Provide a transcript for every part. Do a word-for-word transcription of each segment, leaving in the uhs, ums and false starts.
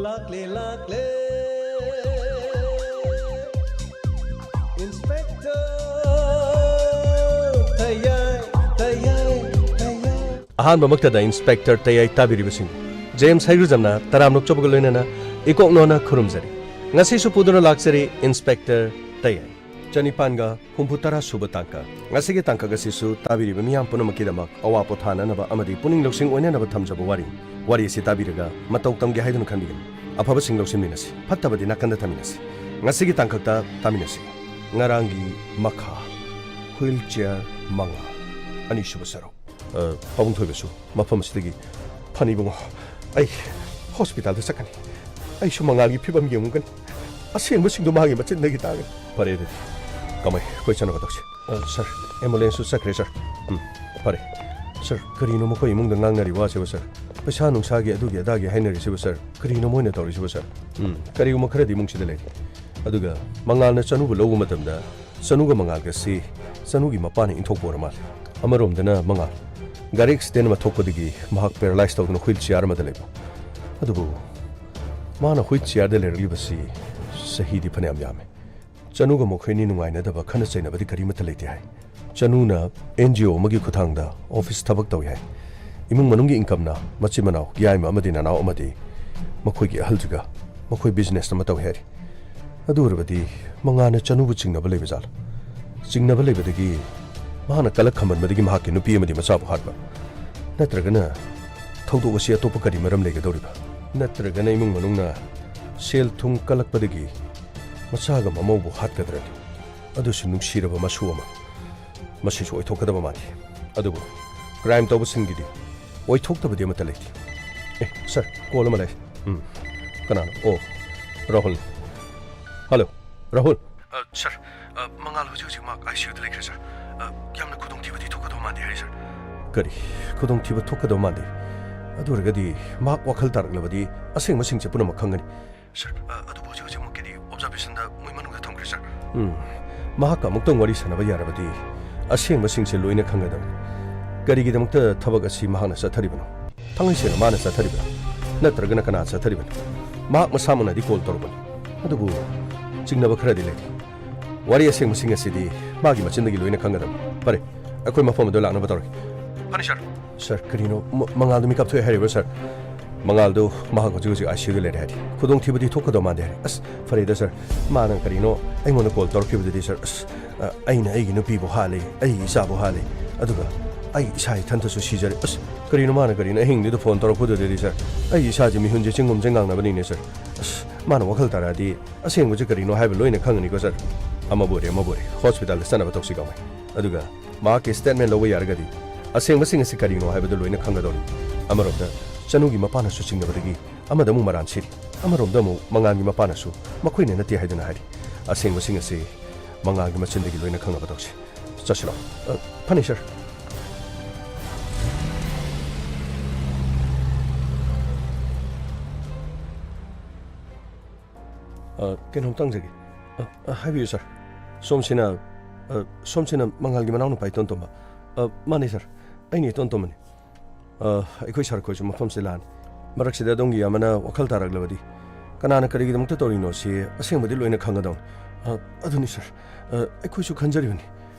ꯂꯥꯛꯂꯦ, ꯂꯥꯛꯂꯦ, Inspector ꯇꯌꯥꯏ, ꯇꯌꯥꯏ, ꯇꯌꯥꯏ꯫ ꯑꯍꯥꯟꯕꯃꯛꯇꯗ Inspector ꯇꯌꯥꯏ ꯇꯥꯕꯤꯔꯤꯕꯁꯤꯡ, ꯖꯦꯝꯁ ꯍꯩꯒ꯭ꯔꯨꯖꯝꯅ ꯇꯔꯥꯝꯅ ꯑꯣꯛꯆꯕꯒ ꯂꯣꯏꯅꯅ ꯏꯀꯣꯛꯅꯣꯅ ꯈꯨꯔꯨꯝꯖꯔꯤ꯫ ꯉꯁꯤꯁꯨ ꯄꯨꯗꯨꯅ ꯂꯥꯛꯆꯔꯤ Inspector ꯇꯌꯥꯏ꯫ ꯆꯅꯤꯄꯥꯟꯒ ꯍꯨꯝꯐꯨ ꯇꯔꯥ ꯁꯨꯕ ꯇꯥꯡꯀꯛ꯫ ꯉꯁꯤꯒꯤ ꯇꯥꯡꯀꯛ ꯑꯁꯤꯁꯨ ꯇꯥꯕꯤꯔꯤꯕ ꯃꯤꯌꯥꯝ ꯄꯨꯝꯅꯃꯛꯀꯤꯗꯃꯛ ꯑꯋꯥ ꯄꯣꯊꯥꯅꯅꯕ ꯑꯃꯗꯤ ꯄꯨꯛꯅꯤꯡ ꯂꯧꯁꯤꯡ ꯑꯣꯏꯅꯅꯕ ꯊꯝꯖꯕ ꯋꯥꯔꯤ꯫ ꯋꯥꯔꯤ ꯑꯁꯤ ꯇꯥꯕꯤꯔꯒ ꯃꯇꯧ ꯇꯝꯒꯦ ꯍꯥꯏꯗꯨꯅ ꯈꯟꯕꯤꯒꯅꯨ꯫ ꯑꯐꯕꯁꯤꯡ ꯂꯧꯁꯤꯟꯃꯤꯟꯅꯁꯤ, ꯐꯠꯇꯕꯗꯤ ꯅꯥꯀꯟꯗ ꯊꯝꯃꯤꯟꯅꯁꯤ꯫ ꯉꯁꯤꯒꯤ ꯇꯥꯡꯀꯛꯇ ꯇꯥꯃꯤꯟꯅꯁꯤ꯫ ꯉꯔꯥꯡꯒꯤ ꯃꯈꯥ, wheelchair ꯃꯉꯥ, ꯑꯅꯤꯁꯨꯕ ꯁꯔꯨꯛ꯫ ꯑ, ꯄꯥꯕꯨꯡ ꯊꯣꯏꯕꯁꯨ ꯃꯐꯝ ꯑꯁꯤꯗꯒꯤ ꯐꯅꯤ ꯏꯕꯨꯡꯉꯣ꯫ ꯑꯩ ꯍꯣꯁꯄꯤꯇꯥꯜꯗ ꯆꯠꯀꯅꯤ꯫ ꯑꯩꯁꯨ ꯃꯉꯥꯜꯒꯤ ꯐꯤꯕꯝ ꯌꯦꯡꯉꯨꯒꯅꯤ꯫ ꯑꯁꯦꯡꯕꯁꯤꯡꯗꯣ ꯃꯥꯒꯤ ꯃꯆꯤꯟꯗꯒꯤ ꯇꯥꯒꯅꯤ꯫ ꯐꯔꯦ ꯑꯗꯨꯗꯤ꯫ ꯀꯃꯥꯏ, ꯑꯩꯈꯣꯏ ꯆꯠꯅꯕ ꯇꯧꯁꯤ꯫ ꯑ, ꯁꯥꯔ, ꯑꯦꯝꯕꯨꯂꯦꯟꯁꯁꯨ ꯆꯠꯈ꯭ꯔꯦ, ꯁꯥꯔ꯫ ꯎꯝ, ꯐꯔꯦ꯫ ꯁꯥꯔ, ꯀꯔꯤꯅꯣ ꯃꯈꯣꯏ ꯏꯃꯨꯡꯗ ꯉꯥꯡꯅꯔꯤ ꯋꯥꯁꯤꯕꯨ, ꯁꯥꯔ? ꯄꯩꯁꯥ ꯅꯨꯡꯁꯥꯒꯤ ꯑꯗꯨꯒꯤ ꯑꯗꯥꯒꯤ ꯍꯥꯏꯅꯔꯤꯁꯤꯕꯨ, ꯁꯥꯔ? ꯀꯔꯤꯅꯣ ꯃꯣꯏꯅ ꯇꯧꯔꯤꯁꯤꯕꯨ, ꯁꯥꯔ? ꯎꯝ, ꯀꯔꯤꯒꯨꯝꯕ ꯈꯔꯗꯤ ꯏꯃꯨꯡꯁꯤꯗ ꯂꯩꯔꯤ꯫ ꯑꯗꯨꯒ ꯃꯉꯥꯜꯅ ꯆꯅꯨꯕꯨ ꯂꯧꯕ ꯃꯇꯝꯗ ꯆꯅꯨꯒ ꯃꯉꯥꯜꯒꯁꯤ ꯆꯅꯨꯒꯤ ꯃꯄꯥꯅ ꯏꯟꯊꯣꯛꯄ ꯑꯣꯏꯔ ꯃꯥꯜꯂꯦ꯫ ꯑꯃꯔꯣꯝꯗꯅ ꯃꯉꯥꯜ ꯒꯥꯔꯤ ꯑꯦꯛꯁꯤꯗꯦꯟ ꯑꯃ ꯊꯣꯛꯄꯗꯒꯤ ꯃꯍꯥꯛ ꯄꯦꯔꯥꯂꯥꯏꯁ ꯇꯧꯗꯨꯅ ꯍꯨꯏꯜ ꯆꯤꯌꯥꯔ ꯑꯃꯗ ꯂꯩꯕ꯫ ꯑꯗꯨꯕꯨ ꯃꯥꯅ ꯍꯨꯏꯜ ꯆꯤꯌꯥꯔꯗ ꯂꯩꯔꯛꯂꯤꯕꯁꯤ ꯆꯍꯤꯗꯤ ꯐꯅꯌꯥꯝ ꯌꯥꯝꯃꯦ꯫ ꯆꯅꯨꯒ ꯃꯈꯣꯏꯅꯤ ꯅꯨꯡꯉꯥꯏꯅꯗꯕ, ꯈꯠꯅ ꯆꯩꯅꯕꯗꯤ ꯀꯔꯤꯃꯠꯇ ꯂꯩꯇꯦ ꯍꯥꯏ꯫ ꯆꯅꯨꯅ ꯑꯦꯟ ꯖꯤ ꯑꯣ ꯑꯃꯒꯤ ꯈꯨꯠꯊꯥꯡꯗ ꯑꯣꯐꯤꯁ ꯊꯕꯛ ꯇꯧꯏ ꯍꯥꯏ꯫ ꯏꯃꯨꯡ ꯃꯅꯨꯡꯒꯤ ꯏꯟꯀꯝꯅ ꯃꯆꯤꯟ ꯃꯅꯥꯎ, ꯌꯥꯏꯃ ꯑꯃꯗꯤ ꯅꯅꯥꯎ ꯑꯃꯗꯤ ꯃꯈꯣꯏꯒꯤ ꯑꯍꯜꯁꯤꯒ ꯃꯈꯣꯏ ꯕꯤꯖꯤꯅꯦꯁ ꯑꯃ ꯇꯧꯏ ꯍꯥꯏꯔꯤ꯫ ꯑꯗꯨ ꯑꯣꯏꯔꯕꯗꯤ ꯃꯉꯥꯜꯅ ꯆꯅꯨꯕꯨ ꯆꯤꯡꯅꯕ ꯂꯩꯕ ꯖꯥꯠꯂ? ꯆꯤꯡꯅꯕ ꯂꯩꯕꯗꯒꯤ ꯃꯍꯥꯛꯅ ꯀꯂꯛ ꯈꯝꯕꯟꯕꯗꯒꯤ ꯃꯍꯥꯛꯀꯤ ꯅꯨꯄꯤ ꯑꯃꯗꯤ ꯃꯆꯥꯕꯨ ꯍꯥꯠꯄ? ꯅꯠꯇ꯭ꯔꯒꯅ ꯊꯧꯗꯣꯛ ꯑꯁꯤ ꯑꯇꯣꯞꯄ ꯀꯔꯤ ꯃꯔꯝ ꯂꯩꯒꯗꯧꯔꯤꯕ? ꯅꯠꯇ꯭ꯔꯒꯅ ꯏꯃꯨꯡ ꯃꯅꯨꯡꯅ ꯁꯦꯜ ꯊꯨꯝ ꯀꯜꯂꯛꯄꯗꯒꯤ ꯃꯆꯥꯒ ꯃꯃꯧꯕꯨ ꯍꯥꯠꯀꯗ꯭ꯔꯅꯤ? ꯑꯗꯨꯁꯨ ꯅꯨꯡꯁꯤꯔꯕ ꯃꯁꯨ ꯑꯃ꯫ ꯃꯁꯤꯁꯨ ꯑꯣꯏꯊꯣꯛꯀꯗꯕ ꯃꯥꯟꯗꯦ꯫ ꯑꯗꯨꯕꯨ ꯀ꯭ꯔꯥꯏꯝ ꯇꯧꯕꯁꯤꯡꯒꯤꯗꯤ ꯑꯣꯏꯊꯣꯛꯇꯕꯗꯤ ꯑꯃꯠꯇ ꯂꯩꯇꯦ꯫ ꯑꯦ, ꯁꯥꯔ, ꯀꯣꯜ ꯑꯃ ꯂꯩ꯫ ꯎꯝ, ꯀꯅꯥꯅꯣ? ꯑꯣ, ꯔꯥꯍꯨꯜ꯫ ꯍꯜꯂꯣ, ꯔꯥꯍꯨꯜ꯫ ꯑ, ꯁꯥꯔ, ꯑ, ꯃꯉꯥꯜ ꯍꯧꯖꯤꯛ ꯍꯧꯖꯤꯛ ꯃꯍꯥꯛ ꯑꯥꯏ ꯁꯤ ꯌꯨꯗ ꯂꯩꯈ꯭ꯔꯦ, ꯁꯥꯔ꯫ ꯑ, ꯌꯥꯝꯅ ꯈꯨꯗꯣꯡꯊꯤꯕꯗꯤ ꯊꯣꯛꯀꯗꯧ ꯃꯥꯟꯗꯦ ꯍꯥꯏꯔꯤ, ꯁꯥꯔ꯫ ꯀꯔꯤ? ꯈꯨꯗꯣꯡꯊꯤꯕ ꯊꯣꯛꯀꯗꯧ ꯃꯥꯟꯗꯦ? ꯑꯗꯨ ꯑꯣꯏꯔꯒꯗꯤ ꯃꯍꯥꯛ ꯋꯥꯈꯜ ꯇꯥꯔꯛꯂꯕꯗꯤ ꯑꯁꯦꯡꯕꯁꯤꯡꯁꯦ ꯄꯨꯝꯅꯃꯛ ꯈꯪꯒꯅꯤ꯫ ꯁꯥꯔ, ꯑ, ꯑꯗꯨꯕꯨ ꯍꯧꯖꯤꯛ ꯍꯧꯖꯤꯛꯃꯛꯀꯤꯗꯤ ꯑꯣꯕꯖꯥꯔꯕꯦꯁꯟꯗ ꯃꯣꯏ ꯃꯅꯨꯡꯗ ꯊꯝꯈ꯭ꯔꯦ, ꯁꯥꯔ꯫ ꯎꯝ, ꯃꯍꯥꯛꯀ ꯑꯃꯨꯛꯇꯪ ꯋꯥꯔꯤ ꯁꯥꯟꯅꯕ ꯌꯥꯔꯕꯗꯤ ꯑꯁꯦꯡꯕꯁꯤꯡꯁꯦ ꯂꯣꯏꯅ ꯈꯪꯒꯗꯕꯅꯤ꯫ ꯀꯔꯤꯒꯤꯗꯃꯛꯇ ꯊꯕꯛ ꯑꯁꯤ ꯃꯍꯥꯛꯅ ꯆꯠꯊꯔꯤꯕꯅꯣ? ꯊꯥꯡꯃꯩꯁꯦꯡꯅ ꯃꯥꯅ ꯆꯠꯊꯔꯤꯕ꯭ꯔꯥ? ꯅꯠꯇ꯭ꯔꯒꯅ ꯀꯅꯥ ꯆꯠꯊꯔꯤꯕꯅꯣ? ꯃꯍꯥꯛ ꯃꯁꯥꯃꯛꯅꯗꯤ ꯀꯣꯜ ꯇꯧꯔꯛꯄꯅꯤ꯫ ꯑꯗꯨꯕꯨ ꯆꯤꯡꯅꯕ ꯈꯔꯗꯤ ꯂꯩꯔꯤ꯫ ꯋꯥꯔꯤ ꯑꯁꯦꯡꯕꯁꯤꯡ ꯑꯁꯤꯗꯤ ꯃꯥꯒꯤ ꯃꯆꯤꯟꯗꯒꯤ ꯂꯣꯏꯅ ꯈꯪꯒꯗꯕꯅꯤ꯫ ꯐꯔꯦ, ꯑꯩꯈꯣꯏ ꯃꯐꯝ ꯑꯗꯨ ꯂꯥꯛꯅꯕ ꯇꯧꯔꯒꯦ꯫ ꯐꯅꯤ ꯁꯥꯔ꯫ ꯁꯥꯔ, ꯀꯔꯤꯅꯣ? ꯃ-, ꯃꯉꯥꯜꯗꯨ ꯃꯤꯀꯞ ꯊꯣꯛꯑꯦ ꯍꯥꯏꯔꯤꯕ꯭ꯔꯣ ꯁꯥꯔ? ꯃꯉꯥꯜꯗꯨ ꯃꯍꯥꯛ ꯍꯧꯖꯤꯛ ꯍꯧꯖꯤꯛ ꯑꯥꯏ ꯁꯤ ꯌꯨꯗ ꯂꯩꯔꯦ ꯍꯥꯏꯔꯤ꯫ ꯈꯨꯗꯣꯡꯊꯤꯕꯗꯤ ꯊꯣꯛꯀꯗꯧ ꯃꯥꯟꯗꯦ ꯍꯥꯏꯔꯤ꯫ ꯑꯁ, ꯐꯔꯦꯗ ꯁꯥꯔ, ꯃꯥꯅ ꯀꯔꯤꯅꯣ ꯑꯩꯉꯣꯟꯗ ꯀꯣꯜ ꯇꯧꯔꯛꯈꯤꯕꯗꯨꯗꯤ ꯁꯥꯔ, ꯑꯁ, ꯑ, ꯑꯩꯅ ꯑꯩꯒꯤ ꯅꯨꯄꯤꯕꯨ ꯍꯥꯠꯂꯦ, ꯑꯩꯒꯤ ꯏꯆꯥꯕꯨ ꯍꯥꯠꯂꯦ, ꯑꯗꯨꯒ ꯑꯩ ꯏꯁꯥ ꯏꯊꯟꯇꯁꯨ ꯁꯤꯖꯔꯦ꯫ ꯑꯁ, ꯀꯔꯤꯅꯣ ꯃꯥꯅ ꯀꯔꯤꯅꯣ ꯑꯍꯤꯡꯗꯨꯗ ꯐꯣꯟ ꯇꯧꯔꯛꯄꯗꯨꯗꯗꯤ ꯁꯥꯔ? ꯑꯩ ꯏꯁꯥꯁꯦ ꯃꯤꯍꯨꯟꯁꯦ ꯆꯤꯡꯒꯨꯝ ꯆꯤꯡꯉꯥꯡꯅꯕꯅꯤꯅꯦ ꯁꯥꯔ꯫ ꯑꯁ, ꯃꯥꯅ ꯋꯥꯈꯜ ꯇꯥꯔꯛꯑꯗꯤ ꯑꯁꯦꯡꯕꯁꯦ ꯀꯔꯤꯅꯣ ꯍꯥꯏꯕ ꯂꯣꯏꯅ ꯈꯪꯉꯅꯤꯀꯣ ꯁꯥꯔ꯫ ꯑꯃꯕꯨ ꯑꯣꯏꯔꯦ, ꯑꯃꯕꯨ ꯑꯣꯏꯔꯦ, ꯍꯣꯁꯄꯤꯇꯥꯜꯗ ꯆꯠꯅꯕ ꯇꯧꯁꯤ ꯀꯥꯎꯃꯩ꯫ ꯑꯗꯨꯒ ꯃꯍꯥꯛꯀꯤ ꯁ꯭ꯇꯦꯠꯃꯦꯟ ꯂꯧꯕ ꯌꯥꯔꯒꯗꯤ ꯑꯁꯦꯡꯕꯁꯤꯡ ꯑꯁꯤ ꯀꯔꯤꯅꯣ ꯍꯥꯏꯕꯗꯨ ꯂꯣꯏꯅ ꯈꯪꯒꯗꯧꯔꯤ꯫ ꯑꯃꯔꯣꯝꯗ ꯆꯅꯨꯒꯤ ꯃꯄꯥꯅꯁꯨ ꯆꯤꯡꯅꯕꯗꯒꯤ ꯑꯃꯗ ꯑꯃꯨꯛ ꯃꯔꯥꯟ ꯁꯤꯔꯤ, ꯑꯃꯔꯣꯝꯗ ꯑꯃꯨꯛ ꯃꯉꯥꯜꯒꯤ ꯃꯄꯥꯅꯁꯨ ꯃꯈꯣꯏꯅ ꯅꯠꯇꯦ ꯍꯥꯏꯗꯨꯅ ꯍꯥꯏꯔꯤ꯫ ꯑꯁꯦꯡꯕꯁꯤꯡ ꯑꯁꯤ ꯃꯉꯥꯜꯒꯤ ꯃꯆꯤꯟꯗꯒꯤ ꯂꯣꯏꯅ ꯈꯪꯅꯕ ꯇꯧꯁꯤ꯫ ꯆꯠꯁꯤꯔꯣ? ꯑ, ꯐꯅꯤ, ꯁꯥꯔ꯫ ꯑ, ꯀꯩꯅꯣꯝꯇ ꯍꯪꯖꯒꯦ꯫ ꯑ, ꯑ, ꯍꯥꯏꯕꯤꯌꯨ, ꯁꯥꯔ꯫ ꯁꯣꯝꯁꯤꯅ, ꯑ, ꯁꯣꯝꯁꯤꯅ ꯃꯉꯥꯜꯒꯤ ꯃꯅꯥꯎꯅꯨꯄꯥ ꯏꯇꯣꯟ ꯇꯣꯝꯕ? ꯑ, ꯃꯥꯅꯤ, ꯁꯥꯔ꯫ ꯑꯩꯅ ꯏꯇꯣꯟ ꯇꯣꯝꯕꯅꯤ꯫ ꯑ, ꯑꯩꯈꯣꯏ ꯁꯥꯔ ꯈꯣꯏꯁꯨ ꯃꯐꯝꯁꯤꯗ ꯂꯥꯛꯑꯅꯤ꯫ ꯃꯔꯛꯁꯤꯗ ꯑꯗꯣꯝꯒꯤ ꯌꯥꯝꯕꯅ ꯋꯥꯈꯜ ꯇꯥꯔꯛꯂꯕꯗꯤ ꯀꯅꯥꯅ ꯀꯔꯤꯒꯤꯗꯃꯛꯇ ꯇꯧꯔꯤꯅꯣ ꯁꯤ ꯑꯁꯦꯡꯕꯗꯤ ꯂꯣꯏꯅ ꯈꯪꯒꯗꯧꯅꯤ꯫ ꯑ, ꯑꯗꯨꯅꯤ, ꯁꯥꯔ꯫ ꯑ, ꯑꯩꯈꯣꯏꯁꯨ ꯈꯟꯖꯔꯤꯕꯅꯤ꯫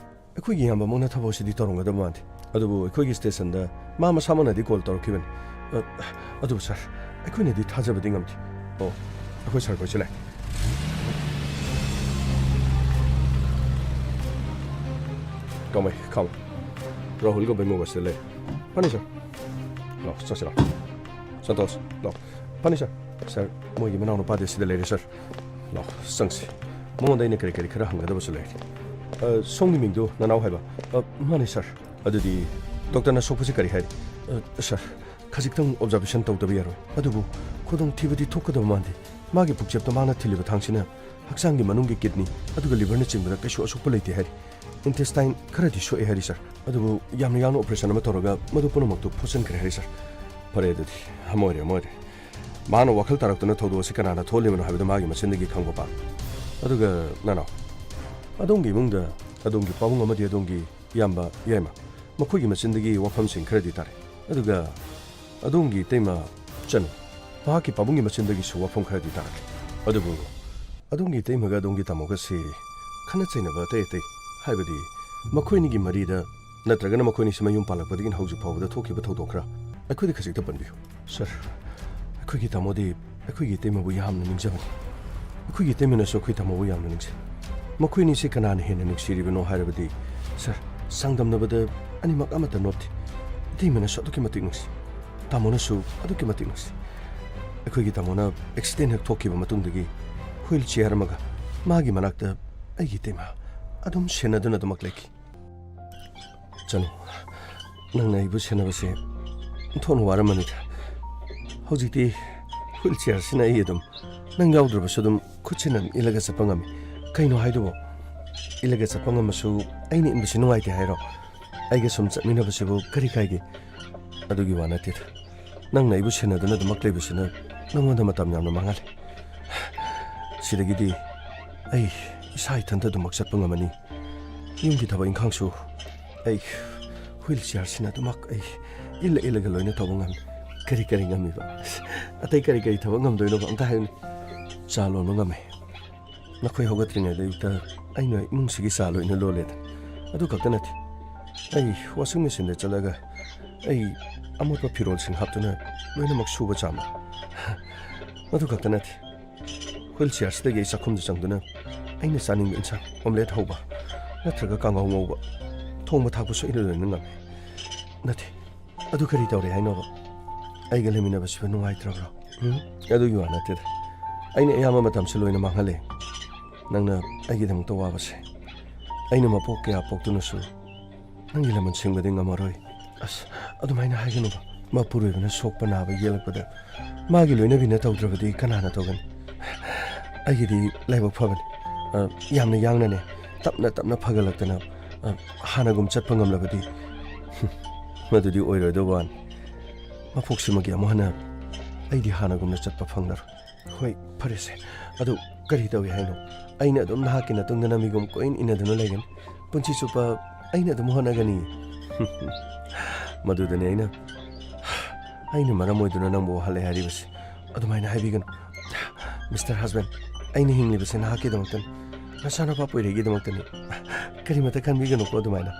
ꯑꯩꯈꯣꯏꯒꯤ ꯏꯌꯥꯝꯕꯃꯛꯅ ꯊꯕꯛ ꯑꯁꯤꯗꯤ ꯇꯧꯔꯝꯒꯗꯕ ꯃꯥꯟꯗꯦ꯫ ꯑꯗꯨꯕꯨ ꯑꯩꯈꯣꯏꯒꯤ ꯁ꯭ꯇꯦꯁꯟꯗ ꯃꯥ ꯃꯁꯥꯃꯛꯅꯗꯤ ꯀꯣꯜ ꯇꯧꯔꯛꯈꯤꯕꯅꯤ꯫ ꯑ, ꯑꯗꯨꯕꯨ ꯁꯥꯔ, ꯑꯩꯈꯣꯏꯅꯗꯤ ꯊꯥꯖꯕꯗꯤ ꯉꯝꯗꯦ꯫ ꯑꯣ, ꯑꯩꯈꯣꯏ ꯁꯥꯔ ꯈꯣꯏꯁꯨ ꯂꯥꯛꯑꯦ꯫ ꯀꯥꯎꯃꯩ, ꯈꯥꯝꯃꯣ꯫ ꯔꯥꯍꯨꯜꯒ ꯕꯩꯃꯣꯒꯁꯤꯗ ꯂꯩ꯫ ꯐꯅꯤ, ꯁꯥꯔ꯫ ꯂꯥꯛꯑꯣ, ꯆꯠꯁꯤ ꯂꯥꯛꯑꯣ꯫ ꯁꯟꯇꯣꯁ, ꯂꯥꯛꯑꯣ꯫ ꯐꯅꯤ, ꯁꯥꯔ꯫ ꯁꯥꯔ, ꯃꯣꯏꯒꯤ ꯃꯅꯥꯎꯅꯨꯄꯥꯗꯤ ꯁꯤꯗ ꯂꯩꯔꯦ, ꯁꯥꯔ꯫ ꯂꯥꯛꯑꯣ, ꯆꯪꯁꯤ꯫ ꯃꯉꯣꯟꯗ ꯑꯩꯅ ꯀꯔꯤ ꯀꯔꯤ ꯈꯔ ꯍꯪꯒꯗꯕꯁꯨ ꯂꯩꯔꯤ꯫ ꯑ, ꯁꯣꯝꯒꯤ ꯃꯤꯡꯗꯨ ꯅꯅꯥꯎ ꯍꯥꯏꯕ? ꯑ, ꯃꯥꯅꯤ, ꯁꯥꯔ꯫ ꯑꯗꯨꯗꯤ ꯗꯣꯛꯇꯔꯅ ꯁꯣꯛꯄꯁꯤ ꯀꯔꯤ ꯍꯥꯏꯔꯤ? ꯑ, ꯁꯥꯔ, ꯈꯖꯤꯛꯇꯪ ꯑꯣꯕꯖꯥꯔꯕꯦꯁꯟ ꯇꯧꯗꯕ ꯌꯥꯔꯣꯏ꯫ ꯑꯗꯨꯕꯨ ꯈꯨꯗꯣꯡꯊꯤꯕꯗꯤ ꯊꯣꯛꯀꯗꯕ ꯃꯥꯟꯗꯦ꯫ ꯃꯥꯒꯤ ꯄꯨꯛꯆꯦꯞꯇ ꯃꯥꯅ ꯊꯤꯜꯂꯤꯕ ꯊꯥꯡꯁꯤꯅ ꯍꯛꯆꯥꯡꯒꯤ ꯃꯅꯨꯡꯒꯤ ꯀꯤꯗꯅꯤ ꯑꯗꯨꯒ ꯂꯤꯚꯔꯅꯆꯤꯡꯕꯗ ꯀꯩꯁꯨ ꯑꯁꯣꯛꯄ ꯂꯩꯇꯦ ꯍꯥꯏꯔꯤ꯫ ꯏꯟꯇꯦꯁꯇꯥꯏꯟ ꯈꯔꯗꯤ ꯁꯣꯛꯑꯦ ꯍꯥꯏꯔꯤ, ꯁꯥꯔ꯫ ꯑꯗꯨꯕꯨ ꯌꯥꯝꯅ ꯌꯥꯡꯅ ꯑꯣꯄꯔꯦꯁꯟ ꯑꯃ ꯇꯧꯔꯒ ꯃꯗꯨ ꯄꯨꯝꯅꯃꯛꯇꯨ ꯐꯨꯠꯆꯟꯈ꯭ꯔꯦ ꯍꯥꯏꯔꯤ, ꯁꯥꯔ꯫ ꯐꯔꯦ ꯑꯗꯨꯗꯤ, ꯑꯃ ꯑꯣꯏꯔꯦ, ꯑꯃ ꯑꯣꯏꯔꯦ꯫ ꯃꯍꯥꯛꯅ ꯋꯥꯈꯜ ꯇꯥꯔꯛꯇꯨꯅ ꯊꯧꯗꯣꯛ ꯑꯁꯤ ꯀꯅꯥꯅ ꯊꯣꯛꯍꯜꯂꯤꯕꯅꯣ ꯍꯥꯏꯕꯗꯨ ꯃꯥꯒꯤ ꯃꯆꯤꯟꯗꯒꯤ ꯈꯪꯕ ꯄꯥꯝꯃꯤ꯫ ꯑꯗꯨꯒ ꯅꯅꯥꯎ, ꯑꯗꯣꯝꯒꯤ ꯏꯃꯨꯡꯗ ꯑꯗꯣꯝꯒꯤ ꯄꯥꯕꯨꯡ ꯑꯃꯗꯤ ꯑꯗꯣꯝꯒꯤ ꯏꯌꯥꯝꯕ, ꯌꯥꯏꯃ, ꯃꯈꯣꯏꯒꯤ ꯃꯆꯤꯟꯗꯒꯤ ꯋꯥꯐꯝꯁꯤꯡ ꯈꯔꯗꯤ ꯇꯥꯔꯦ꯫ ꯑꯗꯨꯒ ꯑꯗꯣꯝꯒꯤ ꯏꯇꯩꯃ ꯆꯅꯨ, ꯃꯍꯥꯛꯀꯤ ꯄꯥꯕꯨꯡꯒꯤ ꯃꯆꯤꯟꯗꯒꯤꯁꯨ ꯋꯥꯐꯝ ꯈꯔꯗꯤ ꯇꯥꯔꯛꯂꯦ꯫ ꯑꯗꯨꯕꯨ ꯑꯗꯣꯝꯒꯤ ꯏꯇꯩꯃꯒ ꯑꯗꯣꯝꯒꯤ ꯇꯥꯃꯣꯒꯁꯤ ꯈꯠꯅ ꯆꯩꯅꯕ ꯑꯇꯩ ꯑꯇꯩ, ꯍꯥꯏꯕꯗꯤ ꯃꯈꯣꯏ ꯑꯅꯤꯒꯤ ꯃꯔꯤꯗ ꯅꯠꯇ꯭ꯔꯒꯅ ꯃꯈꯣꯏ ꯑꯅꯤꯁꯤ ꯃꯌꯨꯝ ꯄꯥꯜꯂꯛꯄꯗꯒꯤꯅ ꯍꯧꯖꯤꯛ ꯐꯥꯎꯕꯗ ꯊꯣꯛꯈꯤꯕ ꯊꯧꯗꯣꯛ ꯈꯔ ꯑꯩꯈꯣꯏꯗ ꯈꯖꯤꯛꯇ ꯄꯟꯕꯤꯌꯨ꯫ ꯁꯥꯔ, ꯑꯩꯈꯣꯏꯒꯤ ꯇꯥꯃꯣꯗꯤ ꯑꯩꯈꯣꯏꯒꯤ ꯏꯇꯩꯃꯕꯨ ꯌꯥꯝꯅ ꯅꯤꯡꯖꯕꯅꯤ꯫ ꯑꯩꯈꯣꯏꯒꯤ ꯏꯇꯩꯃꯅꯁꯨ ꯑꯩꯈꯣꯏ ꯇꯥꯃꯣꯕꯨ ꯌꯥꯝꯅ ꯅꯨꯡꯁꯤ꯫ ꯃꯈꯣꯏ ꯑꯅꯤꯁꯤ ꯀꯅꯥꯅ ꯍꯦꯟꯅ ꯅꯨꯡꯁꯤꯔꯤꯕꯅꯣ ꯍꯥꯏꯔꯕꯗꯤ, ꯁꯥꯔ, ꯆꯥꯡꯗꯝꯅꯕꯗ ꯑꯅꯤꯃꯛ ꯑꯃꯠꯇ ꯅꯣꯞꯇꯦ꯫ ꯏꯇꯩꯃꯅꯁꯨ ꯑꯗꯨꯛꯀꯤ ꯃꯇꯤꯛ ꯅꯨꯡꯁꯤ, ꯇꯥꯃꯣꯅꯁꯨ ꯑꯗꯨꯛꯀꯤ ꯃꯇꯤꯛ ꯅꯨꯡꯁꯤ꯫ ꯑꯩꯈꯣꯏꯒꯤ ꯇꯥꯃꯣꯅ ꯑꯦꯛꯁꯤꯗꯦꯟ ꯍꯦꯛ ꯊꯣꯛꯈꯤꯕ ꯃꯇꯨꯡꯗꯒꯤ ꯍ꯭ꯋꯤꯜ ꯆꯤꯌꯔ ꯑꯃꯒ ꯃꯥꯒꯤ ꯃꯅꯥꯛꯇ ꯑꯩꯒꯤ ꯏꯇꯩꯃ ꯑꯗꯨꯝ ꯁꯦꯟꯅꯗꯨꯅ ꯑꯗꯨꯃꯛ ꯂꯩꯈꯤ꯫ ꯆꯅꯨ, ꯅꯪꯅ ꯑꯩꯕꯨ ꯁꯦꯟꯅꯕꯁꯦ ꯑꯣꯟꯊꯣꯛꯅ ꯋꯥꯔꯝꯃꯅꯤꯗ꯫ ꯍꯧꯖꯤꯛꯇꯤ ꯍ꯭ꯋꯤꯜ ꯆꯤꯌꯔꯁꯤꯅ ꯑꯩ ꯑꯗꯨꯝ, ꯅꯪ ꯌꯥꯎꯗ꯭ꯔꯕꯁꯨ ꯑꯗꯨꯝ ꯈꯨꯠꯁꯤꯅ ꯑꯗꯨꯝ ꯏꯜꯂꯒ ꯆꯠꯄ ꯉꯝꯃꯤ꯫ ꯀꯩꯅꯣ ꯍꯥꯏꯗꯨꯕꯣ? ꯏꯜꯂꯒ ꯆꯠꯄ ꯉꯝꯃꯁꯨ ꯑꯩꯅ ꯏꯟꯕꯁꯤ ꯅꯨꯡꯉꯥꯏꯇꯦ ꯍꯥꯏꯔꯣ? ꯑꯩꯒ ꯁꯨꯝ ꯆꯠꯃꯤꯟꯅꯕꯁꯤꯕꯨ ꯀꯔꯤ ꯀꯥꯏꯒꯦ? ꯑꯗꯨꯒꯤ ꯋꯥ ꯅꯠꯇꯦꯗ꯫ ꯅꯪꯅ ꯑꯩꯕꯨ ꯁꯦꯟꯅꯗꯨꯅ ꯑꯗꯨꯃꯛ ꯂꯩꯕꯁꯤꯅ ꯅꯉꯣꯟꯗ ꯃꯇꯝ ꯌꯥꯝꯅ ꯃꯥꯡꯍꯜꯂꯦ꯫ ꯁꯤꯗꯒꯤꯗꯤ ꯑꯩ ꯏꯁꯥ ꯏꯊꯟꯇ ꯑꯗꯨꯃꯛ ꯆꯠꯄ ꯉꯝꯃꯅꯤ꯫ ꯌꯨꯝꯒꯤ ꯊꯕꯛ ꯏꯪꯈꯥꯡꯁꯨ ꯑꯩ ꯍ꯭ꯋꯤꯜ ꯆꯤꯌꯔꯁꯤꯅ ꯑꯗꯨꯃꯛ ꯑꯩ ꯏꯜꯂ ꯏꯜꯂꯒ ꯂꯣꯏꯅ ꯇꯧꯕ ꯉꯝꯃꯤ꯫ ꯀꯔꯤ ꯀꯔꯤ ꯉꯝꯃꯤꯕ? ꯑꯇꯩ ꯀꯔꯤ ꯀꯔꯤ ꯊꯕꯛ ꯉꯝꯗꯣꯏꯅꯣꯕ? ꯑꯝꯇ ꯍꯥꯏꯌꯨꯅꯦ꯫ ꯆꯥ ꯂꯣꯟꯕ ꯉꯝꯃꯤ꯫ ꯅꯈꯣꯏ ꯍꯧꯒꯠꯇ꯭ꯔꯤꯉꯩꯗ ꯑꯌꯨꯛꯇ ꯑꯩꯅ ꯏꯃꯨꯡꯁꯤꯒꯤ ꯆꯥ ꯂꯣꯏꯅ ꯂꯣꯜꯂꯦꯗ꯫ ꯑꯗꯨ ꯈꯛꯇ ꯅꯠꯇꯦ, ꯑꯩ ꯋꯥꯁꯤꯡ ꯃꯦꯆꯤꯟꯗ ꯆꯠꯂꯒ ꯑꯩ ꯑꯃꯣꯠꯄ ꯐꯤꯔꯣꯜꯁꯤꯡ ꯍꯥꯞꯇꯨꯅ ꯂꯣꯏꯅꯃꯛ ꯁꯨꯕ ꯆꯥꯝꯃꯤ꯫ ꯃꯗꯨ ꯈꯛꯇ ꯅꯠꯇꯦ, ꯍ꯭ꯋꯤꯜ ꯆꯤꯌꯔꯁꯤꯗꯒꯤ ꯑꯩ ꯆꯥꯛꯈꯨꯝꯗ ꯆꯪꯗꯨꯅ ꯑꯩꯅ ꯆꯥꯅꯤꯡꯕ ꯏꯟꯁꯥꯡ, ꯑꯣꯝꯂꯦꯠ ꯍꯧꯕ ꯅꯠꯇ꯭ꯔꯒ ꯀꯥꯡꯉꯧ ꯉꯧꯕ, ꯊꯣꯡꯕ ꯊꯥꯛꯄꯁꯨ ꯑꯩꯅ ꯂꯣꯏꯅ ꯉꯝꯃꯤ꯫ ꯅꯠꯇꯦ, ꯑꯗꯨ ꯀꯔꯤ ꯇꯧꯔꯦ ꯍꯥꯏꯅꯣꯕ? ꯑꯩꯒ ꯂꯩꯃꯤꯟꯅꯕꯁꯤꯕꯨ ꯅꯨꯡꯉꯥꯏꯇ꯭ꯔꯕ꯭ꯔꯣ? ꯎꯝ? ꯑꯗꯨꯒꯤ ꯋꯥ ꯅꯠꯇꯦꯗ꯫ ꯑꯩꯅ ꯑꯌꯥꯝꯕ ꯃꯇꯝꯁꯤ ꯂꯣꯏꯅ ꯃꯥꯡꯍꯜꯂꯦ꯫ ꯅꯪꯅ ꯑꯩꯒꯤꯗꯃꯛꯇ ꯋꯥꯕꯁꯦ꯫ ꯑꯩꯅ ꯃꯄꯣꯛ ꯀꯌꯥ ꯄꯣꯛꯇꯨꯅꯁꯨ ꯅꯪꯒꯤ ꯂꯃꯟ ꯁꯤꯡꯕꯗꯤ ꯉꯝꯃꯔꯣꯏ꯫ ꯑꯁ, ꯑꯗꯨꯃꯥꯏꯅ ꯍꯥꯏꯒꯅꯨꯕ꯫ ꯃꯄꯨꯔꯣꯏꯕꯅ ꯁꯣꯛꯄ ꯅꯥꯕ ꯌꯦꯛꯂꯛꯄꯗ ꯃꯥꯒꯤ ꯂꯣꯏꯅꯕꯤꯅ ꯇꯧꯗ꯭ꯔꯕꯗꯤ ꯀꯅꯥꯅ ꯇꯧꯒꯅꯤ? ꯑꯩꯒꯤꯗꯤ ꯂꯥꯏꯕꯛ ꯐꯕꯅꯤ꯫ ꯑ, ꯌꯥꯝꯅ ꯌꯥꯡꯅꯅꯦ, ꯇꯞꯅ ꯇꯞꯅ ꯐꯒꯠꯂꯛꯇꯅ, ꯑ, ꯍꯥꯟꯅꯒꯨꯝ ꯆꯠꯄ ꯉꯝꯂꯕꯗꯤ, ꯍꯨꯝ, ꯃꯗꯨꯗꯤ ꯑꯣꯏꯔꯣꯏꯗꯧꯕ ꯋꯥꯅꯤ꯫ ꯃꯄꯣꯛꯁꯤꯃꯒꯤ ꯑꯃꯨꯛ ꯍꯟꯅ ꯑꯩꯗꯤ ꯍꯥꯟꯅꯒꯨꯝꯅ ꯆꯠꯄ ꯐꯪꯂꯔꯣꯏ꯫ ꯍꯣꯏ, ꯐꯔꯦꯁꯦ꯫ ꯑꯗꯨ ꯀꯔꯤ ꯇꯧꯏ ꯍꯥꯏꯅꯣ? ꯑꯩꯅ ꯑꯗꯨꯝ ꯅꯍꯥꯛꯀꯤ ꯅꯇꯨꯡꯗ ꯅꯃꯤꯒꯨꯝ ꯀꯣꯏꯏꯟ ꯏꯟꯅꯗꯨꯅ ꯂꯩꯒꯅꯤ꯫ ꯄꯨꯟꯁꯤ ꯆꯨꯞꯄ ꯑꯩꯅ ꯑꯗꯨꯝ ꯍꯣꯠꯅꯒꯅꯤ꯫ ꯃꯗꯨꯗꯅꯤ ꯑꯩꯅ, ꯑꯩꯅ ꯃꯔꯝ ꯑꯣꯏꯗꯨꯅ ꯅꯪꯕꯨ ꯋꯥꯍꯜꯂꯦ ꯍꯥꯏꯔꯤꯕꯁꯦ꯫ ꯑꯗꯨꯃꯥꯏꯅ ꯍꯥꯏꯕꯤꯒꯅꯨ꯫ ꯃꯤꯁꯇꯔ ꯍꯁꯕꯦꯟ, ꯑꯩꯅ ꯍꯤꯡꯂꯤꯕꯁꯦ ꯅꯍꯥꯛꯀꯤꯗꯃꯛꯇꯅꯤ, ꯅꯆꯥꯅꯨꯄꯥ ꯄꯣꯏꯔꯩꯒꯤꯗꯃꯛꯇꯅꯤ꯫ ꯀꯔꯤꯃꯇ ꯈꯟꯕꯤꯒꯅꯨꯀꯣ ꯑꯗꯨꯃꯥꯏꯅ꯫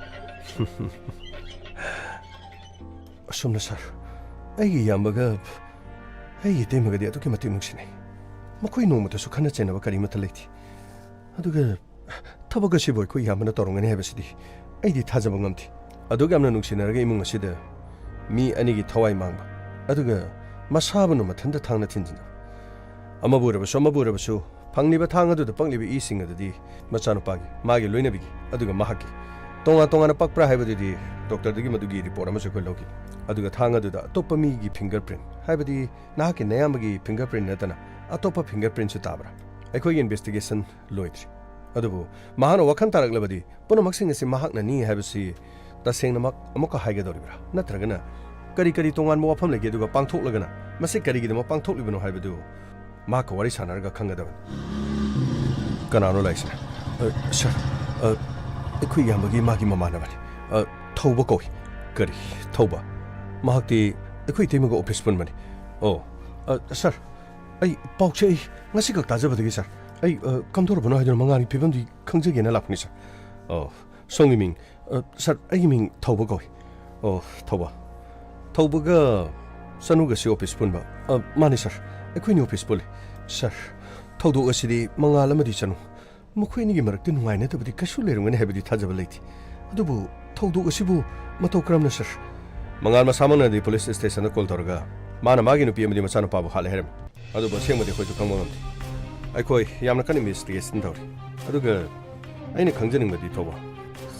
ꯑꯁꯨꯝꯅ ꯁꯥꯔ, ꯑꯩꯒꯤ ꯏꯌꯥꯝꯕꯒ ꯑꯩꯒꯤ ꯏꯇꯩꯃꯒꯗꯤ ꯑꯗꯨꯛꯀꯤ ꯃꯇꯤꯛ ꯅꯨꯡꯁꯤꯅꯩ꯫ ꯃꯈꯣꯏ ꯅꯣꯡꯃꯇꯁꯨ ꯈꯠꯅ ꯆꯩꯅꯕ ꯀꯔꯤꯃꯠꯇ ꯂꯩꯇꯦ꯫ ꯑꯗꯨꯒ ꯊꯕꯛ ꯑꯁꯤꯕꯨ ꯑꯩꯈꯣꯏ ꯏꯌꯥꯝꯕꯅ ꯇꯧꯔꯝꯒꯅꯤ ꯍꯥꯏꯕꯁꯤꯗꯤ ꯑꯩꯗꯤ ꯊꯥꯖꯕ ꯉꯝꯗꯦ꯫ ꯑꯗꯨꯛ ꯌꯥꯝꯅ ꯅꯨꯡꯁꯤꯅꯔꯒ ꯏꯃꯨꯡ ꯑꯁꯤꯗ ꯃꯤ ꯑꯅꯤꯒꯤ ꯊꯋꯥꯏ ꯃꯥꯡꯕ, ꯑꯗꯨꯒ ꯃꯁꯥꯕꯨꯅ ꯃꯊꯟꯇ ꯊꯥꯡꯅ ꯊꯤꯟꯖꯤꯟꯕ꯫ ꯑꯃꯕꯨ ꯑꯣꯏꯔꯕꯁꯨ ꯑꯃꯕꯨ ꯑꯣꯏꯔꯕꯁꯨ ꯐꯪꯂꯤꯕ ꯊꯥꯡ ꯑꯗꯨꯗ ꯄꯛꯂꯤꯕ ꯏꯁꯤꯡ ꯑꯗꯨꯗꯤ ꯃꯆꯥꯅꯨꯄꯥꯒꯤ, ꯃꯥꯒꯤ ꯂꯣꯏꯅꯕꯤꯒꯤ, ꯑꯗꯨꯒ ꯃꯍꯥꯛꯀꯤ꯫ ꯇꯣꯉꯥꯟ ꯇꯣꯉꯥꯟꯅ ꯄꯛꯄ꯭ꯔꯥ ꯍꯥꯏꯕꯗꯨꯗꯤ ꯗꯣꯛꯇꯔꯗꯒꯤ ꯃꯗꯨꯒꯤ ꯔꯤꯄꯣꯔꯠ ꯑꯃꯁꯨ ꯑꯩꯈꯣꯏ ꯂꯧꯈꯤ꯫ ꯑꯗꯨꯒ ꯊꯥꯡ ꯑꯗꯨꯗ ꯑꯇꯣꯞꯄ ꯃꯤꯒꯤ ꯐꯤꯡꯒꯔ ꯄ꯭ꯔꯤꯟ, ꯍꯥꯏꯕꯗꯤ ꯅꯍꯥꯛꯀꯤ ꯅꯌꯥꯝꯕꯒꯤ ꯐꯤꯡꯒꯔ ꯄ꯭ꯔꯤꯟ ꯅꯠꯇꯅ ꯑꯇꯣꯞꯄ ꯐꯤꯡꯒꯔ ꯄ꯭ꯔꯤꯟꯁꯨ ꯇꯥꯕ꯭ꯔꯥ? ꯑꯩꯈꯣꯏꯒꯤ ꯏꯟꯚꯦꯁꯇꯤꯒꯦꯁꯟ ꯂꯣꯏꯗ꯭ꯔꯤ꯫ ꯑꯗꯨꯕꯨ ꯃꯍꯥꯛꯅ ꯋꯥꯈꯜ ꯇꯥꯔꯛꯂꯕꯗꯤ ꯄꯨꯝꯅꯃꯛꯁꯤꯡ ꯑꯁꯤ ꯃꯍꯥꯛꯅꯅꯤ ꯍꯥꯏꯕꯁꯤ ꯇꯁꯦꯡꯅꯃꯛ ꯑꯃꯨꯛꯀ ꯍꯥꯏꯒꯗꯧꯔꯤꯕ꯭ꯔꯥ? ꯅꯠꯇ꯭ꯔꯒꯅ ꯀꯔꯤ ꯀꯔꯤ ꯇꯣꯉꯥꯟꯕ ꯋꯥꯐꯝ ꯂꯩꯒꯦ? ꯑꯗꯨꯒ ꯄꯥꯡꯊꯣꯛꯂꯒꯅ ꯃꯁꯤ ꯀꯔꯤꯒꯤꯗꯃꯛ ꯄꯥꯡꯊꯣꯛꯂꯤꯕꯅꯣ ꯍꯥꯏꯕꯗꯨ ꯃꯍꯥꯛꯀ ꯋꯥꯔꯤ ꯁꯥꯟꯅꯔꯒ ꯈꯪꯒꯗꯕꯅꯤ꯫ ꯀꯅꯥꯅꯣ ꯂꯥꯛꯏꯁꯤꯅ? ꯑ, ꯁꯥꯔ, ꯑ, ꯑꯩꯈꯣꯏ ꯏꯌꯥꯝꯕꯒꯤ ꯃꯥꯒꯤ ꯃꯃꯥꯟꯅꯕꯅꯤ꯫ ꯑ, ꯊꯧꯕ ꯀꯧꯏ꯫ ꯀꯔꯤ? ꯊꯧꯕ? ꯃꯍꯥꯛꯇꯤ ꯑꯩꯈꯣꯏ ꯏꯇꯩꯃꯒ ꯑꯣꯐꯤꯁ ꯄꯨꯟꯕꯅꯤ꯫ ꯑꯣ, ꯑ, ꯁꯥꯔ, ꯑꯩ ꯄꯥꯎꯁꯦ ꯑꯩ ꯉꯁꯤꯈꯛ ꯇꯥꯖꯕꯗꯒꯤ, ꯁꯥꯔ꯫ ꯑꯩ, ꯑ, ꯀꯝꯗꯧꯔꯕꯅꯣ ꯍꯥꯏꯗꯨꯅ ꯃꯉꯥꯜꯒꯤ ꯐꯤꯕꯝꯗꯤ ꯈꯪꯖꯒꯦꯅ ꯂꯥꯛꯄꯅꯤ, ꯁꯥꯔ꯫ ꯑꯣ, ꯁꯣꯝꯒꯤ ꯃꯤꯡ? ꯑ, ꯁꯥꯔ, ꯑꯩꯒꯤ ꯃꯤꯡ ꯊꯧꯕ ꯀꯧꯏ꯫ ꯑꯣ, ꯊꯧꯕ꯫ ꯊꯧꯕꯒ ꯆꯅꯨꯒꯁꯤ ꯑꯣꯐꯤꯁ ꯄꯨꯟꯕ? ꯑ, ꯃꯥꯅꯤ, ꯁꯥꯔ꯫ ꯑꯩꯈꯣꯏꯅꯤ ꯑꯣꯐꯤꯁ ꯄꯨꯜꯂꯤ꯫ ꯁꯥꯔ, ꯊꯧꯗꯣꯛ ꯑꯁꯤꯗꯤ ꯃꯉꯥꯜ ꯑꯃꯗꯤ ꯆꯅꯨ, ꯃꯈꯣꯏ ꯑꯅꯤꯒꯤ ꯃꯔꯛꯇ ꯅꯨꯡꯉꯥꯏꯅꯗꯕꯗꯤ ꯀꯩꯁꯨ ꯂꯩꯔꯝꯒꯅꯤ ꯍꯥꯏꯕꯗꯤ ꯊꯥꯖꯕ ꯂꯩꯇꯦ꯫ ꯑꯗꯨꯕꯨ ꯊꯧꯗꯣꯛ ꯑꯁꯤꯕꯨ ꯃꯇꯧ ꯀꯔꯝꯅ, ꯁꯥꯔ? ꯃꯉꯥꯜ ꯃꯁꯥꯃꯛꯅꯗꯤ ꯄꯨꯂꯤꯁ ꯁ꯭ꯇꯦꯁꯟꯗ ꯀꯣꯜ ꯇꯧꯔꯒ ꯃꯥꯅ ꯃꯥꯒꯤ ꯅꯨꯄꯤ ꯑꯃꯗꯤ ꯃꯆꯥꯅꯨꯄꯥꯕꯨ ꯍꯥꯠꯂꯦ ꯍꯥꯏꯔꯝꯃꯤ꯫ ꯑꯗꯨꯕꯨ ꯑꯁꯦꯡꯕꯗꯤ ꯑꯩꯈꯣꯏꯁꯨ ꯈꯪꯕ ꯉꯝꯗꯦ꯫ ꯑꯩꯈꯣꯏ ꯌꯥꯝꯅ ꯀꯟꯅ ꯏꯟꯚꯦꯁꯇꯤꯒꯦꯁꯟ ꯇꯧꯔꯤ꯫ ꯑꯗꯨꯒ ꯑꯩꯅ ꯈꯪꯖꯅꯤꯡꯕꯗꯤ, ꯊꯧꯕ,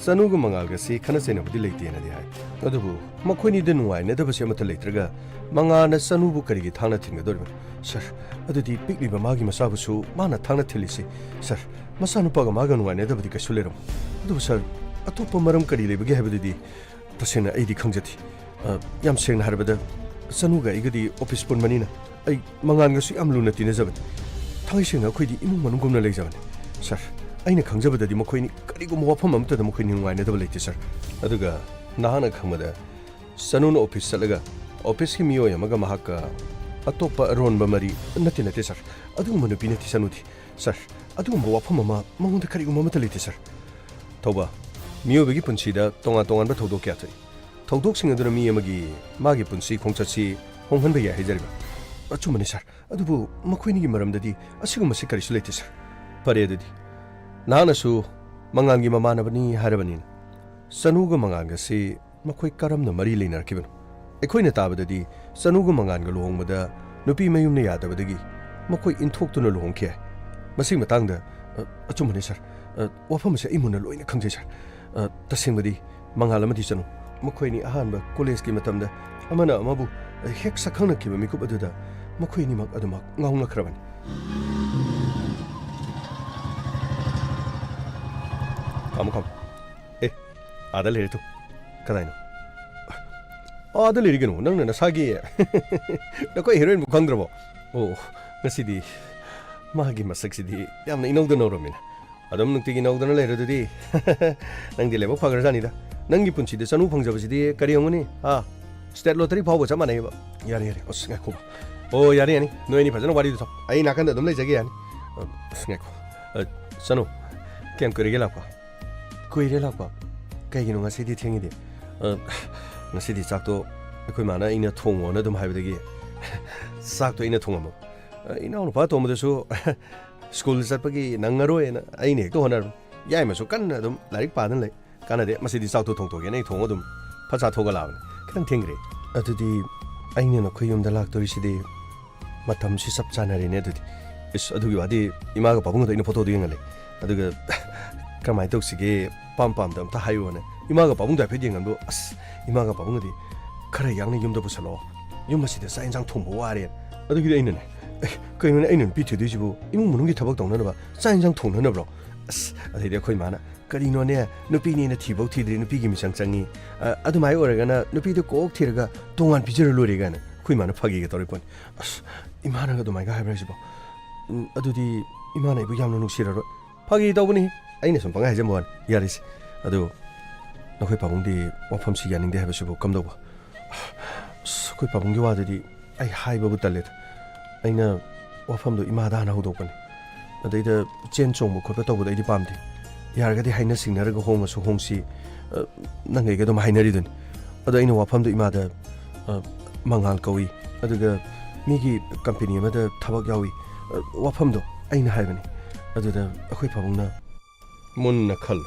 ꯆꯅꯨꯒ ꯃꯉꯥꯜꯒꯁꯤ ꯈꯠꯅ ꯆꯩꯅꯕꯗꯤ ꯂꯩꯇꯦꯅꯗꯤ ꯍꯥꯏ꯫ ꯑꯗꯨꯕꯨ ꯃꯈꯣꯏꯅꯤꯗ ꯅꯨꯡꯉꯥꯏꯅꯗꯕꯁꯦ ꯑꯃꯠꯇ ꯂꯩꯇ꯭ꯔꯒ ꯃꯉꯥꯜꯅ ꯆꯅꯨꯕꯨ ꯀꯔꯤꯒꯤ ꯊꯥꯡꯅ ꯊꯤꯟꯒꯗꯧꯔꯤꯕꯅꯣ? ꯁꯥꯔ, ꯑꯗꯨꯗꯤ ꯄꯤꯛꯂꯤꯕ ꯃꯥꯒꯤ ꯃꯆꯥꯕꯨꯁꯨ ꯃꯥꯅ ꯊꯥꯡꯅ ꯊꯤꯜꯂꯤꯁꯤ, ꯁꯥꯔ, ꯃꯆꯥꯅꯨꯄꯥꯒ ꯃꯥꯒ ꯅꯨꯡꯉꯥꯏꯅꯗꯕꯗꯤ ꯀꯩꯁꯨ ꯂꯩꯔꯝꯃꯣꯏ꯫ ꯑꯗꯨꯕꯨ ꯁꯥꯔ, ꯑꯇꯣꯞꯄ ꯃꯔꯝ ꯀꯔꯤ ꯂꯩꯕꯒꯦ ꯍꯥꯏꯕꯗꯨꯗꯤ ꯇꯁꯦꯡꯅ ꯑꯩꯗꯤ ꯈꯪꯖꯗꯦ꯫ ꯑ, ꯌꯥꯝ ꯁꯦꯡꯅ ꯍꯥꯏꯔꯕꯗ, ꯆꯅꯨꯒ ꯑꯩꯒꯗꯤ ꯑꯣꯐꯤꯁ ꯄꯨꯟꯕꯅꯤꯅ ꯑꯩ ꯃꯉꯥꯜꯒꯁꯨ ꯌꯥꯝ ꯂꯨꯅ ꯇꯤꯟꯅꯖꯕꯅꯤ꯫ ꯊꯥꯡꯉꯩ ꯁꯦꯡꯅ ꯑꯩꯈꯣꯏꯗꯤ ꯏꯃꯨꯡ ꯃꯅꯨꯡꯒꯨꯝꯅ ꯂꯩꯖꯕꯅꯤ꯫ ꯁꯥꯔ, ꯑꯩꯅ ꯈꯪꯖꯕꯗꯗꯤ ꯃꯈꯣꯏꯅꯤ ꯀꯔꯤꯒꯨꯝꯕ ꯋꯥꯐꯝ ꯑꯃꯠꯇꯗ ꯃꯈꯣꯏꯅꯤ ꯅꯨꯡꯉꯥꯏꯅꯗꯕ ꯂꯩꯇꯦ, ꯁꯥꯔ꯫ ꯑꯗꯨꯒ ꯅꯍꯥꯛꯅ ꯈꯪꯕꯗ ꯆꯅꯨꯅ ꯑꯣꯐꯤꯁ ꯆꯠꯂꯒ ꯑꯣꯐꯤꯁꯀꯤ ꯃꯤꯑꯣꯏ ꯑꯃꯒ ꯃꯍꯥꯛꯀ ꯑꯇꯣꯞꯄ ꯑꯔꯣꯟꯕ ꯃꯔꯤ, ꯅꯠꯇꯦ, ꯅꯠꯇꯦ, ꯁꯥꯔ꯫ ꯑꯗꯨꯒꯨꯝꯕ ꯅꯨꯄꯤ ꯅꯠꯇꯦ ꯆꯅꯨꯗꯤ꯫ ꯁꯥꯔ, ꯑꯗꯨꯒꯨꯝꯕ ꯋꯥꯐꯝ ꯑꯃ ꯃꯉꯣꯟꯗ ꯀꯔꯤꯒꯨꯝꯕ ꯑꯃꯠꯇ ꯂꯩꯇꯦ, ꯁꯥꯔ꯫ ꯊꯧꯕ, ꯃꯤꯑꯣꯏꯕꯒꯤ ꯄꯨꯟꯁꯤꯗ ꯇꯣꯉꯥꯟ ꯇꯣꯉꯥꯟꯕ ꯊꯧꯗꯣꯛ ꯀꯌꯥ ꯊꯣꯛꯏ꯫ ꯊꯧꯗꯣꯛꯁꯤꯡ ꯑꯗꯨꯅ ꯃꯤ ꯑꯃꯒꯤ, ꯃꯥꯒꯤ ꯄꯨꯟꯁꯤ ꯈꯣꯡꯆꯠꯁꯤ ꯍꯣꯡꯍꯟꯕ ꯌꯥꯏ ꯍꯥꯏꯖꯔꯤꯕ꯫ ꯑꯆꯨꯝꯕꯅꯤ, ꯁꯥꯔ꯫ ꯑꯗꯨꯕꯨ ꯃꯈꯣꯏꯅꯤꯒꯤ ꯃꯔꯝꯗꯗꯤ ꯑꯁꯤꯒꯨꯝꯕꯁꯤ ꯀꯔꯤꯁꯨ ꯂꯩꯇꯦ, ꯁꯥꯔ꯫ ꯐꯔꯦ ꯑꯗꯨꯗꯤ, ꯅꯍꯥꯛꯅꯁꯨ ꯃꯉꯥꯜꯒꯤ ꯃꯃꯥꯟꯅꯕꯅꯤ ꯍꯥꯏꯔꯕꯅꯤꯅ, ꯆꯅꯨꯒ ꯃꯉꯥꯜꯒꯁꯤ ꯃꯈꯣꯏ ꯀꯔꯝꯅ ꯃꯔꯤ ꯂꯩꯅꯔꯛꯈꯤꯕꯅꯣ? ꯑꯩꯈꯣꯏꯅ ꯇꯥꯕꯗꯗꯤ ꯆꯅꯨꯒ ꯃꯉꯥꯜꯒ ꯂꯨꯍꯣꯡꯕꯗ ꯅꯨꯄꯤ ꯃꯌꯨꯝꯅ ꯌꯥꯗꯕꯗꯒꯤ ꯃꯈꯣꯏ ꯏꯟꯊꯣꯛꯇꯨꯅ ꯂꯨꯍꯣꯡꯈꯤ ꯍꯥꯏ꯫ ꯃꯁꯤꯒꯤ ꯃꯇꯥꯡꯗ, ꯑ, ꯑꯆꯨꯝꯕꯅꯤ, ꯁꯥꯔ꯫ ꯑ, ꯋꯥꯐꯝ ꯑꯁꯤ ꯑꯩ ꯃꯨꯟꯅ ꯂꯣꯏꯅ ꯈꯪꯖꯩ, ꯁꯥꯔ꯫ ꯑ, ꯇꯁꯦꯡꯕꯗꯤ ꯃꯉꯥꯜ ꯑꯃꯗꯤ ꯆꯅꯨ, ꯃꯈꯣꯏ ꯑꯅꯤ ꯑꯍꯥꯟꯕ ꯀꯣꯂꯦꯖꯀꯤ ꯃꯇꯝꯗ ꯑꯃꯅ ꯑꯃꯕꯨ ꯍꯦꯛ ꯁꯛꯈꯪꯅꯈꯤꯕ ꯃꯤꯀꯨꯞ ꯑꯗꯨꯗ ꯃꯈꯣꯏ ꯑꯅꯤꯃꯛ ꯑꯗꯨꯃꯛ ꯉꯥꯎꯅꯈ꯭ꯔꯕꯅꯤ꯫ ꯈꯥꯝꯃꯨ, ꯈꯥꯝꯃꯨ꯫ ꯑꯦ, ꯑꯥꯗ ꯂꯩꯔꯦ ꯇꯨ꯫ ꯀꯗꯥꯏꯅꯣ? ꯑꯥꯗ ꯂꯩꯔꯤ ꯀꯩꯅꯣ, ꯅꯪꯅ ꯅꯁꯥꯒꯤ ꯅꯈꯣꯏ ꯍꯦꯔꯣꯏꯟꯕꯨ ꯈꯪꯗ꯭ꯔꯕꯣ? ꯑꯣ, ꯉꯁꯤꯗꯤ ꯃꯥꯒꯤ ꯃꯁꯛꯁꯤꯗꯤ ꯌꯥꯝꯅ ꯏꯅꯧꯗ ꯅꯧꯔꯝꯃꯤꯅ꯫ ꯑꯗꯨꯝ ꯅꯨꯡꯇꯤꯒꯤ ꯅꯧꯗꯅ ꯂꯩꯔꯗꯨꯗꯤ꯫ ꯅꯪꯗꯤ ꯂꯥꯏꯕꯛ ꯐꯈ꯭ꯔꯖꯥꯠꯅꯤꯗ꯫ ꯅꯪꯒꯤ ꯄꯨꯟꯁꯤꯗ ꯆꯅꯨ ꯐꯪꯖꯕꯁꯤꯗꯤ ꯀꯔꯤ ꯍꯪꯉꯨꯅꯤ? ꯍꯥ? ꯁ꯭ꯇꯦꯠ ꯂꯣꯇꯔꯤ ꯐꯥꯎꯕ ꯆꯞ ꯃꯥꯟꯅꯩꯕ꯫ ꯌꯥꯔꯦ, ꯌꯥꯔꯦ꯫ ꯑꯁ, ꯉꯥꯏꯈꯣ꯫ ꯑꯣ, ꯌꯥꯔꯦ, ꯌꯥꯅꯤ꯫ ꯅꯣꯏ ꯑꯅꯤ ꯐꯖꯅ ꯋꯥꯔꯤꯗꯨ ꯁꯥꯎ꯫ ꯑꯩ ꯅꯥꯀꯟꯗ ꯑꯗꯨꯝ ꯂꯩꯖꯒꯦ, ꯌꯥꯅꯤ꯫ ꯑ, ꯑꯁ, ꯉꯥꯏꯈꯣ꯫ ꯑ, ꯆꯅꯨ, ꯀꯌꯥꯝ ꯀꯨꯏꯔꯒꯦ ꯂꯥꯛꯄ? ꯀꯨꯏꯔꯦ ꯂꯥꯛꯄ꯫ ꯀꯩꯒꯤꯅꯣ ꯉꯁꯤꯗꯤ ꯊꯦꯡꯉꯤꯗꯤ? ꯑ, ꯉꯁꯤꯗꯤ ꯆꯥꯛꯇꯣ ꯑꯩꯈꯣꯏ ꯃꯥꯅ ꯑꯩꯅ ꯊꯣꯡꯉꯣꯅ ꯑꯗꯨꯝ ꯍꯥꯏꯕꯗꯒꯤ ꯆꯥꯛꯇꯣ ꯑꯩꯅ ꯊꯣꯡꯉꯝꯃꯕ꯫ ꯑ, ꯏꯅꯥꯎꯅꯨꯄꯥ ꯑꯇꯣꯝꯕꯗꯨꯁꯨ ꯁ꯭ꯀꯨꯜ ꯆꯠꯄꯒꯤ ꯅꯪꯉꯔꯣꯏꯅ ꯑꯩꯅ ꯍꯦꯛꯇ ꯍꯣꯠꯅꯔꯕꯅꯤ꯫ ꯌꯥꯏꯃꯁꯨ ꯀꯟꯅ ꯑꯗꯨꯝ ꯂꯥꯏꯔꯤꯛ ꯄꯥꯗꯅ ꯂꯩ꯫ ꯀꯥꯟꯅꯗꯦ, ꯃꯁꯤꯗꯤ ꯆꯥꯛꯇꯣ ꯊꯣꯡꯗꯣꯛꯀꯦꯅ ꯑꯩ ꯊꯣꯡꯉ ꯑꯗꯨꯝ ꯐꯠ ꯆꯥꯊꯣꯛꯑꯒ ꯂꯥꯛꯑꯕꯅꯤ꯫ ꯈꯤꯇꯪ ꯊꯦꯡꯈ꯭ꯔꯦ꯫ ꯑꯗꯨꯗꯤ ꯑꯩꯅ ꯅꯈꯣꯏ ꯌꯨꯝꯗ ꯂꯥꯛꯇꯣꯔꯤꯁꯤꯗꯤ ꯃꯇꯝꯁꯤ ꯆꯞ ꯆꯥꯅꯔꯦꯅꯦ ꯑꯗꯨꯗꯤ꯫ ꯏꯁ, ꯑꯗꯨꯒꯤ ꯋꯥꯗꯤ ꯏꯃꯥꯒ ꯄꯥꯕꯨꯡꯒꯗꯣ ꯑꯩꯅ ꯐꯣꯇꯣꯗꯣ ꯌꯦꯡꯍꯜꯂꯦ꯫ ꯑꯗꯨꯒ ꯀꯔꯝꯍꯥꯏꯅ ꯇꯧꯁꯤꯒꯦ, ꯄꯥꯝ ꯄꯥꯝꯗ ꯑꯝꯇ ꯍꯥꯏꯌꯣꯅ ꯏꯃꯥꯒ ꯄꯥꯕꯨꯡꯗꯣ ꯍꯥꯏꯐꯦꯠ ꯌꯦꯡꯍꯟꯕꯨ, ꯑꯁ, ꯏꯃꯥꯒ ꯄꯥꯕꯨꯡꯒꯗꯤ ꯈꯔ ꯌꯥꯡꯅ ꯌꯨꯝꯗ ꯄꯨꯁꯜꯂꯛꯑꯣ, ꯌꯨꯝ ꯑꯁꯤꯗ ꯆꯥꯛ ꯌꯦꯟꯁꯥꯡ ꯊꯣꯡꯕ ꯋꯥꯔꯦ꯫ ꯑꯗꯨꯒꯤꯗꯤ ꯑꯩꯅꯅꯦ, "ꯑꯦ, ꯀꯩꯅꯣꯅꯦ, ꯑꯩꯅ ꯅꯨꯄꯤ ꯊꯤꯗꯣꯏꯁꯤꯕꯨ ꯏꯃꯨꯡ ꯃꯅꯨꯡꯒꯤ ꯊꯕꯛ ꯇꯧꯅꯅꯕ ꯆꯥꯛ ꯌꯦꯟꯁꯥꯡ ꯊꯣꯡꯅꯅꯕ꯭ꯔꯣ?" ꯑꯁ, ꯑꯗꯩꯗꯤ ꯑꯩꯈꯣꯏ ꯃꯥꯅ, "ꯀꯔꯤꯅꯣꯅꯦ, ꯅꯨꯄꯤꯅꯦꯅ ꯊꯤꯐꯧ ꯊꯤꯗ꯭ꯔꯤ, ꯅꯨꯄꯤꯒꯤ ꯃꯤꯆꯪ ꯆꯪꯉꯤ꯫ ꯑ, ꯑꯗꯨꯃꯥꯏꯅ ꯑꯣꯏꯔꯒꯅ ꯅꯨꯄꯤꯗꯣ ꯀꯣꯛ ꯊꯤꯔꯒ ꯇꯣꯉꯥꯟ ꯄꯤꯖꯔ ꯂꯣꯏꯔꯦ," ꯀꯥꯏꯅ ꯑꯩꯈꯣꯏ ꯃꯥꯅ ꯐꯥꯒꯤꯒ ꯇꯧꯔꯛꯄꯅꯤ꯫ ꯑꯁ, ꯏꯃꯥꯅꯒ ꯑꯗꯨꯃꯥꯏꯅ ꯍꯥꯏꯕ꯭ꯔꯥ ꯍꯥꯏꯁꯤꯕꯣ? ꯎꯝ, ꯑꯗꯨꯗꯤ ꯏꯃꯥꯅ ꯑꯩꯕꯨ ꯌꯥꯝꯅ ꯅꯨꯡꯁꯤꯔꯔꯣꯏ꯫ ꯐꯥꯒꯤ ꯇꯧꯕꯅꯤ, ꯑꯩꯅ ꯁꯨꯝ ꯄꯪꯍꯥꯏ ꯍꯥꯏꯖꯟꯕ ꯋꯥꯅꯤ꯫ ꯌꯥꯔꯦꯁꯦ꯫ ꯑꯗꯨ ꯅꯈꯣꯏ ꯄꯥꯕꯨꯡꯗꯤ ꯋꯥꯐꯝꯁꯤ ꯌꯥꯅꯤꯡꯗꯦ ꯍꯥꯏꯕꯁꯤꯕꯨ ꯀꯝꯗꯧꯕ? ꯑꯁ, ꯑꯩꯈꯣꯏ ꯄꯥꯕꯨꯡꯒꯤ ꯋꯥꯗꯨꯗꯤ ꯑꯩ ꯍꯥꯏꯕꯕꯨ ꯇꯜꯂꯦꯗ꯫ ꯑꯩꯅ ꯋꯥꯐꯝꯗꯣ ꯏꯃꯥꯗ ꯍꯥꯟꯅ ꯍꯧꯗꯣꯛꯄꯅꯤ꯫ ꯑꯗꯩꯗ ꯆꯦꯟ ꯆꯣꯡꯕ ꯈꯣꯠꯄ ꯇꯧꯕꯗꯣ ꯑꯩꯗꯤ ꯄꯥꯝꯗꯦ꯫ ꯌꯥꯔꯒꯗꯤ ꯍꯥꯏꯅ ꯁꯤꯡꯅꯔꯒ ꯍꯣꯡꯉꯁꯨ ꯍꯣꯡꯁꯤ, ꯑ, ꯅꯪ ꯑꯩꯒ ꯑꯗꯨꯝ ꯍꯥꯏꯅꯔꯤꯗꯨꯅꯤ꯫ ꯑꯗꯣ ꯑꯩꯅ ꯋꯥꯐꯝꯗꯣ ꯏꯃꯥꯗ, ꯑ, "ꯃꯉꯥꯜ ꯀꯧꯏ, ꯑꯗꯨꯒ ꯃꯤꯒꯤ ꯀꯝꯄꯦꯅꯤ ꯑꯃꯗ ꯊꯕꯛ ꯌꯥꯎꯏ, ꯑ, ꯋꯥꯐꯝꯗꯣ ꯑꯩꯅ ꯍꯥꯏꯕꯅꯤ꯫ ꯑꯗꯨꯗ ꯑꯩꯈꯣꯏ ꯄꯥꯕꯨꯡꯅ" ꯃꯨꯟꯅ ꯈꯜꯂꯨ꯫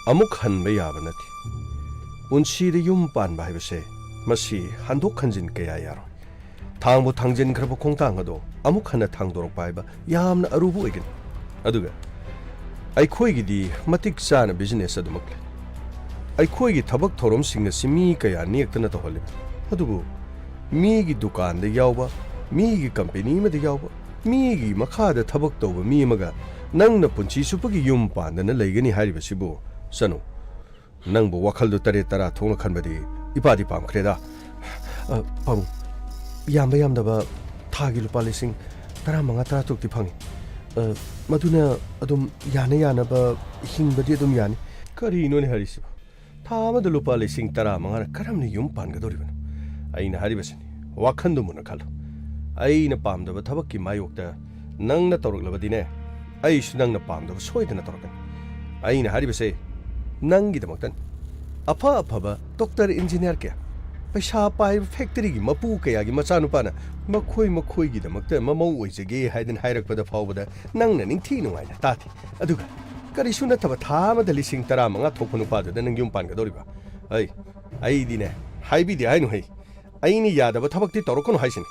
ꯑꯃꯨꯛ ꯍꯟꯕ ꯌꯥꯕ ꯅꯠꯇꯦ꯫ ꯄꯨꯟꯁꯤꯗ ꯌꯨꯝ ꯄꯥꯟꯕ ꯍꯥꯏꯕꯁꯦ, ꯃꯁꯤ ꯍꯟꯗꯣꯛ ꯍꯟꯖꯤꯟ ꯀꯌꯥ ꯌꯥꯔꯣꯏ꯫ ꯊꯥꯡꯕꯨ ꯊꯥꯡꯖꯤꯟꯈ꯭ꯔꯕ ꯈꯣꯡꯊꯥꯡ ꯑꯗꯣ ꯑꯃꯨꯛ ꯍꯟꯅ ꯊꯥꯡꯗꯣꯔꯛꯄ ꯍꯥꯏꯕ ꯌꯥꯝꯅ ꯑꯔꯨꯕ ꯑꯣꯏꯒꯅꯤ꯫ ꯑꯗꯨꯒ ꯑꯩꯈꯣꯏꯒꯤꯗꯤ ꯃꯇꯤꯛ ꯆꯥꯅ ꯕꯤꯖꯤꯅꯦꯁ ꯑꯗꯨꯃꯛ ꯂꯩ꯫ ꯑꯩꯈꯣꯏꯒꯤ ꯊꯕꯛ ꯊꯧꯔꯝꯁꯤꯡ ꯑꯁꯤ ꯃꯤ ꯀꯌꯥ ꯅꯦꯛꯇꯅ ꯇꯧꯍꯜꯂꯤꯕꯅꯤ꯫ ꯑꯗꯨꯕꯨ ꯃꯤꯒꯤ ꯗꯨꯀꯥꯟꯗ ꯌꯥꯎꯕ, ꯃꯤꯒꯤ ꯀꯝꯄꯦꯅꯤ ꯑꯃꯗ ꯌꯥꯎꯕ, ꯃꯤꯒꯤ ꯃꯈꯥꯗ ꯊꯕꯛ ꯇꯧꯕ ꯃꯤ ꯑꯃꯒ ꯅꯪꯅ ꯄꯨꯟꯁꯤ ꯆꯨꯞꯄꯒꯤ ꯌꯨꯝ ꯄꯥꯟꯗꯅ ꯂꯩꯒꯅꯤ ꯍꯥꯏꯔꯤꯕꯁꯤꯕꯨ, ꯆꯅꯨ, ꯅꯪꯕꯨ ꯋꯥꯈꯜꯗꯨ ꯇꯔꯦꯠ ꯇꯔꯥ ꯊꯣꯛꯅ ꯈꯟꯕꯗꯤ ꯏꯄꯥꯗꯤ ꯄꯥꯝꯈ꯭ꯔꯦꯗ꯫ ꯑ, ꯄꯥꯕꯨꯡ, ꯌꯥꯝꯕ ꯌꯥꯝꯗꯕ ꯊꯥꯒꯤ ꯂꯨꯄꯥ ꯂꯤꯁꯤꯡ ꯇꯔꯥꯃꯉꯥ, ꯇꯔꯥꯇꯔꯨꯛꯇꯤ ꯐꯪꯉꯤ꯫ ꯑ, ꯃꯗꯨꯅ ꯑꯗꯨꯝ ꯌꯥꯅ ꯌꯥꯅꯕ ꯍꯤꯡꯕꯗꯤ ꯑꯗꯨꯝ ꯌꯥꯅꯤ꯫ ꯀꯔꯤꯅꯣꯅꯦ ꯍꯥꯏꯔꯤꯁꯤꯕꯣ? ꯊꯥ ꯑꯃꯗ ꯂꯨꯄꯥ ꯂꯤꯁꯤꯡ ꯇꯔꯥꯃꯉꯥꯅ ꯀꯔꯝꯅ ꯌꯨꯝ ꯄꯥꯟꯒꯗꯧꯔꯤꯕꯅꯣ? ꯑꯩꯅ ꯍꯥꯏꯔꯤꯕꯁꯤꯅꯤ, ꯋꯥꯈꯟꯗꯨ ꯃꯨꯟꯅ ꯈꯜꯂꯨ꯫ ꯑꯩꯅ ꯄꯥꯝꯗꯕ ꯊꯕꯛꯀꯤ ꯃꯥꯌꯣꯛꯇ ꯅꯪꯅ ꯇꯧꯔꯛꯂꯕꯗꯤꯅꯦ, ꯑꯩꯁꯨ ꯅꯪꯅ ꯄꯥꯝꯗꯕ ꯁꯣꯏꯗꯅ ꯇꯧꯔꯛꯀꯅꯤ꯫ ꯑꯩꯅ ꯍꯥꯏꯔꯤꯕꯁꯦ ꯅꯪꯒꯤꯗꯃꯛꯇꯅꯤ꯫ ꯑꯐ ꯑꯐꯕ ꯗꯣꯛꯇꯔ, ꯏꯟꯖꯤꯅꯤꯌꯥꯔ ꯀꯌꯥ, ꯄꯩꯁꯥ ꯄꯥꯏꯕ ꯐꯦꯛꯇꯔꯤꯒꯤ ꯃꯄꯨ ꯀꯌꯥꯒꯤ ꯃꯆꯥꯅꯨꯄꯥꯅ ꯃꯈꯣꯏ ꯃꯈꯣꯏꯒꯤꯗꯃꯛꯇ ꯃꯃꯧ ꯑꯣꯏꯖꯒꯦ ꯍꯥꯏꯗꯅ ꯍꯥꯏꯔꯛꯄꯗ ꯐꯥꯎꯕꯗ ꯅꯪꯅ ꯅꯤꯡꯊꯤ ꯅꯨꯡꯉꯥꯏꯅ ꯇꯥꯗꯦ꯫ ꯑꯗꯨꯒ ꯀꯔꯤꯁꯨ ꯅꯠꯇꯕ ꯊꯥ ꯑꯃꯗ ꯂꯤꯁꯤꯡ ꯇꯔꯥꯃꯉꯥ ꯊꯣꯛꯄ ꯅꯨꯄꯥꯗꯨꯗ ꯅꯪ ꯌꯨꯝ ꯄꯥꯟꯒꯗꯧꯔꯤꯕ? ꯑꯩ, ꯑꯩꯗꯤꯅꯦ, ꯍꯥꯏꯕꯤꯗꯦ ꯍꯥꯏꯅꯨ ꯍꯩ꯫ ꯑꯩꯅ ꯌꯥꯗꯕ ꯊꯕꯛꯇꯤ ꯇꯧꯔꯛꯀꯅꯨ ꯍꯥꯏꯁꯤꯅꯤ꯫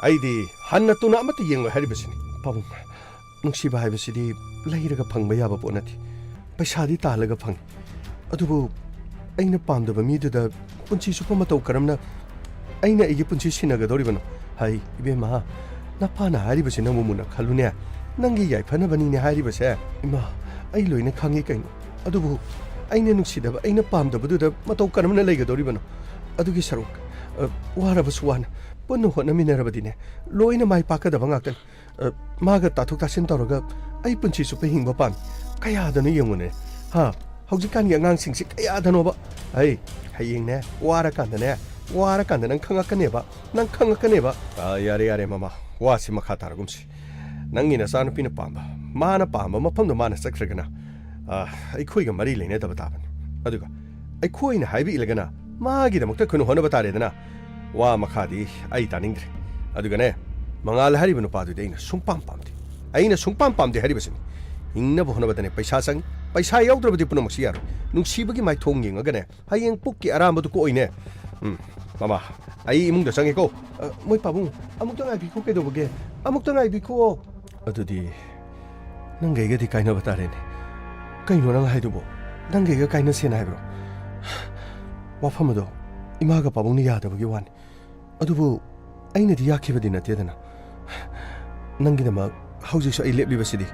ꯑꯩꯗꯤ ꯍꯟꯅ ꯇꯨꯅ ꯑꯃꯠꯇ ꯌꯦꯡꯂꯣꯏ ꯍꯥꯏꯔꯤꯕꯁꯤꯅꯤ꯫ ꯄꯥꯕꯨꯡ, ꯅꯨꯡꯁꯤꯕ ꯍꯥꯏꯕꯁꯤꯗꯤ ꯂꯩꯔꯒ ꯐꯪꯕ ꯌꯥꯕ ꯄꯣꯠ ꯅꯠꯇꯦ꯫ ꯄꯩꯁꯥꯗꯤ ꯇꯥꯜꯂꯒ ꯐꯪꯏ꯫ ꯑꯗꯨꯕꯨ ꯑꯩꯅ ꯄꯥꯝꯗꯕ ꯃꯤꯗꯨꯗ ꯄꯨꯟꯁꯤ ꯆꯨꯞꯄ ꯃꯇꯧ ꯀꯔꯝꯅ ꯑꯩꯅ ꯑꯩꯒꯤ ꯄꯨꯟꯁꯤ ꯁꯤꯟꯅꯒꯗꯧꯔꯤꯕꯅꯣ? ꯍꯩ, ꯏꯕꯦꯝꯃ, ꯅꯄꯥꯅ ꯍꯥꯏꯔꯤꯕꯁꯤ ꯅꯪꯕꯨ ꯃꯨꯟꯅ ꯈꯜꯂꯨꯅꯦ꯫ ꯅꯪꯒꯤ ꯌꯥꯏꯐꯅꯕꯅꯤꯅꯦ ꯍꯥꯏꯔꯤꯕꯁꯦ꯫ ꯏꯃꯥ, ꯑꯩ ꯂꯣꯏꯅ ꯈꯪꯉꯤ ꯀꯩꯅꯣ꯫ ꯑꯗꯨꯕꯨ ꯑꯩꯅ ꯅꯨꯡꯁꯤꯗꯕ, ꯑꯩꯅ ꯄꯥꯝꯗꯕꯗꯨꯗ ꯃꯇꯧ ꯀꯔꯝꯅ ꯂꯩꯒꯗꯧꯔꯤꯕꯅꯣ? ꯑꯗꯨꯒꯤ ꯁꯔꯨꯛ, ꯑ, ꯋꯥꯔꯕꯁꯨ ꯋꯥꯅ ꯄꯨꯟꯅ ꯍꯣꯠꯅꯃꯤꯟꯅꯔꯕꯗꯤꯅꯦ, ꯂꯣꯏꯅ ꯃꯥꯏ ꯄꯥꯛꯀꯗꯕ ꯉꯥꯛꯇꯅꯤ꯫ ꯑ, ꯃꯥꯒ ꯇꯥꯊꯣꯛ ꯇꯥꯁꯤꯟ ꯇꯧꯔꯒ ꯑꯩ ꯄꯨꯟꯁꯤ ꯆꯨꯞꯄ ꯍꯤꯡꯕ ꯄꯥꯝꯃꯤ꯫ ꯀꯌꯥꯗꯅꯣ ꯌꯦꯡꯉꯨꯅꯦ꯫ ꯍꯥ? ꯍꯧꯖꯤꯛꯀꯥꯟꯒꯤ ꯑꯉꯥꯡꯁꯤꯡꯁꯤ ꯀꯌꯥꯗꯅꯣꯕ? ꯑꯩ ꯍꯌꯦꯡꯅꯦ, ꯋꯥꯔꯀꯥꯟꯗꯅꯦ, ꯋꯥꯔꯀꯥꯟꯗ ꯅꯪ ꯈꯪꯉꯛꯀꯅꯦꯕ, ꯅꯪ ꯈꯪꯉꯛꯀꯅꯦꯕ꯫ ꯑ, ꯌꯥꯔꯦ, ꯌꯥꯔꯦ, ꯃꯃꯥ, ꯋꯥꯁꯤ ꯃꯈꯥ ꯇꯥꯔꯒꯨꯝꯁꯤ꯫ ꯅꯪꯒꯤ ꯅꯆꯥꯅꯨꯄꯤꯅ ꯄꯥꯝꯕ, ꯃꯥꯅ ꯄꯥꯝꯕ ꯃꯐꯝꯗꯣ ꯃꯥꯅ ꯆꯠꯈ꯭ꯔꯒꯅ, ꯑ, ꯑꯩꯈꯣꯏꯒ ꯃꯔꯤ ꯂꯩꯅꯗꯕ ꯇꯥꯕꯅꯤ꯫ ꯑꯗꯨꯒ ꯑꯩꯈꯣꯏꯅ ꯍꯥꯏꯕ ꯏꯜꯂꯒꯅ ꯃꯥꯒꯤꯗꯃꯛꯇ ꯑꯩꯈꯣꯏꯅ ꯍꯣꯠꯅꯕ ꯇꯥꯔꯦꯗꯅ꯫ ꯋꯥ ꯃꯈꯥꯗꯤ ꯑꯩ ꯇꯥꯅꯤꯡꯗ꯭ꯔꯦ꯫ ꯑꯗꯨꯒꯅꯦ, ꯃꯉꯥꯜ ꯍꯥꯏꯔꯤꯕ ꯅꯨꯄꯥꯗꯨꯗꯤ ꯑꯩꯅ ꯁꯨꯡꯄꯥꯝ ꯄꯥꯝꯗꯦ꯫ ꯑꯩꯅ ꯁꯨꯡꯄꯥꯝ ꯄꯥꯝꯗꯦ ꯍꯥꯏꯔꯤꯕꯁꯤꯅꯤ꯫ ꯍꯤꯡꯅꯕ ꯍꯣꯠꯅꯕꯗꯅꯦ ꯄꯩꯁꯥ ꯆꯪꯏ, ꯄꯩꯁꯥ ꯌꯥꯎꯗ꯭ꯔꯕꯗꯤ ꯄꯨꯝꯅꯃꯛꯁꯤ ꯌꯥꯔꯣꯏ꯫ ꯅꯨꯡꯁꯤꯕꯒꯤ ꯃꯥꯏꯊꯣꯡ ꯌꯦꯡꯉꯒꯅꯦ, ꯍꯌꯦꯡ ꯄꯨꯛꯀꯤ ꯑꯔꯥꯝꯕꯗꯨ ꯀꯣꯛꯏꯅꯦ꯫ ꯎꯝ, ꯃꯃꯥ, ꯑꯩ ꯏꯃꯨꯡꯗ ꯆꯪꯉꯦꯀꯣ꯫ ꯑ, ꯃꯣꯏ ꯄꯥꯕꯨꯡ, ꯑꯃꯨꯛꯇ ꯉꯥꯏꯕꯤꯈꯣ ꯀꯩꯗꯧꯕꯒꯦ? ꯑꯃꯨꯛꯇ ꯉꯥꯏꯕꯤꯈꯣ꯫ ꯑꯗꯨꯗꯤ ꯅꯪꯒ ꯑꯩꯒꯗꯤ ꯀꯥꯏꯅꯕ ꯇꯥꯔꯦꯅꯦ꯫ ꯀꯩꯅꯣ ꯅꯪ ꯍꯥꯏꯗꯨꯕꯣ? ꯅꯪꯒ ꯑꯩꯒ ꯀꯥꯏꯅꯁꯦꯅ ꯍꯥꯏꯕ꯭ꯔꯣ? ꯋꯥꯐꯝ ꯑꯗꯣ ꯏꯃꯥꯒ ꯄꯥꯕꯨꯡꯅ ꯌꯥꯗꯕꯒꯤ ꯋꯥꯅꯤ꯫ ꯑꯗꯨꯕꯨ ꯑꯩꯅꯗꯤ ꯌꯥꯈꯤꯕꯗꯤ ꯅꯠꯇꯦꯗꯅ꯫ ꯅꯪꯒꯤꯗꯃꯛ ꯍꯧꯖꯤꯛꯁꯨ ꯑꯩ ꯂꯦꯞꯂꯤꯕꯁꯤꯗꯤ꯫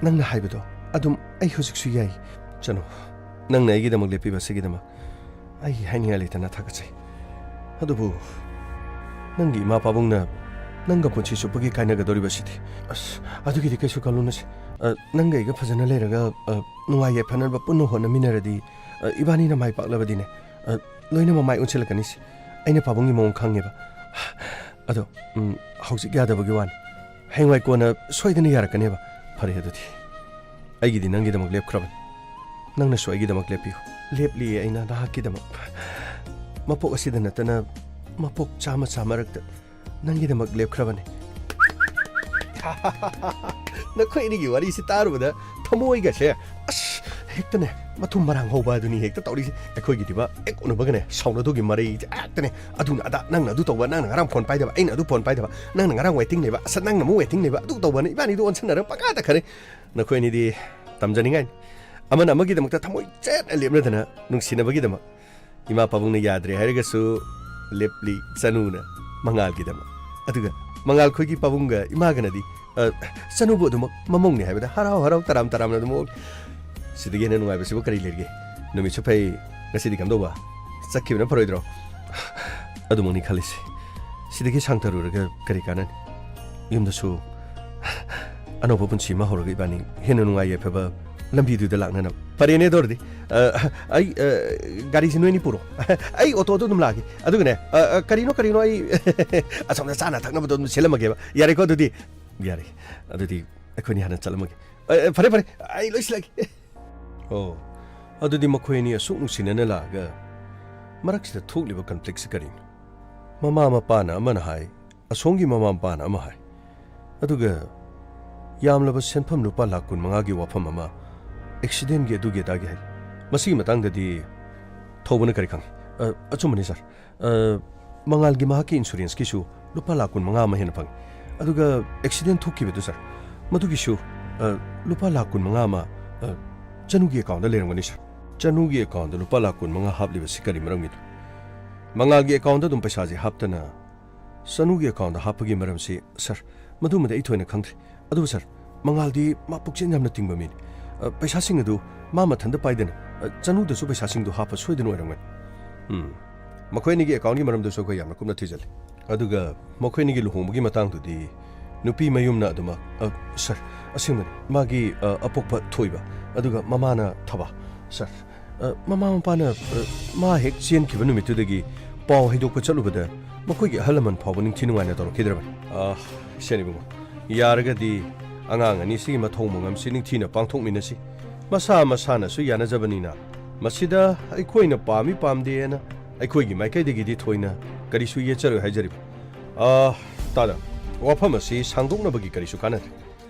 ꯅꯪꯅ ꯍꯥꯏꯕꯗꯣ ꯑꯗꯨꯝ ꯑꯩ ꯍꯧꯖꯤꯛꯁꯨ ꯌꯥꯏ꯫ ꯆꯅꯨ, ꯅꯪꯅ ꯑꯩꯒꯤꯗꯃꯛ ꯂꯦꯞꯄꯤꯕꯁꯤꯒꯤꯗꯃꯛ ꯑꯩ ꯍꯥꯏꯅꯤꯡꯉꯥꯏ ꯂꯩꯇꯅ ꯊꯥꯒꯠꯆꯩ꯫ ꯑꯗꯨꯕꯨ ꯅꯪꯒꯤ ꯏꯃꯥ ꯄꯥꯕꯨꯡꯅ ꯅꯪꯒ ꯄꯨꯟꯁꯤ ꯆꯨꯞꯄꯒꯤ ꯀꯥꯏꯅꯒꯗꯧꯔꯤꯕꯁꯤꯗꯤ꯫ ꯑꯁ, ꯑꯗꯨꯒꯤꯗꯤ ꯀꯩꯁꯨ ꯈꯜꯂꯨꯅꯨꯁꯦ꯫ ꯑ, ꯅꯪꯒ ꯑꯩꯒ ꯐꯖꯅ ꯂꯩꯔꯒ, ꯑ, ꯅꯨꯡꯉꯥꯏ ꯌꯥꯏꯐꯅꯕ ꯄꯨꯟꯅ ꯍꯣꯠꯅꯃꯤꯟꯅꯔꯗꯤ, ꯑ, ꯏꯕꯥꯅꯤꯅ ꯃꯥꯏ ꯄꯥꯛꯂꯕꯗꯤꯅꯦ, ꯑ, ꯂꯣꯏꯅꯃꯛ ꯃꯥꯏ ꯑꯣꯟꯁꯤꯜꯂꯛꯀꯅꯤꯁꯦ꯫ ꯑꯩꯅ ꯄꯥꯕꯨꯡꯒꯤ ꯃꯑꯣꯡ ꯈꯪꯉꯦꯕ꯫ ꯑꯗꯣ, ꯎꯝ, ꯍꯧꯖꯤꯛ ꯌꯥꯗꯕꯒꯤ ꯋꯥꯅꯤ꯫ ꯍꯌꯦꯡꯋꯥꯏ ꯀꯣꯟꯅ ꯁꯣꯏꯗꯅ ꯌꯥꯔꯛꯀꯅꯦꯕ꯫ ꯐꯔꯦ ꯑꯗꯨꯗꯤ꯫ ꯑꯩꯒꯤꯗꯤ ꯅꯪꯒꯤꯗꯃꯛ ꯂꯦꯞꯈ꯭ꯔꯕꯅꯤ꯫ ꯅꯪꯅꯁꯨ ꯑꯩꯒꯤꯗꯃꯛ ꯂꯦꯞꯄꯤꯌꯨ꯫ ꯂꯦꯞꯂꯤꯌꯦ ꯑꯩꯅ ꯅꯍꯥꯛꯀꯤꯗꯃꯛ꯫ ꯃꯄꯣꯛ ꯑꯁꯤꯗ ꯅꯠꯇꯅ ꯃꯄꯣꯛ ꯆꯥꯝꯃ ꯆꯥꯝꯃꯔꯛꯇ ꯅꯪꯒꯤꯗꯃꯛ ꯂꯦꯞꯈ꯭ꯔꯕꯅꯤ꯫ ꯅꯈꯣꯏ ꯑꯅꯤꯒꯤ ꯋꯥꯔꯤꯁꯤ ꯇꯥꯔꯨꯕꯗ ꯊꯃꯣꯏꯒꯁꯦ, ꯑꯁ, ꯍꯦꯛꯇꯅꯦ, ꯃꯊꯨꯝ ꯃꯔꯥꯡ ꯍꯧꯕ ꯑꯗꯨꯅꯤ ꯍꯦꯛꯇ ꯇꯧꯔꯤꯁꯦ꯫ ꯑꯩꯈꯣꯏꯒꯤꯗꯤꯕ ꯍꯦꯛ ꯎꯅꯕꯒꯅꯦ, ꯁꯥꯎꯅꯗꯨꯒꯤ ꯃꯔꯩꯁꯦ ꯍꯦꯛꯇꯅꯦ꯫ ꯑꯗꯨꯅ ꯑꯗꯥ, ꯅꯪꯅ ꯑꯗꯨ ꯇꯧꯕ, ꯅꯪꯅ ꯉꯔꯥꯡ ꯐꯣꯟ ꯄꯥꯏꯗꯕ, ꯑꯩꯅ ꯑꯗꯨ ꯐꯣꯟ ꯄꯥꯏꯗꯕ, ꯅꯪꯅ ꯉꯔꯥꯡ ꯋꯦꯇꯤꯡ ꯂꯩꯕ, ꯑꯁ, ꯅꯪꯅ ꯑꯃꯨꯛ ꯋꯦꯇꯤꯡ ꯂꯩꯕ, ꯑꯗꯨ ꯇꯧꯕꯅ ꯏꯕꯥꯅꯤꯗꯣ ꯑꯣꯟꯁꯤꯟꯅꯔꯒ ꯄꯪꯀꯥꯗ ꯈꯔꯦ꯫ ꯅꯈꯣꯏ ꯑꯅꯤꯗꯤ ꯇꯝꯖꯅꯤꯡꯉꯥꯏꯅꯤ꯫ ꯑꯃꯅ ꯑꯃꯒꯤꯗꯃꯛꯇ ꯊꯃꯣꯏ ꯆꯦꯠꯅ ꯂꯦꯞꯅꯗꯅ ꯅꯨꯡꯁꯤꯅꯕꯒꯤꯗꯃꯛ꯫ ꯏꯃꯥ ꯄꯥꯕꯨꯡꯅ ꯌꯥꯗ꯭ꯔꯦ ꯍꯥꯏꯔꯒꯁꯨ ꯂꯦꯞꯂꯤ ꯆꯅꯨꯅ ꯃꯉꯥꯜꯒꯤꯗꯃꯛ꯫ ꯑꯗꯨꯒ ꯃꯉꯥꯜ ꯈꯣꯏꯒꯤ ꯄꯥꯕꯨꯡꯒ ꯏꯃꯥꯒꯅꯗꯤ, ꯑ, ꯆꯅꯨꯕꯨ ꯑꯗꯨꯃꯛ ꯃꯃꯧꯅꯦ ꯍꯥꯏꯕꯗ ꯍꯔꯥꯎ ꯍꯔꯥꯎ ꯇꯔꯥꯝ ꯇꯔꯥꯝꯅ ꯑꯗꯨꯝ ꯑꯣꯛꯂꯤ꯫ ꯁꯤꯗꯒꯤ ꯍꯦꯟꯅ ꯅꯨꯡꯉꯥꯏꯕꯁꯤꯕꯨ ꯀꯔꯤ ꯂꯩꯔꯤꯒꯦ? ꯅꯨꯃꯤꯠꯁꯨ ꯐꯩ, ꯉꯁꯤꯗꯤ ꯀꯝꯗꯧꯕ? ꯆꯠꯈꯤꯕꯅ ꯐꯔꯣꯏꯗ꯭ꯔꯣ? ꯑꯗꯨꯃꯛꯅꯤ ꯈꯜꯂꯤꯁꯦ꯫ ꯁꯤꯗꯒꯤ ꯁꯥꯡꯊꯔꯨꯔꯒ ꯀꯔꯤ ꯀꯥꯟꯅꯅꯤ? ꯌꯨꯝꯗꯁꯨ ꯑꯅꯧꯕ ꯄꯨꯟꯁꯤ ꯑꯃ ꯍꯧꯔꯒ ꯏꯕꯥꯅꯤ ꯍꯦꯟꯅ ꯅꯨꯡꯉꯥꯏ ꯌꯥꯏꯐꯕ ꯂꯝꯕꯤꯗꯨꯗ ꯂꯥꯛꯅꯅꯕ꯫ ꯐꯔꯦꯅꯦ, ꯑꯗꯨ ꯑꯣꯏꯔꯗꯤ, ꯑ, ꯑꯩ, ꯑ, ꯒꯥꯔꯤꯁꯤ ꯅꯣꯏꯅꯤ ꯄꯨꯔꯣ꯫ ꯑꯩ ꯑꯣꯇꯣꯗꯣ ꯑꯗꯨꯝ ꯂꯥꯛꯑꯒꯦ꯫ ꯑꯗꯨꯒꯅꯦ, ꯑ, ꯑ, ꯀꯔꯤꯅꯣ, ꯀꯔꯤꯅꯣ ꯑꯩ ꯑꯁꯣꯝꯗ ꯆꯥꯅ ꯊꯛꯅꯕꯗꯣ ꯑꯗꯨꯝ ꯁꯤꯜꯂꯝꯃꯒꯦꯕ꯫ ꯌꯥꯔꯦꯀꯣ ꯑꯗꯨꯗꯤ? ꯌꯥꯔꯦ꯫ ꯑꯗꯨꯗꯤ ꯑꯩꯈꯣꯏꯅꯤ ꯍꯥꯟꯅ ꯆꯠꯂꯝꯃꯒꯦ꯫ ꯑ, ꯑ, ꯐꯔꯦ, ꯐꯔꯦ꯫ ꯑꯩ ꯂꯣꯏꯁꯤꯜꯂꯒꯦ꯫ ꯑꯣ, ꯑꯗꯨꯗꯤ ꯃꯈꯣꯏ ꯑꯅꯤ ꯑꯁꯨꯛ ꯅꯨꯡꯁꯤꯅꯅ ꯂꯥꯛꯑꯒ ꯃꯔꯛꯁꯤꯗ ꯊꯣꯛꯂꯤꯕ conflictꯁꯤ ꯀꯔꯤꯅꯣ? ꯃꯃꯥ ꯃꯄꯥꯅ ꯑꯃꯅ ꯍꯥꯏ, ꯑꯁꯣꯝꯒꯤ ꯃꯃꯥ ꯃꯄꯥꯅ ꯑꯃ ꯍꯥꯏ꯫ ꯑꯗꯨꯒ ꯌꯥꯝꯂꯕ ꯁꯦꯟꯐꯝ ꯂꯨꯄꯥ ꯂꯥꯈ ꯀꯨꯟ ꯃꯉꯥꯒꯤ ꯋꯥꯐꯝ ꯑꯃ, accidentꯒꯤ ꯑꯗꯨꯒꯤ ꯑꯗꯥꯒꯤ ꯍꯥꯏ꯫ ꯃꯁꯤꯒꯤ ꯃꯇꯥꯡꯗꯗꯤ ꯊꯧꯕꯅ ꯀꯔꯤ ꯈꯪꯏ? ꯑ, ꯑꯆꯨꯝꯕꯅꯤ, sir꯫ ꯑ, ꯃꯉꯥꯜꯒꯤ ꯃꯍꯥꯛꯀꯤ insuranceꯀꯤꯁꯨ ꯂꯨꯄꯥ ꯂꯥꯈ ꯀꯨꯟ ꯃꯉꯥ ꯑꯃ ꯍꯦꯟꯅ ꯐꯪꯏ꯫ ꯑꯗꯨꯒ accident ꯊꯣꯛꯈꯤꯕꯗꯨ, sir, ꯃꯗꯨꯒꯤꯁꯨ, ꯑ, ꯂꯨꯄꯥ ꯂꯥꯈ ꯀꯨꯟ ꯃꯉꯥ ꯑꯃ, ꯑ, ꯆꯅꯨꯒꯤ accountꯗ ꯂꯩꯔꯝꯒꯅꯤ, sir꯫ ꯆꯅꯨꯒꯤ accountꯗ ꯂꯨꯄꯥ ꯂꯥꯈ ꯀꯨꯟ ꯃꯉꯥ ꯍꯥꯞꯂꯤꯕꯁꯤ ꯀꯔꯤ ꯃꯔꯝꯒꯤꯅꯣ? ꯃꯉꯥꯜꯒꯤ accountꯗ ꯑꯗꯨꯝ ꯄꯩꯁꯥꯁꯦ ꯍꯥꯞꯇꯅ ꯆꯅꯨꯒꯤ accountꯗ ꯍꯥꯞꯄꯒꯤ ꯃꯔꯝꯁꯤ, sir, ꯃꯗꯨꯃꯗꯤ ꯑꯩ ꯊꯣꯏꯅ ꯈꯪꯗ꯭ꯔꯦ꯫ ꯑꯗꯨꯕꯨ, sir, ꯃꯉꯥꯜꯗꯤ ꯃꯥ ꯄꯨꯛꯆꯦꯜ ꯌꯥꯝꯅ ꯇꯤꯡꯕ ꯃꯤꯅꯤ꯫ ꯑ, ꯄꯩꯁꯥꯁꯤꯡ ꯑꯗꯨ ꯃꯥ ꯃꯊꯟꯇ ꯄꯥꯏꯗꯅ, ꯑ, ꯆꯅꯨꯗꯁꯨ ꯄꯩꯁꯥꯁꯤꯡꯗꯨ ꯍꯥꯞꯄ ꯁꯣꯏꯗꯅ ꯑꯣꯏꯔꯝꯒꯅꯤ꯫ ꯎꯝ꯫ ꯃꯈꯣꯏ ꯑꯅꯤꯒꯤ accountꯒꯤ ꯃꯔꯝꯗꯁꯨ ꯑꯩꯈꯣꯏ ꯌꯥꯝꯅ ꯀꯨꯞꯅ ꯊꯤꯖꯤꯜꯂꯤ꯫ ꯑꯗꯨꯒ ꯃꯈꯣꯏ ꯑꯅꯤꯒꯤ ꯂꯨꯍꯣꯡꯕꯒꯤ ꯃꯇꯥꯡꯗꯨꯗꯤ ꯅꯨꯄꯤ ꯃꯌꯨꯝꯅ ꯑꯗꯨꯃꯛ, ꯑ, sir, ꯑꯁꯦꯡꯕꯅꯤ, ꯃꯥꯒꯤ, ꯑ, ꯑꯄꯣꯛꯄ ꯊꯣꯏꯕ, ꯑꯗꯨꯒ ꯃꯃꯥꯅ ꯊꯕꯥ, sir꯫ ꯑ, ꯃꯃꯥ ꯃꯄꯥꯅ, ꯑ, ꯃꯥ ꯍꯦꯛ ꯆꯦꯟꯈꯤꯕ ꯅꯨꯃꯤꯠꯇꯨꯗꯒꯤ ꯄꯥꯎ ꯍꯩꯗꯣꯛꯄ ꯆꯠꯂꯨꯕꯗ ꯃꯈꯣꯏꯒꯤ ꯑꯍꯜ ꯂꯃꯟ ꯐꯥꯎꯕ ꯅꯤꯡꯊꯤ ꯅꯨꯡꯉꯥꯏꯅ ꯇꯧꯔꯛꯈꯤꯗ꯭ꯔꯕꯅꯤ꯫ ꯑ, ꯏꯆꯟ ꯏꯕꯨꯡꯉꯣ, ꯌꯥꯔꯒꯗꯤ ꯑꯉꯥꯡ ꯑꯅꯤꯁꯤꯒꯤ ꯃꯊꯧ ꯃꯉꯝꯁꯤ ꯅꯤꯡꯊꯤꯅ ꯄꯥꯡꯊꯣꯛꯃꯤꯟꯅꯁꯤ꯫ ꯃꯁꯥ ꯃꯁꯥꯅꯁꯨ ꯌꯥꯅꯖꯕꯅꯤꯅ ꯃꯁꯤꯗ ꯑꯩꯈꯣꯏꯅ ꯄꯥꯝꯃꯤ ꯄꯥꯝꯗꯦꯅ ꯑꯩꯈꯣꯏꯒꯤ ꯃꯥꯏꯀꯩꯗꯒꯤꯗꯤ ꯊꯣꯏꯅ ꯀꯔꯤꯁꯨ ꯌꯦꯠꯆꯔꯣꯏ ꯍꯥꯏꯖꯔꯤꯕ꯫ ꯑ, ꯇꯥꯗ, ꯋꯥꯐꯝ ꯑꯁꯤ ꯁꯥꯡꯗꯣꯛꯅꯕꯒꯤ ꯀꯔꯤꯁꯨ ꯀꯥꯟꯅꯗ꯭ꯔꯦ꯫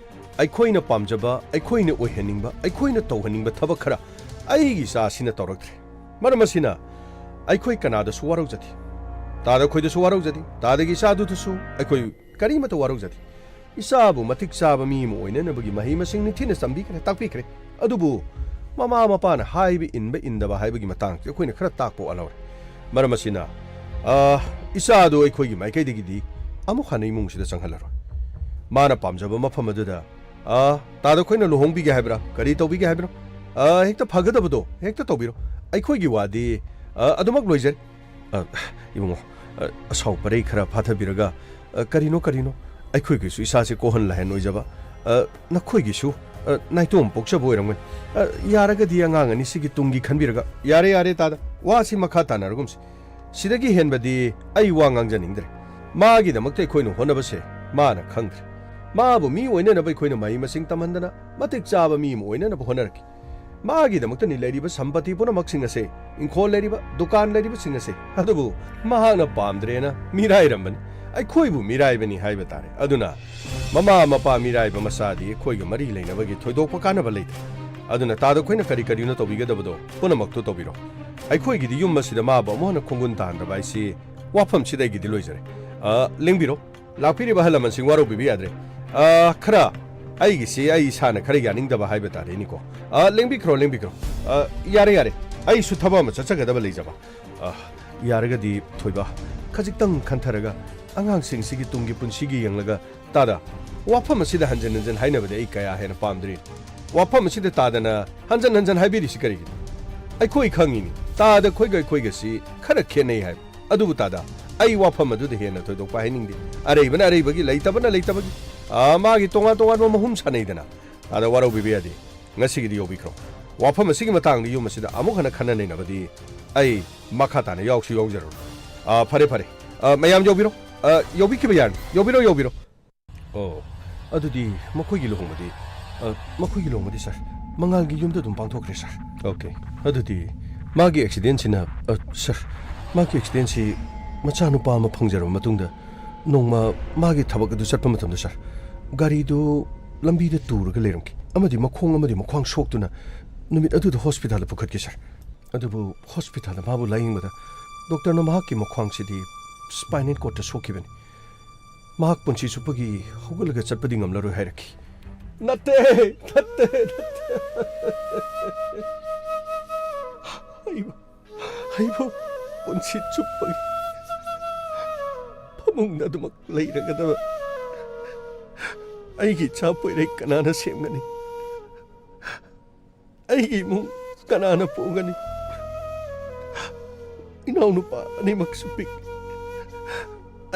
ꯑꯩꯈꯣꯏꯅ ꯄꯥꯝꯖꯕ, ꯑꯩꯈꯣꯏꯅ ꯑꯣꯏꯍꯟꯅꯤꯡꯕ, ꯑꯩꯈꯣꯏꯅ ꯇꯧꯍꯟꯅꯤꯡꯕ ꯊꯕꯛ ꯈꯔ ꯑꯩꯒꯤ ꯏꯆꯥ ꯑꯁꯤꯅ ꯇꯧꯔꯛꯇ꯭ꯔꯦ꯫ ꯃꯔꯝ ꯑꯁꯤꯅ ꯑꯩꯈꯣꯏ ꯀꯅꯥꯗꯁꯨ ꯋꯥꯔꯧꯖꯗꯦ꯫ ꯇꯥꯗ ꯑꯩꯈꯣꯏꯗꯁꯨ ꯋꯥꯔꯧꯖꯗꯦ꯫ ꯇꯥꯗꯒꯤ ꯏꯆꯥꯗꯨꯗꯁꯨ ꯑꯩꯈꯣꯏ ꯀꯔꯤꯃꯠꯇ ꯋꯥꯔꯧꯖꯗꯦ꯫ ꯏꯆꯥꯕꯨ ꯃꯇꯤꯛ ꯆꯥꯕ ꯃꯤ ꯑꯃ ꯑꯣꯏꯅꯅꯕꯒꯤ ꯃꯍꯩ ꯃꯁꯤꯡ ꯅꯤꯡꯊꯤꯅ ꯇꯝꯕꯤꯈ꯭ꯔꯦ, ꯇꯥꯛꯄꯤꯈ꯭ꯔꯦ꯫ ꯑꯗꯨꯕꯨ ꯃꯃꯥ ꯃꯄꯥꯅ ꯍꯥꯏꯕ ꯏꯟꯕ ꯏꯟꯗꯕ ꯍꯥꯏꯕꯒꯤ ꯃꯇꯥꯡꯁꯦ ꯑꯩꯈꯣꯏꯅ ꯈꯔ ꯇꯥꯛꯄ ꯋꯥꯠꯍꯧꯔꯦ꯫ ꯃꯔꯝ ꯑꯁꯤꯅ, ꯑ, ꯏꯆꯥꯗꯨ ꯑꯩꯈꯣꯏꯒꯤ ꯃꯥꯏꯀꯩꯗꯒꯤꯗꯤ ꯑꯃꯨꯛ ꯍꯟꯅ ꯏꯃꯨꯡꯁꯤꯗ ꯆꯪꯍꯜꯂꯔꯣꯏ꯫ ꯃꯥꯅ ꯄꯥꯝꯖꯕ ꯃꯐꯝ ꯑꯗꯨꯗ, ꯑ, ꯇꯥꯗ ꯑꯩꯈꯣꯏꯅ ꯂꯨꯍꯣꯡꯕꯤꯒꯦ ꯍꯥꯏꯕ꯭ꯔꯥ? ꯀꯔꯤ ꯇꯧꯕꯤꯒꯦ ꯍꯥꯏꯕꯅꯣ? ꯑ, ꯍꯦꯛꯇ ꯐꯒꯗꯕꯗꯣ ꯍꯦꯛꯇ ꯇꯧꯕꯤꯔꯣ꯫ ꯑꯩꯈꯣꯏꯒꯤ ꯋꯥꯗꯤ, ꯑ, ꯑꯗꯨꯃꯛ ꯂꯣꯏꯖꯔꯦ꯫ ꯑ, ꯏꯕꯨꯡꯉꯣ, ꯑ, ꯑꯁꯥꯎ ꯄꯔꯩ ꯈꯔ ꯐꯥꯊꯕꯤꯔꯒ, ꯑ, ꯀꯔꯤꯅꯣ, ꯀꯔꯤꯅꯣ? ꯑꯩꯈꯣꯏꯒꯤꯁꯨ ꯏꯆꯥꯁꯦ ꯀꯣꯍꯟ ꯂꯥꯏꯍꯟ ꯑꯣꯏꯖꯕ, ꯑ, ꯅꯈꯣꯏꯒꯤꯁꯨ ꯑ, ꯅꯥꯏꯇꯣꯝ ꯄꯣꯛꯆꯕ ꯑꯣꯏꯔꯝꯒꯅꯤ꯫ ꯑ, ꯌꯥꯔꯒꯗꯤ ꯑꯉꯥꯡ ꯑꯅꯤꯁꯤꯒꯤ ꯇꯨꯡꯒꯤ ꯈꯟꯕꯤꯔꯒ꯫ ꯌꯥꯔꯦ, ꯌꯥꯔꯦ, ꯇꯥꯗ꯫ ꯋꯥꯁꯤ ꯃꯈꯥ ꯇꯥꯅꯔꯒꯨꯝꯁꯤ꯫ ꯁꯤꯗꯒꯤ ꯍꯦꯟꯕꯗꯤ ꯑꯩ ꯋꯥ ꯉꯥꯡꯖꯅꯤꯡꯗ꯭ꯔꯦ꯫ ꯃꯥꯒꯤꯗꯃꯛꯇ ꯑꯩꯈꯣꯏꯅ ꯍꯣꯠꯅꯕꯁꯦ ꯃꯥꯅ ꯈꯪꯗ꯭ꯔꯦ꯫ ꯃꯥꯕꯨ ꯃꯤ ꯑꯣꯏꯅꯅꯕ ꯑꯩꯈꯣꯏꯅ ꯃꯍꯩ ꯃꯁꯤꯡ ꯇꯝꯍꯟꯗꯅ ꯃꯇꯤꯛ ꯆꯥꯕ ꯃꯤ ꯑꯃ ꯑꯣꯏꯅꯅꯕ ꯍꯣꯠꯅꯔꯛꯈꯤ꯫ ꯃꯥꯒꯤꯗꯃꯛꯇꯅꯤ ꯂꯩꯔꯤꯕ ꯁꯝꯄꯇꯤ ꯄꯨꯝꯅꯃꯛꯁꯤꯡ ꯑꯁꯦ, ꯏꯪꯈꯣꯜ ꯂꯩꯔꯤꯕ, ꯗꯨꯀꯥꯟ ꯂꯩꯔꯤꯕꯁꯤꯡ ꯑꯁꯦ꯫ ꯑꯗꯨꯕꯨ ꯃꯍꯥꯛꯅ ꯄꯥꯝꯗ꯭ꯔꯦꯅ ꯃꯤꯔꯥꯏꯔꯝꯕꯅꯤ꯫ ꯑꯩꯈꯣꯏꯕꯨ ꯃꯤꯔꯥꯏꯕꯅꯤ ꯍꯥꯏꯕ ꯇꯥꯔꯦ꯫ ꯑꯗꯨꯅ ꯃꯃꯥ ꯃꯄꯥ ꯃꯤꯔꯥꯏꯕ ꯃꯆꯥꯗꯤ ꯑꯩꯈꯣꯏꯒ ꯃꯔꯤ ꯂꯩꯅꯕꯒꯤ ꯊꯣꯏꯗꯣꯛꯄ ꯀꯥꯟꯅꯕ ꯂꯩꯇꯦ꯫ ꯑꯗꯨꯅ ꯇꯥꯗ ꯑꯩꯈꯣꯏꯅ ꯀꯔꯤ ꯀꯔꯤꯅꯣ ꯇꯧꯕꯤꯒꯗꯕꯗꯣ ꯄꯨꯝꯅꯃꯛꯇꯨ ꯇꯧꯕꯤꯔꯣ꯫ ꯑꯩꯈꯣꯏꯒꯤꯗꯤ ꯌꯨꯝ ꯑꯁꯤꯗ ꯃꯥꯕꯨ ꯑꯃꯨꯛ ꯍꯟꯅ ꯈꯣꯡꯒꯨꯟ ꯇꯥꯍꯟꯗꯕ ꯍꯥꯏꯁꯤ ꯋꯥꯐꯝꯁꯤꯗ ꯑꯩꯒꯤꯗꯤ ꯂꯣꯏꯖꯔꯦ꯫ ꯑ, ꯂꯦꯡꯕꯤꯔꯣ꯫ ꯂꯥꯛꯄꯤꯔꯤꯕ ꯑꯍꯜ ꯂꯃꯟꯁꯤꯡ ꯋꯥꯔꯧꯕꯤꯕ ꯌꯥꯗ꯭ꯔꯦ꯫ ꯑ, ꯈꯔ ꯑꯩꯒꯤꯁꯤ ꯑꯩ ꯏꯁꯥꯅ ꯈꯔ ꯌꯥꯅꯤꯡꯗꯕ ꯍꯥꯏꯕ ꯇꯥꯔꯦꯅꯦꯀꯣ꯫ ꯑ, ꯂꯦꯡꯕꯤꯈ꯭ꯔꯣ, ꯂꯦꯡꯕꯤꯈ꯭ꯔꯣ꯫ ꯑ, ꯌꯥꯔꯦ, ꯌꯥꯔꯦ꯫ ꯑꯩꯁꯨ ꯊꯕꯛ ꯑꯃ ꯆꯠꯆꯒꯗꯕ ꯂꯩꯖꯕ꯫ ꯑ, ꯌꯥꯔꯒꯗꯤ ꯊꯣꯏꯕ, ꯈꯖꯤꯛꯇꯪ ꯈꯟꯊꯔꯒ ꯑꯉꯥꯡꯁꯤꯡꯁꯤꯒꯤ ꯇꯨꯡꯒꯤ ꯄꯨꯟꯁꯤꯒꯤ ꯌꯦꯡꯂꯒ, ꯇꯥꯗ, ꯋꯥꯐꯝ ꯑꯁꯤꯗ ꯍꯟꯖꯤꯟ ꯍꯟꯖꯤꯟ ꯍꯥꯏꯅꯕꯗꯤ ꯑꯩ ꯀꯌꯥ ꯍꯦꯟꯅ ꯄꯥꯝꯗ꯭ꯔꯤ꯫ ꯋꯥꯐꯝ ꯑꯁꯤꯗ ꯇꯥꯗꯅ ꯍꯟꯖꯤꯟ ꯍꯟꯖꯤꯟ ꯍꯥꯏꯕꯤꯔꯤꯁꯤ ꯀꯔꯤꯒꯤꯅꯣ? ꯑꯩꯈꯣꯏ ꯈꯪꯉꯤꯅꯤ, ꯇꯥꯗ ꯑꯩꯈꯣꯏꯒ ꯑꯩꯈꯣꯏꯒꯁꯤ ꯈꯔ ꯈꯦꯠꯅꯩ ꯍꯥꯏꯕ꯫ ꯑꯗꯨꯕꯨ ꯇꯥꯗ, ꯑꯩ ꯋꯥꯐꯝ ꯑꯗꯨꯗ ꯍꯦꯟꯅ ꯊꯣꯏꯗꯣꯛꯄ ꯍꯥꯏꯅꯤꯡꯗꯦ꯫ ꯑꯔꯩꯕꯅ ꯑꯔꯩꯕꯒꯤ, ꯂꯩꯇꯕꯅ ꯂꯩꯇꯕꯒꯤ, ꯑꯥ, ꯃꯥꯒꯤ ꯇꯣꯉꯥꯟ ꯇꯣꯉꯥꯟꯕ ꯃꯍꯨꯝ ꯁꯥꯅꯩꯗꯅ꯫ ꯇꯥꯗ, ꯋꯥꯔꯧꯕꯤꯕ ꯌꯥꯗꯦ꯫ ꯉꯁꯤꯒꯤꯗꯤ ꯌꯧꯕꯤꯈ꯭ꯔꯣ꯫ ꯋꯥꯐꯝ ꯑꯁꯤꯒꯤ ꯃꯇꯥꯡꯗ ꯌꯨꯝ ꯑꯁꯤꯗ ꯑꯃꯨꯛ ꯍꯟꯅ ꯈꯟꯅ ꯅꯩꯅꯕꯗꯤ ꯑꯩ ꯃꯈꯥ ꯇꯥꯅ ꯌꯥꯎꯁꯨ ꯌꯥꯎꯖꯔꯔꯣꯏ꯫ ꯑꯥ, ꯐꯔꯦ, ꯐꯔꯦ꯫ ꯑꯥ, ꯃꯌꯥꯝ ꯌꯧꯕꯤꯔꯣ꯫ ꯑꯥ, ꯌꯧꯕꯤꯈꯤꯕ ꯌꯥꯔꯅꯤ꯫ ꯌꯧꯕꯤꯔꯣ, ꯌꯧꯕꯤꯔꯣ꯫ ꯑꯣ, ꯑꯗꯨꯗꯤ ꯃꯈꯣꯏꯒꯤ ꯂꯨꯍꯣꯡꯕꯗꯤ, ꯑ, ꯃꯈꯣꯏꯒꯤ ꯂꯨꯍꯣꯡꯕꯗꯤ, ꯁꯥꯔ, ꯃꯉꯥꯜꯒꯤ ꯌꯨꯝꯗ ꯑꯗꯨꯝ ꯄꯥꯡꯊꯣꯛꯈ꯭ꯔꯦ, ꯁꯥꯔ꯫ ꯑꯣꯀꯦ꯫ ꯑꯗꯨꯗꯤ ꯃꯥꯒꯤ ꯑꯦꯛꯁꯤꯗꯦꯟꯁꯤꯅ, ꯑ, ꯁꯥꯔ, ꯃꯥꯒꯤ ꯑꯦꯛꯁꯤꯗꯦꯟꯁꯤ ꯃꯆꯥꯅꯨꯄꯥ ꯑꯃ ꯐꯪꯖꯔꯕ ꯃꯇꯨꯡꯗ ꯅꯣꯡꯃ ꯃꯥꯒꯤ ꯊꯕꯛ ꯑꯗꯨ ꯆꯠꯄ ꯃꯇꯝꯗ, ꯁꯥꯔ, ꯒꯥꯔꯤꯗꯨ ꯂꯝꯕꯤꯗ ꯇꯨꯔꯒ ꯂꯩꯔꯝꯈꯤ ꯑꯃꯗꯤ ꯃꯈꯣꯡ ꯑꯃꯗꯤ ꯃꯈ꯭ꯋꯥꯡ ꯁꯣꯛꯇꯨꯅ ꯅꯨꯃꯤꯠ ꯑꯗꯨꯗ ꯍꯣꯁꯄꯤꯇꯥꯜꯗ ꯄꯨꯈꯠꯈꯤ, ꯁꯥꯔ꯫ ꯑꯗꯨꯕꯨ ꯍꯣꯁꯄꯤꯇꯥꯜꯗ ꯃꯥꯕꯨ ꯂꯥꯌꯦꯡꯕꯗ ꯗꯣꯛꯇꯔꯅ ꯃꯍꯥꯛꯀꯤ ꯃꯈ꯭ꯋꯥꯡꯁꯤꯗꯤ ꯁ꯭ꯄꯥꯏꯅꯦꯜ ꯀꯣꯔꯗꯇ ꯁꯣꯛꯈꯤꯕꯅꯤ꯫ ꯃꯍꯥꯛ ꯄꯨꯟꯁꯤ ꯆꯨꯞꯄꯒꯤ ꯍꯧꯒꯠꯂꯒ ꯆꯠꯄꯗꯤ ꯉꯝꯂꯔꯣꯏ ꯍꯥꯏꯔꯛꯈꯤ꯫ ꯅꯠꯇꯦ, ꯅꯠꯇꯦ, ꯅꯠꯇꯦ꯫ ꯑꯩꯕꯨ, ꯑꯩꯕꯨ ꯄꯨꯟꯁꯤ ꯆꯨꯞꯄꯒꯤ ꯐꯃꯨꯡꯗ ꯑꯗꯨꯃꯛ ꯂꯩꯔꯒꯗꯕ ꯑꯩꯒꯤ ꯏꯆꯥ ꯄꯣꯏꯔꯩ ꯀꯅꯥꯅ ꯁꯦꯝꯒꯅꯤ? ꯑꯩꯒꯤ ꯏꯃꯨꯡ ꯀꯅꯥꯅ ꯄꯨꯒꯅꯤ? ꯏꯅꯥꯎꯅꯨꯄꯥ ꯑꯅꯤꯃꯛꯁꯨ ꯄꯤꯛ꯫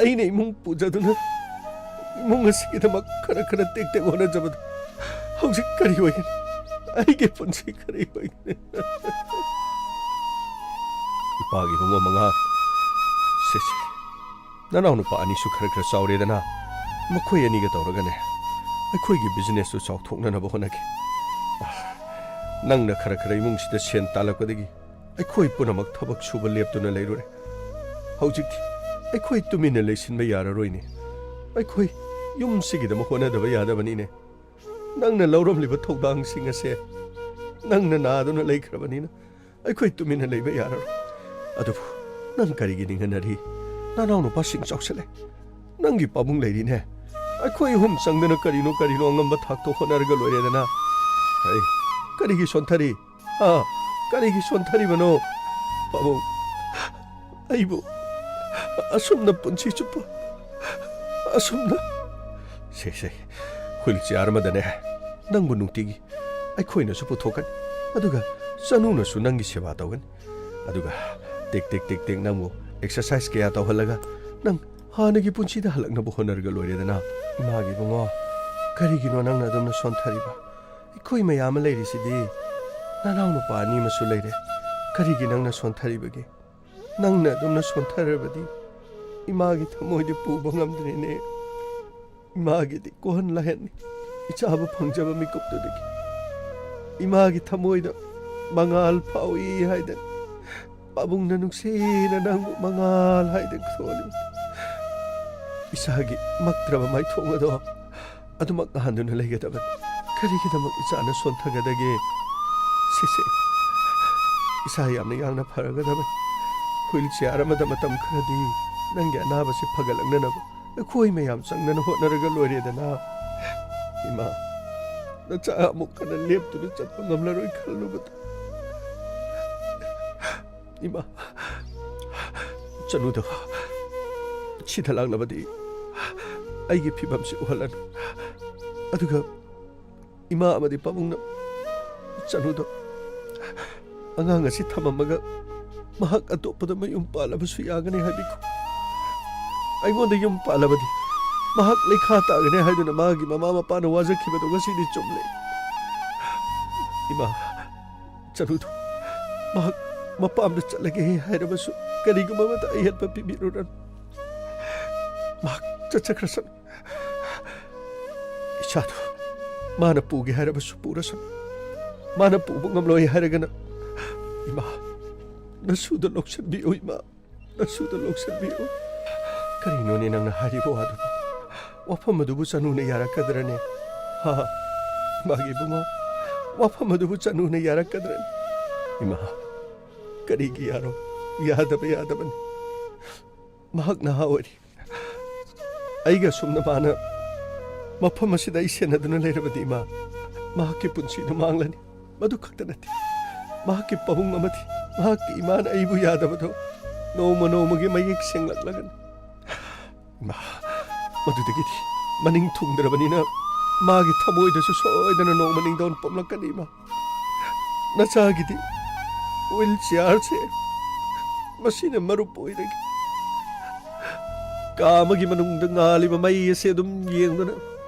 ꯑꯩꯅ ꯏꯃꯨꯡ ꯄꯨꯖꯗꯨꯅ ꯏꯃꯨꯡ ꯑꯁꯤꯒꯤꯗꯃꯛ ꯈꯔ ꯈꯔ ꯇꯦꯛ ꯇꯦꯛ ꯍꯣꯠꯅꯖꯕꯗꯨ ꯍꯧꯖꯤꯛ ꯀꯔꯤ ꯑꯣꯏꯒꯅꯤ? ꯑꯩꯒꯤ ꯄꯨꯟꯁꯤ ꯀꯔꯤ ꯑꯣꯏꯒꯅꯤ? ꯏꯄꯥꯒꯤ ꯏꯕꯨꯡꯉꯣ ꯃꯉꯥ, ꯁꯦ, ꯁꯦ, ꯅꯅꯥꯎꯅꯨꯄꯥ ꯑꯅꯤꯁꯨ ꯈꯔ ꯈꯔ ꯆꯥꯎꯔꯦꯗꯅ, ꯃꯈꯣꯏ ꯑꯅꯤꯒ ꯇꯧꯔꯒꯅꯦ, ꯑꯩꯈꯣꯏꯒꯤ businessꯇꯨ ꯆꯥꯎꯊꯣꯛꯅꯅꯕ ꯍꯣꯠꯅꯒꯦ꯫ ꯅꯪꯅ ꯈꯔ ꯈꯔ ꯏꯃꯨꯡꯁꯤꯗ ꯁꯦꯟ ꯇꯥꯜꯂꯛꯄꯗꯒꯤ ꯑꯩꯈꯣꯏ ꯄꯨꯝꯅꯃꯛ ꯊꯕꯛ ꯁꯨꯕ ꯂꯦꯞꯇꯨꯅ ꯂꯩꯔꯨꯔꯦ꯫ ꯍꯧꯖꯤꯛꯇꯤ ꯑꯩꯈꯣꯏ ꯇꯨꯃꯤꯟꯅ ꯂꯩꯁꯤꯟꯕ ꯌꯥꯔꯔꯣꯏꯅꯦ꯫ ꯑꯩꯈꯣꯏ ꯌꯨꯝꯁꯤꯒꯤꯗꯃꯛ ꯍꯣꯠꯅꯗꯕ ꯌꯥꯗꯕꯅꯤꯅꯦ꯫ ꯅꯪꯅ ꯂꯧꯔꯝꯂꯤꯕ ꯊꯧꯗꯥꯡꯁꯤꯡ ꯑꯁꯦ ꯅꯪꯅ ꯅꯥꯗꯨꯅ ꯂꯩꯈ꯭ꯔꯕꯅꯤꯅ ꯑꯩꯈꯣꯏ ꯇꯨꯃꯤꯟꯅ ꯂꯩꯕ ꯌꯥꯔꯔꯣꯏ꯫ ꯑꯗꯨꯕꯨ ꯅꯪ ꯀꯔꯤꯒꯤ ꯅꯤꯡꯍꯟꯅꯔꯤ? ꯅꯅꯥꯎ ꯅꯨꯄꯥꯁꯤꯡ ꯆꯥꯎꯁꯜꯂꯦ꯫ ꯅꯪꯒꯤ ꯄꯥꯕꯨꯡ ꯂꯩꯔꯤꯅꯦ꯫ ꯑꯩꯈꯣꯏ ꯑꯍꯨꯝ ꯆꯪꯗꯅ ꯀꯔꯤꯅꯣ ꯀꯔꯤꯅꯣ ꯑꯉꯝꯕ ꯊꯥꯛꯇ ꯍꯣꯠꯅꯔꯒ ꯂꯣꯏꯔꯦꯗꯅ꯫ ꯑꯩ ꯀꯔꯤꯒꯤ ꯁꯣꯟꯊꯔꯤ? ꯑꯥ, ꯀꯔꯤꯒꯤ ꯁꯣꯟꯊꯔꯤꯕꯅꯣ? ꯄꯥꯕꯨꯡ, ꯑꯩꯕꯨ ꯑꯁꯨꯝꯅ ꯄꯨꯟꯁꯤ ꯆꯨꯞꯄ ꯑꯁꯨꯝꯅ, ꯁꯦ, ꯁꯦ, wheelchair ꯑꯃꯗꯅꯦ ꯅꯪꯕꯨ ꯅꯨꯡꯇꯤꯒꯤ ꯑꯩꯈꯣꯏꯅꯁꯨ ꯄꯨꯊꯣꯛꯀꯅꯤ, ꯑꯗꯨꯒ ꯆꯅꯨꯅꯁꯨ ꯅꯪꯒꯤ ꯁꯦꯕꯥ ꯇꯧꯒꯅꯤ, ꯑꯗꯨꯒ ꯇꯦꯛ ꯇꯦꯛ ꯇꯦꯛ ꯇꯦꯛ ꯅꯪꯕꯨ exercise ꯀꯌꯥ ꯇꯧꯍꯜꯂꯒ ꯅꯪ ꯍꯥꯟꯅꯒꯤ ꯄꯨꯟꯁꯤꯗ ꯍꯜꯂꯛꯅꯕ ꯍꯣꯠꯅꯔꯒ ꯂꯣꯏꯔꯦꯗꯅ꯫ ꯏꯃꯥꯒꯤ ꯏꯕꯨꯡꯉꯣ, ꯀꯔꯤꯒꯤꯅꯣ ꯅꯪꯅ ꯑꯗꯨꯝꯅ ꯁꯣꯟꯊꯔꯤꯕ? ꯑꯩꯈꯣꯏ ꯃꯌꯥꯝ ꯑꯃ ꯂꯩꯔꯤꯁꯤꯗꯤ꯫ ꯅꯅꯥꯎ ꯅꯨꯄꯥ ꯑꯅꯤ ꯑꯃꯁꯨ ꯂꯩꯔꯦ꯫ ꯀꯔꯤꯒꯤ ꯅꯪꯅ ꯁꯣꯟꯊꯔꯤꯕꯒꯦ? ꯅꯪꯅ ꯑꯗꯨꯝꯅ ꯁꯣꯟꯊꯔꯕꯗꯤ ꯏꯃꯥꯒꯤ ꯊꯃꯣꯏꯗꯤ ꯄꯨꯕ ꯉꯝꯗ꯭ꯔꯦꯅꯦ꯫ ꯏꯃꯥꯒꯤꯗꯤ ꯀꯣꯍꯟ ꯂꯥꯏꯍꯟꯅꯤ ꯏꯆꯥꯕꯨ ꯐꯪꯖꯕ ꯃꯤꯀꯨꯞꯇꯨꯗꯒꯤ꯫ ꯏꯃꯥꯒꯤ ꯊꯃꯣꯏꯗ ꯃꯉꯥꯜ ꯐꯥꯎꯏ ꯍꯥꯏꯗꯅ ꯄꯥꯕꯨꯡꯅ ꯅꯨꯡꯁꯤꯅ ꯅꯪꯕꯨ ꯃꯉꯥꯜ ꯍꯥꯏꯗꯅ ꯊꯣꯜꯂꯤ꯫ ꯏꯁꯥꯒꯤ ꯃꯛꯇ꯭ꯔꯕ ꯃꯥꯏꯊꯣꯡ ꯑꯗꯣ ꯑꯗꯨꯃꯛ ꯉꯥꯍꯟꯗꯨꯅ ꯂꯩꯒꯗꯕꯅꯤ꯫ ꯀꯔꯤꯒꯤꯗꯃꯛ ꯏꯆꯥꯅ ꯁꯣꯟꯊꯒꯗꯒꯦ? ꯁꯤꯁꯦ, ꯏꯁꯥ ꯌꯥꯝꯅ ꯌꯥꯡꯅ ꯐꯔꯒꯗꯕꯅꯤ꯫ Wheelchair ꯑꯃꯗ ꯃꯇꯝ ꯈꯔꯗꯤ ꯅꯪꯒꯤ ꯑꯅꯥꯕꯁꯤ ꯐꯒꯠꯂꯛꯅꯅꯕ ꯑꯩꯈꯣꯏ ꯃꯌꯥꯝ ꯆꯪꯗꯅ ꯍꯣꯠꯅꯔꯒ ꯂꯣꯏꯔꯦꯗꯅ꯫ ꯏꯃꯥ, ꯅꯆꯥ ꯑꯃꯨꯛ ꯍꯟꯅ ꯂꯦꯞꯇꯨꯅ ꯆꯠꯄ ꯉꯝꯂꯔꯣꯏ ꯈꯜꯂꯨꯕꯗ꯫ ꯏꯃꯥ, ꯆꯅꯨꯗꯣ ꯁꯤꯗ ꯂꯥꯛꯂꯕꯗꯤ ꯑꯩꯒꯤ ꯐꯤꯕꯝꯁꯤ ꯎꯍꯜꯂꯅꯨ꯫ ꯑꯗꯨꯒ ꯏꯃꯥ ꯑꯃꯗꯤ ꯄꯥꯕꯨꯡꯅ ꯆꯅꯨꯗꯣ ꯑꯉꯥꯡ ꯑꯁꯤ ꯊꯝꯃꯝꯃꯒ ꯃꯍꯥꯛ ꯑꯇꯣꯞꯄꯗ ꯃꯌꯨꯝ ꯄꯥꯜꯂꯕꯁꯨ ꯌꯥꯒꯅꯤ ꯍꯥꯏꯕꯤꯈꯣ꯫ ꯑꯩꯉꯣꯟꯗ ꯌꯨꯝ ꯄꯥꯜꯂꯕꯗꯤ ꯃꯍꯥꯛ ꯂꯩꯈꯥ ꯇꯥꯒꯅꯤ ꯍꯥꯏꯗꯨꯅ ꯃꯥꯒꯤ ꯃꯃꯥ ꯃꯄꯥꯅ ꯋꯥꯖꯈꯤꯕꯗꯨ ꯉꯁꯤꯗꯤ ꯆꯨꯝꯂꯦ꯫ ꯏꯃꯥ, ꯆꯅꯨꯗꯨ ꯃꯍꯥꯛ ꯃꯄꯥꯝꯗ ꯆꯠꯂꯒꯦ ꯍꯥꯏꯔꯕꯁꯨ ꯀꯔꯤꯒꯨꯝꯕ ꯑꯃꯠꯇ ꯑꯍꯦꯟꯕ ꯄꯤꯕꯤꯔꯨꯔꯅꯨ꯫ ꯃꯍꯥꯛ ꯆꯠꯆꯈ꯭ꯔꯁꯅꯨ꯫ ꯏꯆꯥꯗꯨ ꯃꯥꯅ ꯄꯨꯒꯦ ꯍꯥꯏꯔꯕꯁꯨ ꯄꯨꯔꯁꯅꯨ꯫ ꯃꯥꯅ ꯄꯨꯕ ꯉꯝꯂꯣꯏ ꯍꯥꯏꯔꯒꯅ, ꯏꯃꯥ, ꯅꯁꯨꯗ ꯂꯧꯁꯤꯟꯕꯤꯌꯨ, ꯏꯃꯥ, ꯅꯁꯨꯗ ꯂꯧꯁꯤꯟꯕꯤꯌꯨ꯫ ꯀꯔꯤꯅꯣꯅꯦ ꯅꯪꯅ ꯍꯥꯏꯔꯤꯕ ꯋꯥꯗꯨꯕꯨ? ꯋꯥꯐꯝ ꯑꯗꯨꯕꯨ ꯆꯅꯨꯅ ꯌꯥꯔꯛꯀꯗ꯭ꯔꯅꯦ? ꯍꯥ? ꯃꯥꯒꯤ ꯏꯕꯨꯡꯉꯣ, ꯋꯥꯐꯝ ꯑꯗꯨꯕꯨ ꯆꯅꯨꯅ ꯌꯥꯔꯛꯀꯗ꯭ꯔꯅꯦ? ꯏꯃꯥ, ꯀꯔꯤꯒꯤ ꯌꯥꯔꯣꯏ? ꯌꯥꯗꯕ ꯌꯥꯗꯕꯅꯤ꯫ ꯃꯍꯥꯛ ꯅꯍꯥ ꯑꯣꯏꯔꯤ꯫ ꯑꯩꯒ ꯑꯁꯨꯝꯅ ꯃꯥꯅ ꯃꯐꯝ ꯑꯁꯤꯗ ꯑꯩ ꯁꯦꯟꯅꯗꯨꯅ ꯂꯩꯔꯕꯗꯤ, ꯏꯃꯥ, ꯃꯍꯥꯛꯀꯤ ꯄꯨꯟꯁꯤꯗꯨ ꯃꯥꯡꯂꯅꯤ꯫ ꯃꯗꯨ ꯈꯛꯇ ꯅꯠꯇꯦ, ꯃꯍꯥꯛꯀꯤ ꯄꯥꯕꯨꯡ ꯑꯃꯗꯤ ꯃꯍꯥꯛꯀꯤ ꯏꯃꯥꯅ ꯑꯩꯕꯨ ꯌꯥꯗꯕꯗꯣ ꯅꯣꯡꯃ ꯅꯣꯡꯃꯒꯤ ꯃꯌꯦꯛ ꯁꯦꯡꯂꯛꯂꯒꯅꯤ꯫ ꯏꯃꯥ, ꯃꯗꯨꯗꯒꯤꯗꯤ ꯃꯅꯤꯡ ꯊꯨꯡꯗ꯭ꯔꯕꯅꯤꯅ ꯃꯥꯒꯤ ꯊꯃꯣꯏꯗꯁꯨ ꯁꯣꯏꯗꯅ ꯅꯣꯡꯃ ꯅꯤꯡꯗꯥꯎ ꯄꯣꯝꯂꯛꯀꯅꯤ, ꯏꯃꯥ꯫ ꯅꯆꯥꯒꯤꯗꯤ ꯋꯤꯜ ꯆꯤꯌꯥꯔꯁꯦ ꯃꯁꯤꯅ ꯃꯔꯨꯞ ꯑꯣꯏꯔꯒꯦ꯫ ꯀꯥ ꯑꯃꯒꯤ ꯃꯅꯨꯡꯗ ꯉꯥꯜꯂꯤꯕ ꯃꯩ ꯑꯁꯤ ꯑꯗꯨꯝ ꯌꯦꯡꯗꯨꯅ,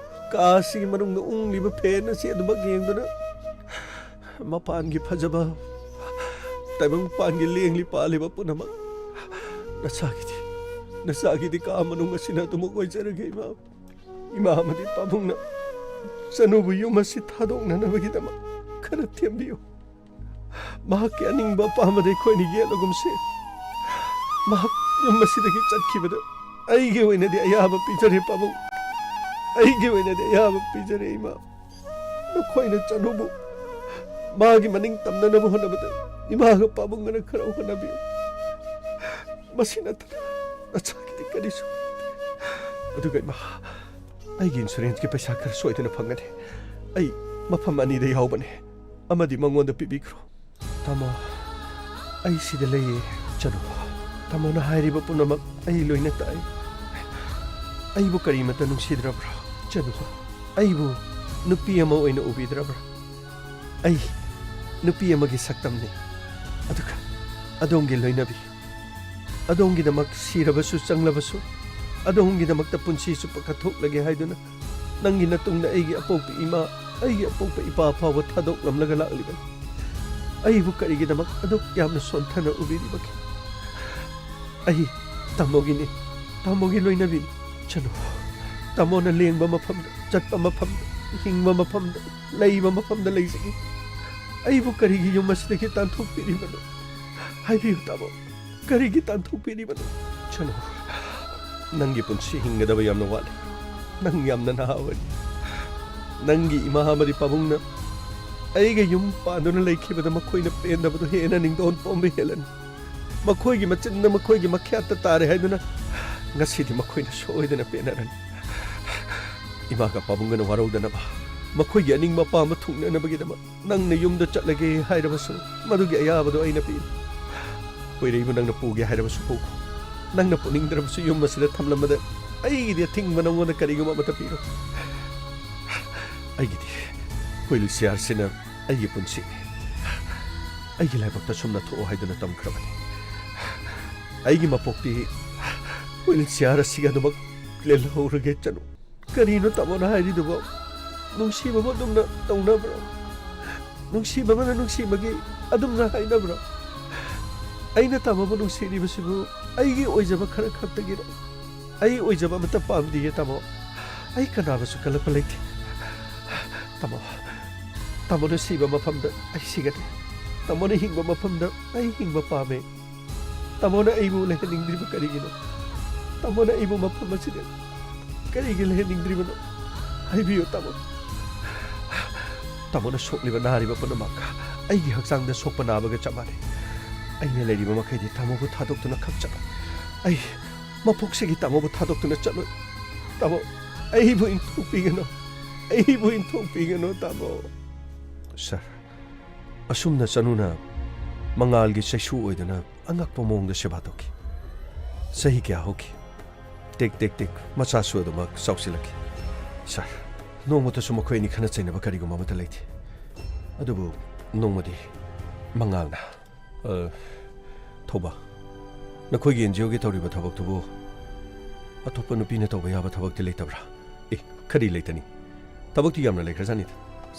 ꯀꯥ ꯑꯁꯤꯒꯤ ꯃꯅꯨꯡꯗ ꯎꯪꯂꯤꯕ ꯐꯦꯟ ꯑꯁꯤ ꯑꯗꯨꯃꯛ ꯌꯦꯡꯗꯨꯅ, ꯃꯄꯥꯟꯒꯤ ꯐꯖꯕ, ꯇꯥꯏꯕꯪꯄꯥꯟꯒꯤ ꯂꯦꯡꯂꯤ ꯄꯥꯜꯂꯤꯕ ꯄꯨꯝꯅꯃꯛ ꯅꯆꯥꯒꯤꯗꯤ, ꯅꯆꯥꯒꯤꯗꯤ ꯀꯥ ꯃꯅꯨꯡ ꯑꯁꯤꯅ ꯑꯗꯨꯃꯛ ꯑꯣꯏꯖꯔꯒꯦ, ꯏꯃꯥ꯫ ꯏꯃꯥ ꯑꯃꯗꯤ ꯄꯥꯕꯨꯡꯅ ꯆꯅꯨꯕꯨ ꯌꯨꯝ ꯑꯁꯤ ꯊꯥꯗꯣꯛꯅꯅꯕꯒꯤꯗꯃꯛ ꯈꯔ ꯊꯦꯝꯕꯤꯌꯨ꯫ ꯃꯍꯥꯛꯀꯤ ꯑꯅꯤꯡꯕ ꯑꯄꯥꯝꯕꯗ ꯑꯩꯈꯣꯏꯅ ꯌꯦꯠꯂꯒꯨꯝꯁꯦ꯫ ꯃꯍꯥꯛ ꯌꯨꯝ ꯑꯁꯤꯗꯒꯤ ꯆꯠꯈꯤꯕꯗ ꯑꯩꯒꯤ ꯑꯣꯏꯅꯗꯤ ꯑꯌꯥꯕ ꯄꯤꯖꯔꯦ, ꯄꯥꯕꯨꯡ꯫ ꯑꯩꯒꯤ ꯑꯣꯏꯅꯗꯤ ꯑꯌꯥꯕ ꯄꯤꯖꯔꯦ, ꯏꯃꯥ꯫ ꯅꯈꯣꯏꯅ ꯆꯅꯨꯕꯨ ꯃꯥꯒꯤ ꯃꯅꯤꯡ ꯇꯝꯅꯅꯕ ꯍꯣꯠꯅꯕꯗ ꯏꯃꯥꯒ ꯄꯥꯕꯨꯡꯒꯅ ꯈꯔ ꯍꯣꯠꯅꯕꯤꯌꯨ꯫ ꯃꯁꯤ ꯅꯠꯇꯅ ꯅꯆꯥꯒꯤꯗꯤ ꯀꯔꯤꯁꯨ꯫ ꯑꯗꯨꯒ ꯏꯃꯥ, ꯑꯩꯒꯤ ꯏꯟꯁꯨꯔꯦꯟꯁꯀꯤ ꯄꯩꯁꯥ ꯈꯔ ꯁꯣꯏꯗꯅ ꯐꯪꯒꯅꯤ꯫ ꯑꯩ ꯃꯐꯝ ꯑꯅꯤꯗ ꯌꯥꯎꯕꯅꯦ, ꯑꯃꯗꯤ ꯃꯉꯣꯟꯗ ꯄꯤꯕꯤꯈ꯭ꯔꯣ꯫ ꯇꯥꯃꯣ, ꯑꯩ ꯁꯤꯗ ꯂꯩꯌꯦ꯫ ꯆꯅꯨ, ꯇꯥꯃꯣꯅ ꯍꯥꯏꯔꯤꯕ ꯄꯨꯝꯅꯃꯛ ꯑꯩ ꯂꯣꯏꯅ ꯇꯥꯏ꯫ ꯑꯩꯕꯨ ꯀꯔꯤꯃꯠꯇ ꯅꯨꯡꯁꯤꯗ꯭ꯔꯕ꯭ꯔꯥ? ꯆꯅꯨ, ꯑꯩꯕꯨ ꯅꯨꯄꯤ ꯑꯃ ꯑꯣꯏꯅ ꯎꯕꯤꯗ꯭ꯔꯕ꯭ꯔꯥ? ꯑꯩ ꯅꯨꯄꯤ ꯑꯃꯒꯤ ꯁꯛꯇꯝꯅꯤ꯫ ꯑꯗꯨꯒ ꯑꯗꯣꯝꯒꯤ ꯂꯣꯏꯅꯕꯤ꯫ ꯑꯗꯣꯝꯒꯤꯗꯃꯛ ꯁꯤꯔꯕꯁꯨ ꯆꯪꯂꯕꯁꯨ, ꯑꯗꯣꯝꯒꯤꯗꯃꯛꯇ ꯄꯨꯟꯁꯤ ꯆꯨꯞꯄ ꯀꯠꯊꯣꯛꯂꯒꯦ ꯍꯥꯏꯗꯨꯅ ꯅꯪꯒꯤ ꯅꯇꯨꯡꯗ ꯑꯩꯒꯤ ꯑꯄꯣꯛꯄ ꯏꯃꯥ, ꯑꯩꯒꯤ ꯑꯄꯣꯛꯄ ꯏꯄꯥ ꯐꯥꯎꯕ ꯊꯥꯗꯣꯛꯂꯝꯂꯒ ꯂꯥꯛꯂꯤꯕꯅꯤ꯫ ꯑꯩꯕꯨ ꯀꯔꯤꯒꯤꯗꯃꯛ ꯑꯗꯨꯛ ꯌꯥꯝꯅ ꯁꯣꯟꯊꯅ ꯎꯕꯤꯔꯤꯕꯒꯦ? ꯑꯩ ꯇꯥꯃꯣꯒꯤꯅꯤ, ꯇꯥꯃꯣꯒꯤ ꯂꯣꯏꯅꯕꯤꯅꯤ꯫ ꯆꯠꯂꯣ, ꯇꯥꯃꯣꯅ ꯂꯦꯡꯕ ꯃꯐꯝꯗ, ꯆꯠꯄ ꯃꯐꯝꯗ, ꯍꯤꯡꯕ ꯃꯐꯝꯗ, ꯂꯩꯕ ꯃꯐꯝꯗ ꯂꯩꯖꯒꯦ꯫ ꯑꯩꯕꯨ ꯀꯔꯤꯒꯤ ꯌꯨꯝ ꯑꯁꯤꯗꯒꯤ ꯇꯥꯟꯊꯣꯛꯄꯤꯔꯤꯕꯅꯣ? ꯍꯥꯏꯕꯤꯌꯨ ꯇꯥꯃꯣ, ꯀꯔꯤꯒꯤ ꯇꯥꯟꯊꯣꯛꯄꯤꯔꯤꯕꯅꯣ? ꯆꯠꯂꯣ, ꯅꯪꯒꯤ ꯄꯨꯟꯁꯤ ꯍꯤꯡꯒꯗꯕ ꯌꯥꯝꯅ ꯋꯥꯠꯂꯤ꯫ ꯅꯪ ꯌꯥꯝꯅ ꯅꯍꯥ ꯑꯣꯏꯔꯤ꯫ ꯅꯪꯒꯤ ꯏꯃꯥ ꯑꯃꯗꯤ ꯄꯥꯕꯨꯡꯅ ꯑꯩꯒ ꯌꯨꯝ ꯄꯥꯟꯗꯨꯅ ꯂꯩꯈꯤꯕꯗ ꯃꯈꯣꯏꯅ ꯄꯦꯟꯗꯕꯗꯨ ꯍꯦꯟꯅ ꯅꯤꯡꯗꯣꯟ ꯄꯣꯝꯕ ꯍꯦꯜꯂꯅꯤ꯫ ꯃꯈꯣꯏꯒꯤ ꯃꯆꯤꯟꯗ ꯃꯈꯣꯏꯒꯤ ꯃꯈ꯭ꯌꯥꯠꯇ ꯇꯥꯔꯦ ꯍꯥꯏꯗꯨꯅ ꯉꯁꯤꯗꯤ ꯃꯈꯣꯏꯅ ꯁꯣꯏꯗꯅ ꯄꯦꯟꯅꯔꯅꯤ꯫ ꯏꯃꯥꯒ ꯄꯥꯕꯨꯡꯒꯅ ꯋꯥꯔꯧꯗꯅꯕ ꯃꯈꯣꯏꯒꯤ ꯑꯅꯤꯡꯕ ꯑꯄꯥꯝꯕ ꯊꯨꯡꯅꯅꯕꯒꯤꯗꯃꯛ ꯅꯪꯅ ꯌꯨꯝꯗ ꯆꯠꯂꯒꯦ ꯍꯥꯏꯔꯕꯁꯨ ꯃꯗꯨꯒꯤ ꯑꯌꯥꯕꯗꯨ ꯑꯩꯅ ꯄꯤꯔꯤ꯫ ꯀꯨꯏꯔꯩꯕꯨ ꯅꯪꯅ ꯄꯨꯒꯦ ꯍꯥꯏꯔꯕꯁꯨ ꯄꯨꯈꯣ꯫ ꯅꯪꯅ ꯄꯨꯅꯤꯡꯗ꯭ꯔꯕꯁꯨ ꯌꯨꯝ ꯑꯁꯤꯗ ꯊꯝꯂꯝꯕꯗ ꯑꯩꯒꯤꯗꯤ ꯑꯊꯤꯡꯕ ꯅꯪꯉꯣꯟꯗ ꯀꯔꯤꯒꯨꯝꯕ ꯑꯃꯠꯇ ꯄꯤꯔꯣꯏ꯫ ꯑꯩꯒꯤꯗꯤ ꯍꯨꯏꯜ ꯆꯤꯌꯥꯔꯁꯤꯅ ꯑꯩꯒꯤ ꯄꯨꯟꯁꯤꯅꯤ꯫ ꯑꯩꯒꯤ ꯂꯥꯏꯕꯛꯇ ꯁꯨꯝꯅ ꯊꯣꯛꯑꯣ ꯍꯥꯏꯗꯨꯅ ꯇꯝꯈ꯭ꯔꯕꯅꯤ꯫ ꯑꯩꯒꯤ ꯃꯄꯣꯛꯇꯤ ꯍꯨꯏꯜ ꯆꯤꯌꯥꯔ ꯑꯁꯤꯒ ꯑꯗꯨꯃꯛ ꯂꯦꯜꯍꯧꯔꯒꯦ ꯆꯅꯨ꯫ ꯀꯔꯤꯅꯣ ꯇꯥꯃꯣꯅ ꯍꯥꯏꯔꯤꯗꯨꯕꯣ? ꯅꯨꯡꯁꯤꯕꯕꯨ ꯑꯗꯨꯝꯅ ꯇꯧꯅꯕ꯭ꯔꯣ? ꯅꯨꯡꯁꯤꯕ ꯑꯃꯅ ꯅꯨꯡꯁꯤꯕꯒꯤ ꯑꯗꯨꯝꯅ ꯍꯥꯏꯅꯕ꯭ꯔꯣ? ꯑꯩꯅ ꯇꯥꯃꯣꯕꯨ ꯅꯨꯡꯁꯤꯔꯤꯕꯁꯤꯕꯨ ꯑꯩꯒꯤ ꯑꯣꯏꯖꯕ ꯈꯔ ꯈꯛꯇꯒꯤꯔꯣ? ꯑꯩ ꯑꯣꯏꯖꯕ ꯑꯃꯠꯇ ꯄꯥꯝꯗꯤꯌꯦ ꯇꯥꯃꯣ꯫ ꯑꯩ ꯀꯅꯥꯕꯨꯁꯨ ꯀꯜꯂꯛꯄ ꯂꯩꯇꯦ꯫ ꯇꯥꯃꯣ, ꯇꯥꯃꯣꯅ ꯁꯤꯕ ꯃꯐꯝꯗ ꯑꯩ ꯁꯤꯒꯅꯤ꯫ ꯇꯥꯃꯣꯅ ꯍꯤꯡꯕ ꯃꯐꯝꯗ ꯑꯩ ꯍꯤꯡꯕ ꯄꯥꯝꯃꯦ꯫ ꯇꯥꯃꯣꯅ ꯑꯩꯕꯨ ꯂꯩꯍꯟꯅꯤꯡꯗ꯭ꯔꯤꯕ ꯀꯔꯤꯒꯤꯅꯣ? ꯇꯥꯃꯣꯅ ꯑꯩꯕꯨ ꯃꯐꯝ ꯑꯁꯤꯗ ꯀꯔꯤꯒꯤ ꯂꯩꯍꯟꯅꯤꯡꯗ꯭ꯔꯤꯕꯅꯣ? ꯍꯥꯏꯕꯤꯌꯨ ꯇꯥꯃꯣ꯫ ꯇꯥꯃꯣꯅ ꯁꯣꯛꯂꯤꯕ ꯅꯥꯔꯤꯕ ꯄꯨꯝꯅꯃꯛ ꯑꯩꯒꯤ ꯍꯛꯆꯥꯡꯗ ꯁꯣꯛꯄ ꯅꯥꯕꯒ ꯆꯞ ꯃꯥꯟꯅꯩ꯫ ꯑꯩꯅ ꯂꯩꯔꯤꯕ ꯃꯈꯩꯗꯤ ꯇꯥꯃꯣꯕꯨ ꯊꯥꯗꯣꯛꯇꯨꯅ ꯈꯛ ꯆꯠꯂꯣꯏ꯫ ꯑꯩ ꯃꯄꯣꯛꯁꯤꯒꯤ ꯇꯥꯃꯣꯕꯨ ꯊꯥꯗꯣꯛꯇꯨꯅ ꯆꯠꯂꯣꯏ꯫ ꯇꯥꯃꯣ, ꯑꯩꯕꯨ ꯏꯟꯊꯣꯛꯄꯤꯒꯅꯨ꯫ ꯑꯩꯕꯨ ꯏꯟꯊꯣꯛꯄꯤꯒꯅꯨ ꯇꯥꯃꯣ꯫ ꯁꯥꯔ, ꯑꯁꯨꯝꯅ ꯆꯅꯨꯅ ꯃꯉꯥꯜꯒꯤ ꯆꯩꯁꯨ ꯑꯣꯏꯗꯨꯅ ꯑꯉꯛꯄ ꯃꯑꯣꯡꯗ ꯁꯦꯕꯥ ꯇꯧꯈꯤ꯫ ꯆꯍꯤ ꯀꯌꯥ ꯍꯧꯈꯤ꯫ ꯇꯦꯛ ꯇꯦꯛ ꯇꯦꯛ ꯃꯆꯥꯁꯨ ꯑꯗꯨꯃꯛ ꯆꯥꯎꯁꯤꯜꯂꯛꯈꯤ꯫ ꯁꯥꯔ, ꯅꯣꯡꯃꯇꯁꯨ ꯃꯈꯣꯏ ꯑꯅꯤ ꯈꯠꯅ ꯆꯩꯅꯕ ꯀꯔꯤꯒꯨꯝꯕ ꯑꯃꯠꯇ ꯂꯩꯇꯦ꯫ ꯑꯗꯨꯕꯨ ꯅꯣꯡꯃꯗꯤ ꯃꯉꯥꯜꯅ, "ꯑ, ꯊꯧꯕ, ꯅꯈꯣꯏꯒꯤ ꯑꯦꯟ ꯖꯤ ꯑꯣꯒꯤ ꯇꯧꯔꯤꯕ ꯊꯕꯛꯇꯨꯕꯨ ꯑꯇꯣꯞꯄ ꯅꯨꯄꯤꯅ ꯇꯧꯕ ꯌꯥꯕ ꯊꯕꯛꯇꯤ ꯂꯩꯇꯕ꯭ꯔꯥ? ꯑꯦ, ꯀꯔꯤ ꯂꯩꯇꯅꯤ? ꯊꯕꯛꯇꯤ ꯌꯥꯝꯅ ꯂꯩꯈ꯭ꯔꯖꯥꯠꯅꯤꯗ꯫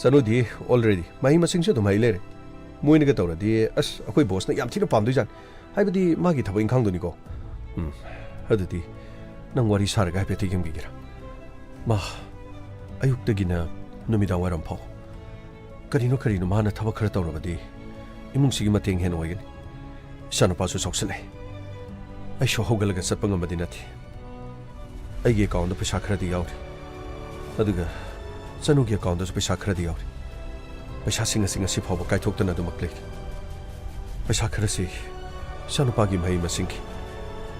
ꯆꯅꯨꯗꯤ already ꯃꯍꯩ ꯃꯁꯤꯡꯁꯨ ꯑꯗꯨꯝ ꯍꯩ ꯂꯩꯔꯦ꯫ ꯃꯣꯏꯅꯒ ꯇꯧꯔꯗꯤ, ꯑꯁ, ꯑꯩꯈꯣꯏ bossꯅ ꯌꯥꯝ ꯊꯤꯅ ꯄꯥꯝꯗꯣꯏꯖꯥꯠꯅꯤ꯫ ꯍꯥꯏꯕꯗꯤ, ꯃꯥꯒꯤ ꯊꯕꯛ ꯏꯪꯈꯥꯡꯗꯨꯅꯤꯀꯣ꯫ ꯎꯝ, ꯑꯗꯨꯗꯤ ꯅꯪ ꯋꯥꯔꯤ ꯁꯥꯔꯒ ꯍꯥꯏꯐꯦꯠꯇꯤ ꯌꯦꯡꯕꯤꯒꯦꯔꯥ? ꯃꯥ ꯑꯌꯨꯛꯇꯒꯤꯅ ꯅꯨꯃꯤꯗꯥꯡ ꯋꯥꯏꯔꯝ ꯐꯥꯎ ꯀꯔꯤꯅꯣ ꯀꯔꯤꯅꯣ ꯃꯥꯅ ꯊꯕꯛ ꯈꯔ ꯇꯧꯔꯕꯗꯤ ꯏꯃꯨꯡꯁꯤꯒꯤ ꯃꯇꯦꯡ ꯍꯦꯟꯅ ꯑꯣꯏꯒꯅꯤ꯫ ꯏꯆꯥꯅꯨꯄꯥꯁꯨ ꯆꯥꯎꯁꯤꯜꯂꯛꯑꯦ꯫ ꯑꯩꯁꯨ ꯍꯧꯒꯠꯂꯒ ꯆꯠꯄ ꯉꯝꯕꯗꯤ ꯅꯠꯇꯦ꯫ ꯑꯩꯒꯤ accountꯗ ꯄꯩꯁꯥ ꯈꯔꯗꯤ ꯌꯥꯎꯔꯤ, ꯑꯗꯨꯒ ꯆꯅꯨꯒꯤ accountꯗꯁꯨ ꯄꯩꯁꯥ ꯈꯔꯗꯤ ꯌꯥꯎꯔꯤ꯫ ꯄꯩꯁꯥꯁꯤꯡ ꯑꯁꯤ ꯉꯁꯤ ꯐꯥꯎꯕ ꯀꯥꯏꯊꯣꯛꯇꯅ ꯑꯗꯨꯃꯛ ꯂꯩꯔꯤ꯫ ꯄꯩꯁꯥ ꯈꯔꯁꯤ ꯏꯆꯥꯅꯨꯄꯥꯒꯤ ꯃꯍꯩ ꯃꯁꯤꯡꯒꯤ,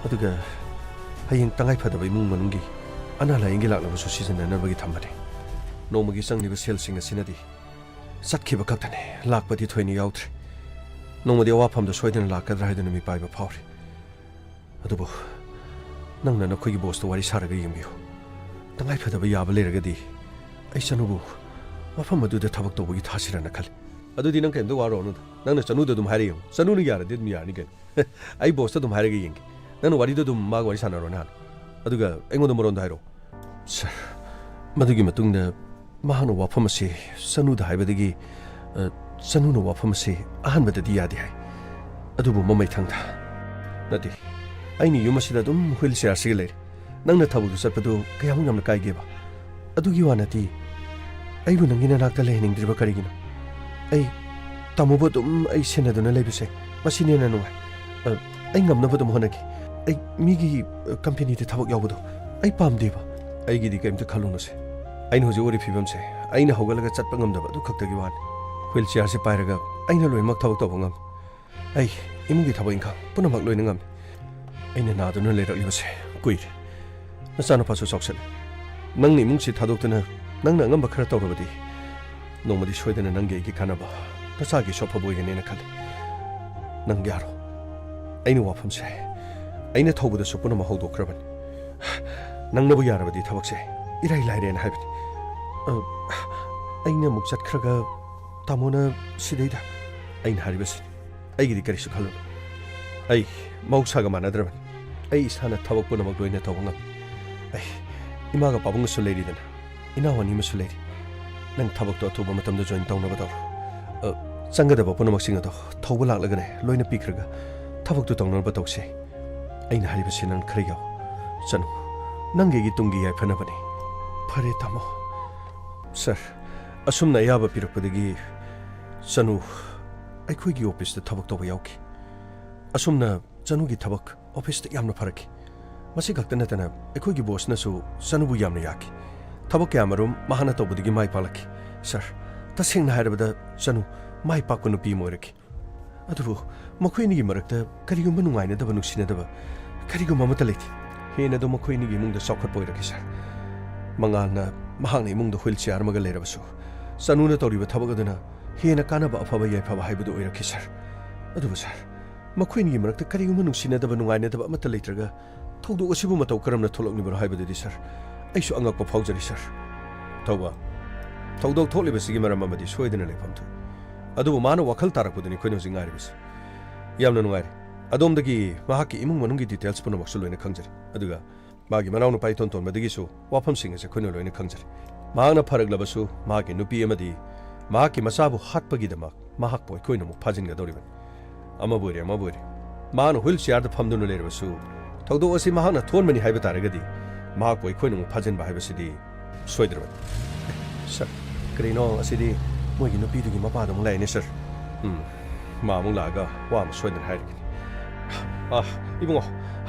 ꯑꯗꯨꯒ ꯍꯌꯦꯡ ꯇꯉꯥꯏ ꯐꯗꯕ ꯏꯃꯨꯡ ꯃꯅꯨꯡꯒꯤ ꯑꯅꯥ ꯂꯥꯌꯦꯡꯒꯤ ꯂꯥꯛꯅꯕꯁꯨ ꯁꯤꯖꯤꯟꯅꯅꯕꯒꯤ ꯊꯝꯕꯅꯤ꯫ ꯅꯣꯡꯃꯒꯤ ꯆꯪꯂꯤꯕ ꯁꯦꯜꯁꯤꯡ ꯑꯁꯤꯅꯗꯤ ꯆꯠꯈꯤꯕ ꯈꯛꯇꯅꯤ, ꯂꯥꯛꯄꯗꯤ ꯊꯣꯏꯅ ꯌꯥꯎꯗ꯭ꯔꯦ꯫ ꯅꯣꯡꯃꯗꯤ ꯑꯋꯥꯐꯝꯗ ꯁꯣꯏꯗꯅ ꯂꯥꯛꯀꯗ꯭ꯔꯥ ꯍꯥꯏꯗꯨꯅ ꯃꯤꯄꯥꯏꯕ ꯐꯥꯎꯔꯤ꯫ ꯑꯗꯨꯕꯨ ꯅꯪꯅ ꯅꯈꯣꯏꯒꯤ bossꯇ ꯋꯥꯔꯤ ꯁꯥꯔꯒ ꯌꯦꯡꯕꯤꯌꯨ꯫ ꯇꯉꯥꯏ ꯐꯗꯕ ꯌꯥꯕ ꯂꯩꯔꯒꯗꯤ ꯑꯩ ꯆꯅꯨꯕꯨ ꯃꯐꯝ ꯑꯗꯨꯗ ꯊꯕꯛ ꯇꯧꯕꯒꯤ ꯊꯥꯁꯤꯔꯅ ꯈꯜꯂꯤ꯫ ꯑꯗꯨꯗꯤ ꯅꯪ ꯀꯩꯝꯇ ꯋꯥꯔꯨꯔꯅꯨꯗ꯫ ꯅꯪꯅ ꯆꯅꯨꯗ ꯑꯗꯨꯝ ꯍꯥꯏꯔ ꯌꯦꯡꯉꯨ꯫ ꯆꯅꯨꯅ ꯌꯥꯔꯗꯤ ꯑꯗꯨꯝ ꯌꯥꯔꯅꯤ ꯀꯩꯅꯣ꯫ ꯑꯩ bossꯇ ꯑꯗꯨꯝ ꯍꯥꯏꯔꯒ ꯌꯦꯡꯒꯦ꯫ ꯅꯪꯅ ꯋꯥꯔꯤꯗꯣ ꯑꯗꯨꯝ ꯃꯥꯒ ꯋꯥꯔꯤ ꯁꯥꯟꯅꯔꯣ ꯅꯍꯥꯟ꯫ ꯑꯗꯨꯒ ꯑꯩꯉꯣꯟꯗ ꯃꯔꯣꯟꯗꯣ ꯍꯥꯏꯔꯛꯑꯣ꯫ Sir, ꯃꯗꯨꯒꯤ ꯃꯇꯨꯡꯗ ꯃꯍꯥꯛꯅ ꯋꯥꯐꯝ ꯑꯁꯤ ꯆꯅꯨꯗ ꯍꯥꯏꯕꯗꯒꯤ, ꯑ, ꯆꯅꯨꯅ ꯋꯥꯐꯝ ꯑꯁꯤ ꯑꯍꯥꯟꯕꯗꯗꯤ ꯌꯥꯗꯦ ꯍꯥꯏ꯫ ꯑꯗꯨꯕꯨ ꯃꯃꯩꯊꯪꯗ, "ꯅꯠꯇꯦ, ꯑꯩꯅ ꯌꯨꯝ ꯑꯁꯤꯗ ꯑꯗꯨꯝ wheelchairꯁꯤꯒ ꯂꯩꯔꯦ꯫ ꯅꯪꯅ ꯊꯕꯛꯇ ꯆꯠꯄꯗꯨ ꯀꯌꯥꯃꯨꯛ ꯌꯥꯝꯅ ꯀꯥꯏꯒꯦꯕ? ꯑꯗꯨꯒꯤ ꯋꯥ ꯅꯠꯇꯦ꯫ ꯑꯩꯕꯨ ꯅꯪꯒꯤ ꯅꯅꯥꯛꯇ ꯂꯩꯍꯟꯅꯤꯡꯗ꯭ꯔꯤꯕ ꯀꯔꯤꯒꯤꯅꯣ? ꯑꯩ ꯇꯥꯃꯣꯕꯨ ꯑꯗꯨꯝ ꯑꯩ ꯁꯦꯟꯅꯗꯨꯅ ꯂꯩꯕꯁꯦ ꯃꯁꯤꯅ ꯍꯦꯟꯅ ꯅꯨꯡꯉꯥꯏ꯫ ꯑ, ꯑꯩ ꯉꯝꯅꯕ ꯑꯗꯨꯝ ꯍꯣꯠꯅꯒꯦ꯫ ꯑꯩ ꯃꯤꯒꯤ, ꯑ, companyꯗ ꯊꯕꯛ ꯌꯥꯎꯕꯗꯣ ꯑꯩ ꯄꯥꯝꯗꯦꯕ꯫ ꯑꯩꯒꯤꯗꯤ ꯀꯔꯤꯝꯇ ꯈꯜꯂꯨꯅꯨꯁꯦ꯫ ꯑꯩꯅ ꯍꯧꯖꯤꯛ ꯑꯣꯏꯔꯤ ꯐꯤꯕꯝꯁꯦ, ꯑꯩꯅ ꯍꯧꯒꯠꯂꯒ ꯆꯠꯄ ꯉꯝꯗꯕ ꯑꯗꯨ ꯈꯛꯇꯒꯤ ꯋꯥꯅꯤ꯫ Wheelchairꯁꯦ ꯄꯥꯏꯔꯒ ꯑꯩꯅ ꯂꯣꯏꯅꯃꯛ ꯊꯕꯛ ꯇꯧꯕ ꯉꯝꯃꯤ꯫ ꯑꯩ ꯏꯃꯨꯡꯒꯤ ꯊꯕꯛ ꯏꯪꯈꯥꯡ ꯄꯨꯝꯅꯃꯛ ꯂꯣꯏꯅ ꯉꯝꯃꯤ꯫ ꯑꯩꯅ ꯅꯥꯗꯨꯅ ꯂꯩꯔꯛꯂꯤꯕꯁꯦ ꯀꯨꯏꯔꯦ꯫ ꯅꯆꯥꯅꯨꯄꯥꯁꯨ ꯆꯥꯎꯁꯜꯂꯦ꯫ ꯅꯪꯅ ꯏꯃꯨꯡꯁꯤ ꯊꯥꯗꯣꯛꯇꯨꯅ ꯅꯪꯅ ꯑꯉꯝꯕ ꯈꯔ ꯇꯧꯔꯕꯗꯤ ꯅꯣꯡꯃꯗꯤ ꯁꯣꯏꯗꯅ ꯅꯪꯒꯤ ꯑꯩꯒꯤ ꯀꯥꯟꯅꯕ, ꯅꯆꯥꯒꯤꯁꯨ ꯑꯐꯕ ꯑꯣꯏꯒꯅꯦꯅ ꯈꯜꯂꯤ꯫ ꯅꯪ ꯌꯥꯔꯣ꯫ ꯑꯩꯅ ꯋꯥꯐꯝꯁꯦ ꯑꯩꯅ ꯊꯧꯕꯗꯁꯨ ꯄꯨꯝꯅꯃꯛ ꯍꯧꯗꯣꯛꯈ꯭ꯔꯕꯅꯤ꯫ ꯅꯪꯅꯕꯨ ꯌꯥꯔꯕꯗꯤ ꯊꯕꯛꯁꯦ ꯏꯔꯥꯏ ꯂꯥꯏꯔꯦꯅ ꯍꯥꯏꯕꯅꯤ꯫ ꯑ, ꯑꯩꯅ ꯑꯃꯨꯛ ꯆꯠꯈ꯭ꯔꯒ ꯇꯥꯃꯣꯅ ꯁꯤꯗꯩꯗ ꯑꯩꯅ ꯍꯥꯏꯔꯤꯕꯁꯤꯅꯤ꯫ ꯑꯩꯒꯤꯗꯤ ꯀꯔꯤꯁꯨ ꯈꯜꯂꯨꯅꯨ꯫ ꯑꯩ ꯃꯍꯧꯁꯥꯒ ꯃꯥꯟꯅꯗ꯭ꯔꯕꯅꯤ꯫ ꯑꯩ ꯏꯁꯥꯅ ꯊꯕꯛ ꯄꯨꯝꯅꯃꯛ ꯂꯣꯏꯅ ꯇꯧꯕ ꯉꯝꯃꯤ꯫ ꯑꯩ ꯏꯃꯥꯒ ꯄꯥꯕꯨꯡꯒꯁꯨ ꯂꯩꯔꯤꯗꯅ, ꯏꯅꯥꯎ ꯑꯅꯤ ꯑꯃꯁꯨ ꯂꯩꯔꯤ꯫ ꯅꯪ ꯊꯕꯛꯇꯣ ꯑꯊꯨꯕ ꯃꯇꯝꯗ ꯖꯣꯏꯟ ꯇꯧꯅꯕ ꯇꯧꯔꯣ꯫ ꯑ, ꯆꯪꯒꯗꯕ ꯄꯨꯝꯅꯃꯛꯁꯤꯡ ꯑꯗꯣ ꯊꯧꯕ ꯂꯥꯛꯂꯒꯅꯦ, ꯂꯣꯏꯅ ꯄꯤꯈ꯭ꯔꯒ ꯊꯕꯛꯇꯨ ꯇꯧꯅꯅꯕ ꯇꯧꯁꯦ꯫ ꯑꯩꯅ ꯍꯥꯏꯔꯤꯕꯁꯤ ꯅꯪ ꯈꯔ ꯌꯥꯎ꯫ ꯆꯅꯨ, ꯅꯪꯒꯤ ꯑꯩꯒꯤ ꯇꯨꯡꯒꯤ ꯌꯥꯏꯐꯅꯕꯅꯤ꯫ ꯐꯔꯦ ꯇꯥꯃꯣ꯫ ꯁꯥꯔ, ꯑꯁꯨꯝꯅ ꯑꯌꯥꯕ ꯄꯤꯔꯛꯄꯗꯒꯤ ꯆꯅꯨ ꯑꯩꯈꯣꯏꯒꯤ ꯑꯣꯐꯤꯁꯇ ꯊꯕꯛ ꯇꯧꯕ ꯌꯥꯎꯈꯤ꯫ ꯑꯁꯨꯝꯅ ꯆꯅꯨꯒꯤ ꯊꯕꯛ ꯑꯣꯐꯤꯁꯇ ꯌꯥꯝꯅ ꯐꯔꯛꯈꯤ꯫ ꯃꯁꯤ ꯈꯛꯇ ꯅꯠꯇꯅ ꯑꯩꯈꯣꯏꯒꯤ ꯕꯣꯁꯅꯁꯨ ꯆꯅꯨꯕꯨ ꯌꯥꯝꯅ ꯌꯥꯈꯤ꯫ ꯊꯕꯛ ꯀꯌꯥꯃꯔꯨꯝ ꯃꯍꯥꯛꯅ ꯇꯧꯕꯗꯒꯤ ꯃꯥꯏ ꯄꯥꯛꯂꯛꯈꯤ꯫ ꯁꯥꯔ, ꯇꯁꯦꯡꯅ ꯍꯥꯏꯔꯕꯗ ꯆꯅꯨ ꯃꯥꯏ ꯄꯥꯛꯄ ꯅꯨꯄꯤ ꯑꯃ ꯑꯣꯏꯔꯛꯈꯤ꯫ ꯑꯗꯨꯕꯨ ꯃꯈꯣꯏ ꯑꯅꯤꯒꯤ ꯃꯔꯛꯇ ꯀꯔꯤꯒꯨꯝꯕ ꯅꯨꯡꯉꯥꯏꯅꯗꯕ, ꯅꯨꯡꯁꯤꯅꯗꯕ ꯀꯔꯤꯒꯨꯝꯕ ꯑꯃꯠꯇ ꯂꯩꯇꯦ꯫ ꯍꯦꯟꯅ ꯑꯗꯨꯝ ꯃꯈꯣꯏ ꯑꯅꯤꯒꯤ ꯏꯃꯨꯡꯗ ꯆꯥꯎꯈꯠꯄ ꯑꯣꯏꯔꯛꯈꯤ, ꯁꯥꯔ꯫ ꯃꯉꯥꯜꯅ ꯃꯍꯥꯛꯅ ꯏꯃꯨꯡꯗ ꯍꯨꯏꯜ ꯆꯤꯌꯥꯔ ꯑꯃꯒ ꯂꯩꯔꯕꯁꯨ, ꯆꯅꯨꯅ ꯇꯧꯔꯤꯕ ꯊꯕꯛ ꯑꯗꯨꯅ ꯍꯦꯟꯅ ꯀꯥꯟꯅꯕ, ꯑꯐꯕ ꯌꯥꯏꯐꯕ ꯍꯥꯏꯕꯗꯨ ꯑꯣꯏꯔꯛꯈꯤ, ꯁꯥꯔ꯫ ꯑꯗꯨꯕꯨ, ꯁꯥꯔ, ꯃꯈꯣꯏ ꯑꯅꯤꯒꯤ ꯃꯔꯛꯇ ꯀꯔꯤꯒꯨꯝꯕ ꯅꯨꯡꯁꯤꯅꯗꯕ, ꯅꯨꯡꯉꯥꯏꯅꯗꯕ ꯑꯃꯠꯇ ꯂꯩꯇ꯭ꯔꯒ ꯊꯧꯗꯣꯛ ꯑꯁꯤꯕꯨ ꯃꯇꯧ ꯀꯔꯝꯅ ꯊꯣꯛꯂꯛꯂꯤꯕꯅꯣ ꯍꯥꯏꯕꯗꯨꯗꯤ, ꯁꯥꯔ, ꯑꯩꯁꯨ ꯑꯉꯛꯄ ꯐꯥꯎꯖꯔꯤ, ꯁꯥꯔ꯫ ꯊꯧꯕ, ꯊꯧꯗꯣꯛ ꯊꯣꯛꯂꯤꯕꯁꯤꯒꯤ ꯃꯔꯝ ꯑꯃꯗꯤ ꯁꯣꯏꯗꯅ ꯂꯩꯐꯝ ꯊꯣꯛꯏ꯫ ꯑꯗꯨꯕꯨ ꯃꯥꯅ ꯋꯥꯈꯜ ꯇꯥꯔꯛꯄꯗꯨꯅꯤ ꯑꯩꯈꯣꯏꯅ ꯍꯧꯖꯤꯛ ꯉꯥꯏꯔꯤꯕꯁꯤ꯫ ꯌꯥꯝꯅ ꯅꯨꯡꯉꯥꯏꯔꯦ꯫ ꯑꯗꯣꯝꯗꯒꯤ ꯃꯍꯥꯛꯀꯤ ꯏꯃꯨꯡ ꯃꯅꯨꯡꯒꯤ ꯗꯤꯇꯦꯜꯁ ꯄꯨꯝꯅꯃꯛꯁꯨ ꯂꯣꯏꯅ ꯈꯪꯖꯔꯦ꯫ ꯑꯗꯨꯒ ꯃꯥꯒꯤ ꯃꯅꯥꯎꯅꯨꯄꯥ ꯏꯇꯣꯟ ꯇꯣꯟꯕꯗꯒꯤꯁꯨ ꯋꯥꯐꯝꯁꯤꯡ ꯑꯁꯤ ꯑꯩꯈꯣꯏꯅ ꯂꯣꯏꯅ ꯈꯪꯖꯔꯦ꯫ ꯃꯍꯥꯛꯅ ꯐꯔꯛꯂꯕꯁꯨ ꯃꯍꯥꯛꯀꯤ ꯅꯨꯄꯤ ꯑꯃꯗꯤ ꯃꯍꯥꯛꯀꯤ ꯃꯆꯥꯕꯨ ꯍꯥꯠꯄꯒꯤꯗꯃꯛ ꯃꯍꯥꯛꯄꯨ ꯑꯩꯈꯣꯏꯅ ꯑꯃꯨꯛ ꯐꯥꯖꯤꯟꯒꯗꯧꯔꯤꯕꯅꯤ꯫ ꯑꯃꯕꯨ ꯑꯣꯏꯔꯦ, ꯑꯃꯕꯨ ꯑꯣꯏꯔꯦ, ꯃꯍꯥꯛꯅ ꯍꯨꯏꯜ ꯆꯤꯌꯥꯔꯗ ꯐꯝꯗꯨꯅ ꯂꯩꯔꯕꯁꯨ, ꯊꯧꯗꯣꯛ ꯑꯁꯤ ꯃꯍꯥꯛꯅ ꯊꯣꯛꯍꯟꯕꯅꯤ ꯍꯥꯏꯕ ꯇꯥꯔꯒꯗꯤ, ꯃꯍꯥꯛꯄꯨ ꯑꯩꯈꯣꯏꯅ ꯑꯃꯨꯛ ꯐꯥꯖꯤꯟꯕ ꯍꯥꯏꯕꯁꯤꯗꯤ ꯁꯣꯏꯗ꯭ꯔꯕꯅꯤ꯫ ꯁꯥꯔ, ꯀꯔꯤꯅꯣ ꯑꯁꯤꯗꯤ? ꯃꯣꯏꯒꯤ ꯅꯨꯄꯤꯗꯨꯒꯤ ꯃꯄꯥꯗ ꯑꯃꯨꯛ ꯂꯥꯛꯑꯦꯅꯦ, ꯁꯥꯔ꯫ ꯎꯝ, ꯃꯥ ꯑꯃꯨꯛ ꯂꯥꯛꯑꯒ ꯋꯥ ꯑꯃ ꯁꯣꯏꯗꯅ ꯍꯥꯏꯔꯒꯅꯤ꯫ ꯑꯥ, ꯏꯕꯨꯡꯉꯣ,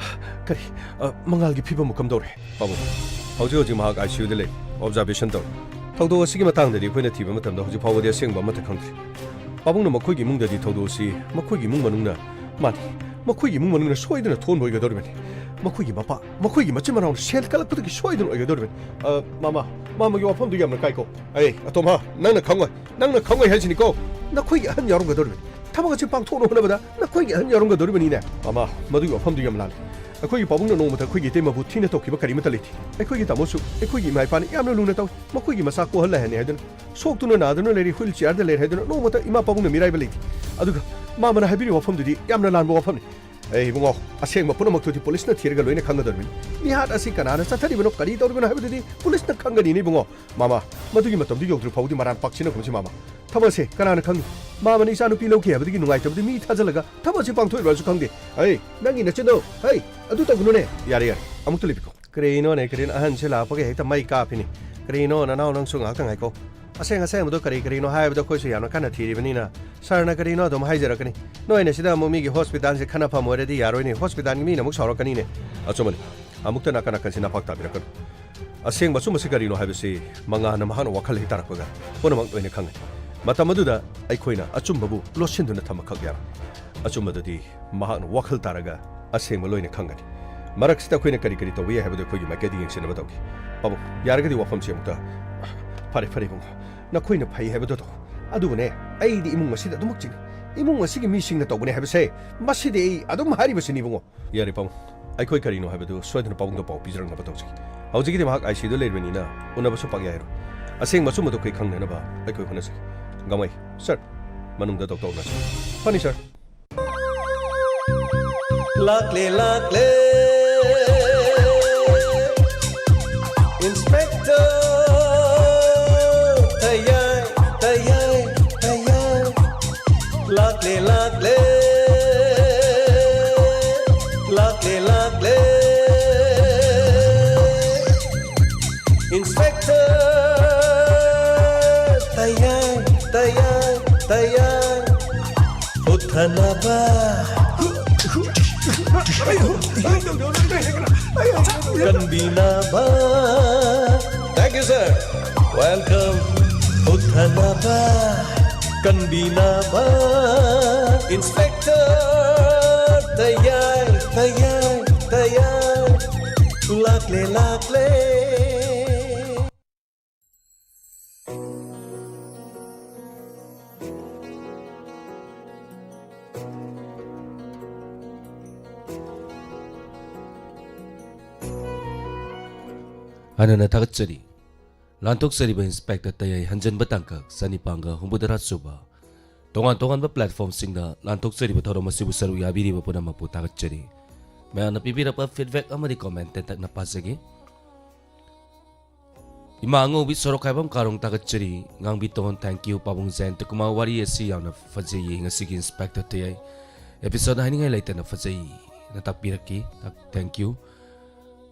ꯀꯔꯤ, ꯑ, ꯃꯉꯥꯜꯒꯤ ꯐꯤꯕꯝꯕꯨ ꯀꯝꯗꯧꯔꯦ? ꯄꯥꯕꯨꯡ, ꯍꯧꯖꯤꯛ ꯍꯧꯖꯤꯛ ꯃꯍꯥꯛ ꯑꯥꯏ ꯁꯤ ꯌꯨꯗ ꯂꯩ, ꯑꯣꯕꯖꯥꯔꯕꯦꯁꯟ ꯇꯧꯔꯤ꯫ ꯊꯧꯗꯣꯛ ꯑꯁꯤꯒꯤ ꯃꯇꯥꯡꯗꯗꯤ ꯑꯩꯈꯣꯏꯅ ꯊꯤꯕ ꯃꯇꯝꯗ ꯍꯧꯖꯤꯛ ꯐꯥꯎꯕꯗꯤ ꯑꯁꯦꯡꯕ ꯑꯃꯠꯇ ꯈꯪꯗ꯭ꯔꯤ꯫ ꯄꯥꯕꯨꯡꯅ ꯃꯈꯣꯏꯒꯤ ꯏꯃꯨꯡꯗꯗꯤ ꯊꯧꯗꯣꯛ ꯑꯁꯤ ꯃꯈꯣꯏꯒꯤ ꯏꯃꯨꯡ ꯃꯅꯨꯡꯅ, ꯃꯥꯅꯤ, ꯃꯈꯣꯏꯒꯤ ꯏꯃꯨꯡ ꯃꯅꯨꯡꯅ ꯁꯣꯏꯗꯅ ꯊꯣꯛꯍꯟꯕ ꯑꯣꯏꯒꯗꯧꯔꯤꯕꯅꯤ꯫ ꯃꯈꯣꯏꯒꯤ ꯃꯄꯥ, ꯃꯈꯣꯏꯒꯤ ꯃꯆꯤꯟ ꯃꯅꯥꯎꯅ ꯁꯦꯜ ꯀꯜꯂꯛꯄꯗꯒꯤ ꯁꯣꯏꯗꯅ ꯑꯣꯏꯒꯗꯧꯔꯤꯕꯅꯤ꯫ ꯑ, ꯃꯃꯥ, ꯃꯃꯥꯒꯤ ꯋꯥꯐꯝꯗꯨ ꯌꯥꯝꯅ ꯀꯥꯏꯀꯣ꯫ ꯑꯩ, ꯑꯇꯣꯝꯕ, ꯅꯪꯅ ꯈꯪꯉꯣꯏ, ꯅꯪꯅ ꯈꯪꯉꯣꯏ ꯍꯥꯏꯁꯤꯅꯤꯀꯣ꯫ ꯅꯈꯣꯏꯒꯤ ꯑꯍꯟ ꯌꯥꯎꯔꯝꯒꯗꯧꯔꯤꯕꯅꯤ꯫ ꯊꯕꯛ ꯑꯁꯤ ꯄꯥꯡꯊꯣꯛꯅꯕ ꯍꯣꯠꯅꯕꯗ ꯅꯈꯣꯏꯒꯤ ꯑꯍꯟ ꯌꯥꯎꯔꯝꯒꯗꯧꯔꯤꯕꯅꯤꯅꯦ꯫ ꯃꯃꯥ, ꯃꯗꯨꯒꯤ ꯋꯥꯐꯝꯗꯨ ꯌꯥꯝ ꯂꯥꯜꯂꯤ꯫ ꯑꯩꯈꯣꯏꯒꯤ ꯄꯥꯕꯨꯡꯅ ꯅꯣꯡꯃꯇ ꯑꯩꯈꯣꯏꯒꯤ ꯏꯇꯩꯃꯕꯨ ꯊꯤꯅ ꯇꯧꯈꯤꯕ ꯀꯔꯤꯃꯠꯇ ꯂꯩꯇꯦ꯫ ꯑꯩꯈꯣꯏꯒꯤ ꯇꯥꯃꯣꯁꯨ ꯑꯩꯈꯣꯏꯒꯤ ꯏꯃꯥ ꯏꯄꯥꯅ ꯌꯥꯝꯅ ꯂꯨꯅ ꯇꯧꯏ꯫ ꯃꯈꯣꯏꯒꯤ ꯃꯆꯥ ꯀꯣꯛꯍꯜꯂꯦ ꯍꯥꯏꯅꯤ ꯍꯥꯏꯗꯨꯅ, ꯁꯣꯛꯇꯨꯅ ꯅꯥꯗꯨꯅ ꯂꯩꯔꯤ, ꯍꯨꯏꯜ ꯆꯤꯌꯥꯔꯗ ꯂꯩꯔꯦ ꯍꯥꯏꯗꯨꯅ ꯅꯣꯡꯃꯇ ꯏꯃꯥ ꯄꯥꯕꯨꯡꯅ ꯃꯤꯔꯥꯏꯕ ꯂꯩꯇꯦ꯫ ꯑꯗꯨꯒ ꯃꯥꯃꯅ ꯍꯥꯏꯕꯤꯔꯤꯕ ꯋꯥꯐꯝꯗꯨꯗꯤ ꯌꯥꯝꯅ ꯂꯥꯟꯕ ꯋꯥꯐꯝꯅꯤ꯫ ꯑꯦ ꯏꯕꯨꯡꯉꯣ, ꯑꯁꯦꯡꯕ ꯄꯨꯝꯅꯃꯛꯇꯨꯗꯤ ꯄꯨꯂꯤꯁꯅ ꯊꯤꯔꯒ ꯂꯣꯏꯅ ꯈꯪꯒꯗꯧꯔꯤꯕꯅꯤ꯫ ꯃꯤꯍꯥꯠ ꯑꯁꯤ ꯀꯅꯥꯅ ꯆꯠꯊꯔꯤꯕꯅꯣ, ꯀꯔꯤ ꯇꯧꯔꯤꯕꯅꯣ ꯍꯥꯏꯕꯗꯨꯗꯤ ꯄꯨꯂꯤꯁꯅ ꯈꯪꯒꯅꯤꯅꯦ ꯏꯕꯨꯡꯉꯣ꯫ ꯃꯥꯃ, ꯃꯗꯨꯒꯤ ꯃꯇꯝꯗꯨ ꯌꯧꯗ꯭ꯔꯤ ꯐꯥꯎꯗꯤ ꯃꯔꯥꯟ ꯄꯥꯛꯁꯤꯟꯅꯒꯨꯝꯁꯤ ꯃꯥꯃ꯫ ꯊꯕꯛ ꯑꯁꯦ ꯀꯅꯥꯅ ꯈꯪꯅꯤ? ꯃꯥꯃꯅ ꯏꯆꯥꯅꯨꯄꯤ ꯂꯧꯈꯤ ꯍꯥꯏꯕꯗꯒꯤ ꯅꯨꯡꯉꯥꯏꯇꯕꯗꯤ ꯃꯤ ꯊꯥꯖꯜꯂꯒ ꯊꯕꯛ ꯑꯁꯤ ꯄꯥꯡꯊꯣꯛꯏꯕ꯭ꯔꯥꯁꯨ ꯈꯪꯗꯦ꯫ ꯍꯩ, ꯅꯪꯒꯤ ꯅꯆꯤꯟꯗꯣ, ꯍꯩ, ꯑꯗꯨ ꯇꯧꯒꯅꯨꯅꯦ꯫ ꯌꯥꯔꯦ, ꯌꯥꯔꯦ, ꯑꯃꯨꯛꯇ ꯂꯩꯕꯤꯈꯣ꯫ ꯀꯔꯤꯅꯣꯅꯦ, ꯀꯔꯤꯅꯣ ꯑꯍꯟꯁꯤ ꯂꯥꯛꯄꯒ ꯍꯦꯛꯇ ꯃꯩ ꯀꯥꯞꯄꯤꯅꯤ? ꯀꯔꯤꯅꯣ, ꯅꯅꯥꯎ, ꯅꯪꯁꯨ ꯉꯥꯏꯍꯥꯛꯇ ꯉꯥꯏꯈꯣ꯫ ꯑꯁꯦꯡ ꯑꯁꯦꯡꯕꯗꯣ ꯀꯔꯤ ꯀꯔꯤꯅꯣ ꯍꯥꯏꯕꯗꯣ ꯑꯩꯈꯣꯏꯁꯨ ꯌꯥꯝꯅ ꯀꯟꯅ ꯊꯤꯔꯤꯕꯅꯤꯅ, ꯁꯥꯔꯅ ꯀꯔꯤꯅꯣ ꯑꯗꯨꯝ ꯍꯥꯏꯖꯔꯛꯀꯅꯤ꯫ ꯅꯣꯏꯅ ꯁꯤꯗ ꯑꯃꯨꯛ ꯃꯤꯒꯤ ꯍꯣꯁꯄꯤꯇꯥꯜꯁꯦ ꯈꯟꯅꯐꯝ ꯑꯣꯏꯔꯗꯤ ꯌꯥꯔꯣꯏꯅꯦ, ꯍꯣꯁꯄꯤꯇꯥꯜꯒꯤ ꯃꯤꯅ ꯑꯃꯨꯛ ꯁꯥꯎꯔꯛꯀꯅꯤꯅꯦ꯫ ꯑꯆꯨꯝꯕꯅꯤ, ꯑꯃꯨꯛꯇ ꯅꯥꯀꯟ ꯅꯥꯀꯟꯁꯤ ꯅꯥꯄꯥꯛ ꯇꯥꯕꯤꯔꯛꯀꯅꯨ꯫ ꯑꯁꯦꯡꯕ ꯑꯆꯨꯝꯕꯁꯤ ꯀꯔꯤꯅꯣ ꯍꯥꯏꯕꯁꯤ ꯃꯉꯥꯜꯅ ꯃꯍꯥꯛꯅ ꯋꯥꯈꯜ ꯍꯦꯛ ꯇꯥꯔꯛꯄꯒ ꯄꯨꯝꯅꯃꯛ ꯂꯣꯏꯅ ꯈꯪꯒꯅꯤ꯫ ꯃꯇꯝ ꯑꯗꯨꯗ ꯑꯩꯈꯣꯏꯅ ꯑꯆꯨꯝꯕꯕꯨ ꯂꯣꯠꯁꯤꯟꯗꯨꯅ ꯊꯝꯕꯈꯛ ꯌꯥꯔꯣꯏ꯫ ꯑꯆꯨꯝꯕꯗꯨꯗꯤ ꯃꯍꯥꯛꯅ ꯋꯥꯈꯜ ꯇꯥꯔꯒ ꯑꯁꯦꯡꯕ ꯂꯣꯏꯅ ꯈꯪꯒꯅꯤ꯫ ꯃꯔꯛꯁꯤꯗ ꯑꯩꯈꯣꯏꯅ ꯀꯔꯤ ꯀꯔꯤ ꯇꯧꯕ ꯌꯥꯏ ꯍꯥꯏꯕꯗꯨ ꯑꯩꯈꯣꯏꯒꯤ ꯃꯥꯏꯀꯩꯗ ꯌꯦꯡꯁꯤꯟꯅꯕ ꯇꯧꯒꯦ꯫ ꯄꯥꯕꯨꯡ, ꯌꯥꯔꯒꯗꯤ ꯋꯥꯐꯝꯁꯤ ꯑꯃꯨꯛꯇ꯫ ꯐꯔꯦ, ꯐꯔꯦ ꯏꯕꯨꯡꯉꯣ, ꯅꯈꯣꯏꯅ ꯐꯩ ꯍꯥꯏꯕꯗꯨ ꯇꯧ꯫ ꯑꯗꯨꯕꯨꯅꯦ, ꯑꯩꯗꯤ ꯏꯃꯨꯡ ꯑꯁꯤꯗ ꯑꯗꯨꯃꯛ ꯆꯤꯡꯏ꯫ ꯏꯃꯨꯡ ꯑꯁꯤꯒꯤ ꯃꯤꯁꯤꯡꯅ ꯇꯧꯕꯅꯦ ꯍꯥꯏꯕꯁꯦ ꯃꯁꯤꯗꯤ ꯑꯩ ꯑꯗꯨꯝ ꯍꯥꯏꯔꯤꯕꯁꯤꯅꯤ ꯏꯕꯨꯡꯉꯣ꯫ ꯌꯥꯔꯦ ꯄꯥꯕꯨꯡ, ꯑꯩꯈꯣꯏ ꯀꯔꯤꯅꯣ ꯍꯥꯏꯕꯗꯨ ꯁꯣꯏꯗꯅ ꯄꯥꯕꯨꯡꯗ ꯄꯥꯎ ꯄꯤꯖꯔꯛꯅꯕ ꯇꯧꯖꯒꯦ꯫ ꯍꯧꯖꯤꯛꯀꯤꯗꯤ ꯃꯍꯥꯛ ꯑꯥꯏ ꯁꯤ ꯌꯨꯗ ꯂꯩꯔꯤꯕꯅꯤꯅ ꯎꯅꯕꯁꯨ ꯄꯥꯛ ꯌꯥꯔꯣꯏ꯫ ꯑꯁꯦꯡꯕ ꯑꯆꯨꯝꯕꯗꯨ ꯑꯩꯈꯣꯏ ꯈꯪꯅꯅꯕ ꯑꯩꯈꯣꯏ ꯍꯣꯠꯅꯖꯒꯦ꯫ ꯒꯃꯩ, ꯁꯥꯔ, ꯃꯅꯨꯡꯗ ꯗꯣꯛꯇꯔ ꯎꯅꯁꯤ꯫ ꯐꯅꯤ, ꯁꯥꯔ꯫ ꯂꯥꯛꯂꯦ, ꯂꯥꯛꯂꯦ꯫ ꯏꯟꯁꯄꯦꯛꯇꯔ ꯇꯌꯥꯏ, ꯇꯌꯥꯏ, ꯇꯌꯥꯏ꯫ ꯂꯥꯛꯂꯦ, ꯂꯥꯛꯂꯦ꯫ ꯂꯥꯛꯂꯦ, ꯂꯥꯛꯂꯦ꯫ ꯏꯟꯁꯄꯦꯛꯇꯔ ꯇꯌꯥꯏ, ꯇꯌꯥꯏ, ꯇꯌꯥꯏ꯫ ꯍꯨꯠꯊꯅꯕ, ꯀꯟꯕꯤꯅꯕ꯫ Thank you, sir. Welcome. ꯍꯨꯠꯊꯅꯕ, ꯀꯟꯕꯤꯅꯕ꯫ ꯏꯟꯁꯄꯦꯛꯇꯔ ꯇꯌꯥꯏ, ꯇꯌꯥꯏ, ꯇꯌꯥꯏ꯫ ꯂꯥꯛꯂꯦ, ꯂꯥꯛꯂꯦ꯫ ꯍꯥꯟꯅꯅ ꯊꯥꯒꯠꯆꯔꯤ꯫ ꯂꯥꯟꯊꯣꯛꯆꯔꯤꯕ ꯏꯟꯁꯄꯦꯛꯇꯔ ꯇꯌꯥꯏ ꯍꯟꯖꯟꯕ ꯇꯥꯡꯀꯛ ꯆꯅꯤꯄꯥꯟꯒ ꯍꯨꯝꯐꯨꯇꯔꯥ ꯁꯨꯕ꯫ ꯇꯣꯉꯥꯟ ꯇꯣꯉꯥꯟꯕ platformꯁꯤꯡꯗ ꯂꯥꯟꯊꯣꯛꯆꯔꯤꯕ ꯊꯧꯔꯝ ꯑꯁꯤꯕꯨ ꯁꯔꯨꯛ ꯌꯥꯕꯤꯔꯤꯕ ꯄꯨꯝꯅꯃꯛꯄꯨ ꯊꯥꯒꯠꯆꯔꯤ꯫ ꯃꯌꯥꯝꯅ ꯄꯤꯕꯤꯔꯛꯄ feedback ꯑꯃꯗꯤ comment ꯇꯦꯟꯇꯛꯅ ꯄꯥꯖꯒꯦ꯫ ꯏꯃꯥ ꯑꯉꯧꯕꯤ ꯁꯣꯔꯣꯛꯈꯥꯏꯕꯝ ꯀꯥꯔꯣꯡ ꯊꯥꯒꯠꯆꯔꯤ꯫ ꯉꯥꯡꯕꯤꯇꯣꯟ, thank you꯫ ꯄꯥꯕꯨꯡ ꯖꯌꯟꯇ ꯀꯨꯃꯥꯔ, ꯋꯥꯔꯤ ꯑꯁꯤ ꯌꯥꯝꯅ ꯐꯖꯩꯌꯦ꯫ ꯉꯁꯤꯒꯤ Inspector ꯇꯌꯥꯏ episode ꯍꯥꯏꯅꯤꯡꯉꯥꯏ ꯂꯩꯇꯅ ꯐꯖꯩꯅ ꯇꯥꯛꯄꯤꯔꯛꯈꯤ꯫ ꯊꯥ-, thank you꯫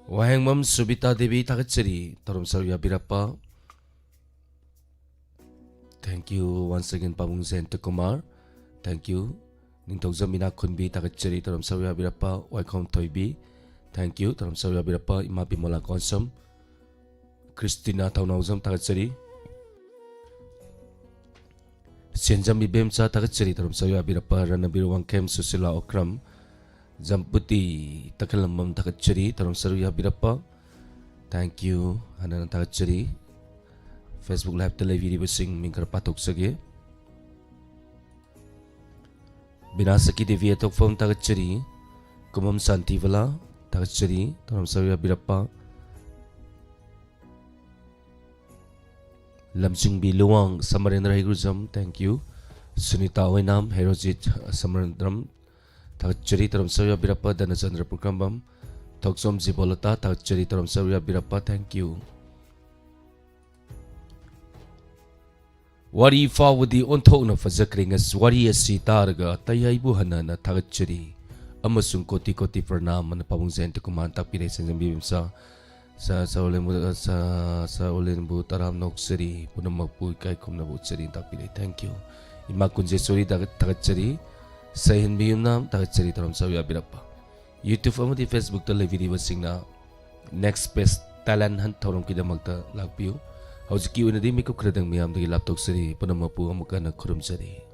ꯋꯥꯍꯦꯡꯕꯝ ꯁꯨꯕꯤꯇꯥ ꯗꯦꯕꯤ ꯊꯥꯒꯠꯆꯔꯤ꯫ ꯊꯧꯔꯝ ꯁꯔꯨꯛ ꯌꯥꯕꯤꯔꯛꯄ꯫ Thank you once again, ꯄꯥꯕꯨꯡ ꯖꯌꯟꯇ ꯀꯨꯃꯥꯔ꯫ Thank you꯫ ꯅꯤꯡꯊꯧꯖꯝ ꯏꯅꯥꯛ ꯈꯨꯟꯕꯤ ꯊꯥꯒꯠꯆꯔꯤ꯫ ꯊꯧꯔꯝ ꯁꯔꯨꯛ ꯌꯥꯕꯤꯔꯛꯄ꯫ ꯋꯥꯏꯈꯣꯝ ꯊꯣꯏꯕꯤ꯫ Thank you꯫ ꯊꯧꯔꯝ ꯁꯔꯨꯛ ꯌꯥꯕꯤꯔꯛꯄ꯫ ꯏꯃꯥ ꯕꯤꯃꯣꯂꯥ ꯀꯣꯟꯁꯝ꯫ ꯈ꯭ꯔꯤꯁꯇꯤꯅꯥ ꯊꯧꯅꯥꯎꯖꯝ ꯊꯥꯒꯠꯆꯔꯤ꯫ ꯁꯦꯟꯖꯝ ꯏꯕꯦꯝꯆꯥ ꯊꯥꯒꯠꯆꯔꯤ꯫ ꯊꯧꯔꯝ ꯁꯔꯨꯛ ꯌꯥꯕꯤꯔꯛꯄ꯫ ꯔꯅꯕꯤꯔ ꯋꯥꯡꯈꯦꯝ, ꯁꯨꯁꯤꯂꯥ ꯑꯣꯀ꯭ꯔꯝ꯫ ꯖꯝꯄꯨꯇꯤ ꯇꯈꯦꯜꯂꯝꯕꯝ ꯊꯥꯒꯠꯆꯔꯤ꯫ ꯊꯧꯔꯝ ꯁꯔꯨꯛ ꯌꯥꯕꯤꯔꯛꯄ꯫ Thank you꯫ ꯍꯟꯅ ꯍꯟꯅ ꯊꯥꯒꯠꯆꯔꯤ꯫ Facebook liveꯇ ꯂꯩꯕꯤꯔꯤꯕꯁꯤꯡ ꯃꯤꯡ ꯈꯔ ꯄꯥꯊꯣꯛꯆꯒꯦ꯫ ꯕꯤꯅꯥꯁꯀꯤ ꯗꯦꯕꯤ ꯑꯇꯣꯛꯐꯝ ꯊꯥꯒꯠꯆꯔꯤ꯫ ꯀꯨꯃꯝ ꯁꯥꯟꯇꯤꯕꯂꯥ ꯊꯥꯒꯠꯆꯔꯤ꯫ ꯊꯧꯔꯝ ꯁꯔꯨꯛ ꯌꯥꯕꯤꯔꯛꯄ꯫ ꯂꯝꯖꯤꯡꯕꯤ ꯂꯨꯋꯥꯡ ꯁꯃꯔꯦꯟꯗ꯭ꯔ ꯍꯩꯒ꯭ꯔꯨꯖꯝ, thank you꯫ ꯁꯨꯅꯤꯇꯥ ꯑꯣꯏꯅꯥꯝ, ꯍꯦꯔꯣꯖꯤꯠ ꯁꯃꯔꯦꯟꯗ꯭ꯔꯝ, ꯊꯥꯒꯠꯆꯔꯤ꯫ ꯊꯧꯔꯝ ꯁꯔꯨꯛ ꯌꯥꯕꯤꯔꯛꯄ꯫ ꯙꯅꯆꯟꯗ꯭ꯔ ꯄꯨꯈ꯭ꯔꯝꯕꯝ, ꯊꯣꯛꯆꯣꯝ ꯖꯤꯕꯣꯂꯇꯥ, ꯊꯥꯒꯠꯆꯔꯤ꯫ ꯊꯧꯔꯝ ꯁꯔꯨꯛ ꯌꯥꯕꯤꯔꯛꯄ, thank you꯫ ꯋꯥꯔꯤ ꯐꯥꯎꯕꯗꯤ ꯑꯣꯟꯊꯣꯛꯅ ꯐꯖꯈ꯭ꯔꯦ꯫ ꯉꯁꯤ ꯋꯥꯔꯤ ꯑꯁꯤ ꯇꯥꯔꯒ ꯇꯌꯥꯏꯕꯨ ꯍꯟꯅ ꯍꯟꯅ ꯊꯥꯒꯠꯆꯔꯤ ꯑꯃꯁꯨꯡ ꯀꯣꯇꯤ ꯀꯣꯇꯤ ꯄ꯭ꯔꯅꯥꯝ ꯑꯅ ꯄꯥꯕꯨꯡ ꯖꯌꯟꯇ ꯀꯨꯃꯥꯔ ꯇꯥꯛꯄꯤꯔꯦ꯫ ꯁꯦꯟꯖꯝꯕꯤ ꯏꯕꯦꯝꯆꯥ, ꯁꯥ-, ꯁꯥ ꯎꯂꯦꯟꯕꯨ-, ꯁꯥ-, ꯁꯥ ꯎꯂꯦꯟꯕꯨ ꯇꯔꯥꯝꯅ ꯑꯣꯛꯆꯔꯤ, ꯄꯨꯝꯅꯃꯛꯄꯨ ꯏꯀꯥꯏ ꯈꯨꯝꯅꯕ ꯎꯠꯆꯔꯤ ꯇꯥꯛꯄꯤꯔꯦ꯫ Thank you꯫ ꯏꯃꯥ ꯀꯨꯟꯖꯦꯁꯣꯔꯤ ꯊꯥꯒꯠ-, ꯊꯥꯒꯠꯆꯔꯤ꯫ ꯁꯍꯦꯟꯕꯤ ꯌꯨꯝꯅꯥꯝ ꯊꯥꯒꯠꯆꯔꯤ꯫ ꯊꯧꯔꯝ ꯁꯔꯨꯛ ꯌꯥꯕꯤꯔꯛꯄ꯫ YouTube ꯑꯃꯗꯤ Facebookꯇ ꯂꯩꯕꯤꯔꯤꯕꯁꯤꯡꯅ Next Best Talent Hunt ꯊꯧꯔꯝꯒꯤꯗꯃꯛꯇ ꯂꯥꯛꯄꯤꯌꯨ꯫ ꯍꯧꯖꯤꯛꯀꯤ ꯑꯣꯏꯅꯗꯤ ꯃꯤꯀꯨꯞ ꯈꯔꯗꯪ ꯃꯤꯌꯥꯝꯗꯒꯤ ꯂꯥꯞꯊꯣꯛꯆꯔꯤ꯫ ꯄꯨꯝꯅꯃꯛꯄꯨ ꯑꯃꯨꯛ ꯍꯟꯅ ꯈꯨꯔꯨꯝꯖꯔꯤ꯫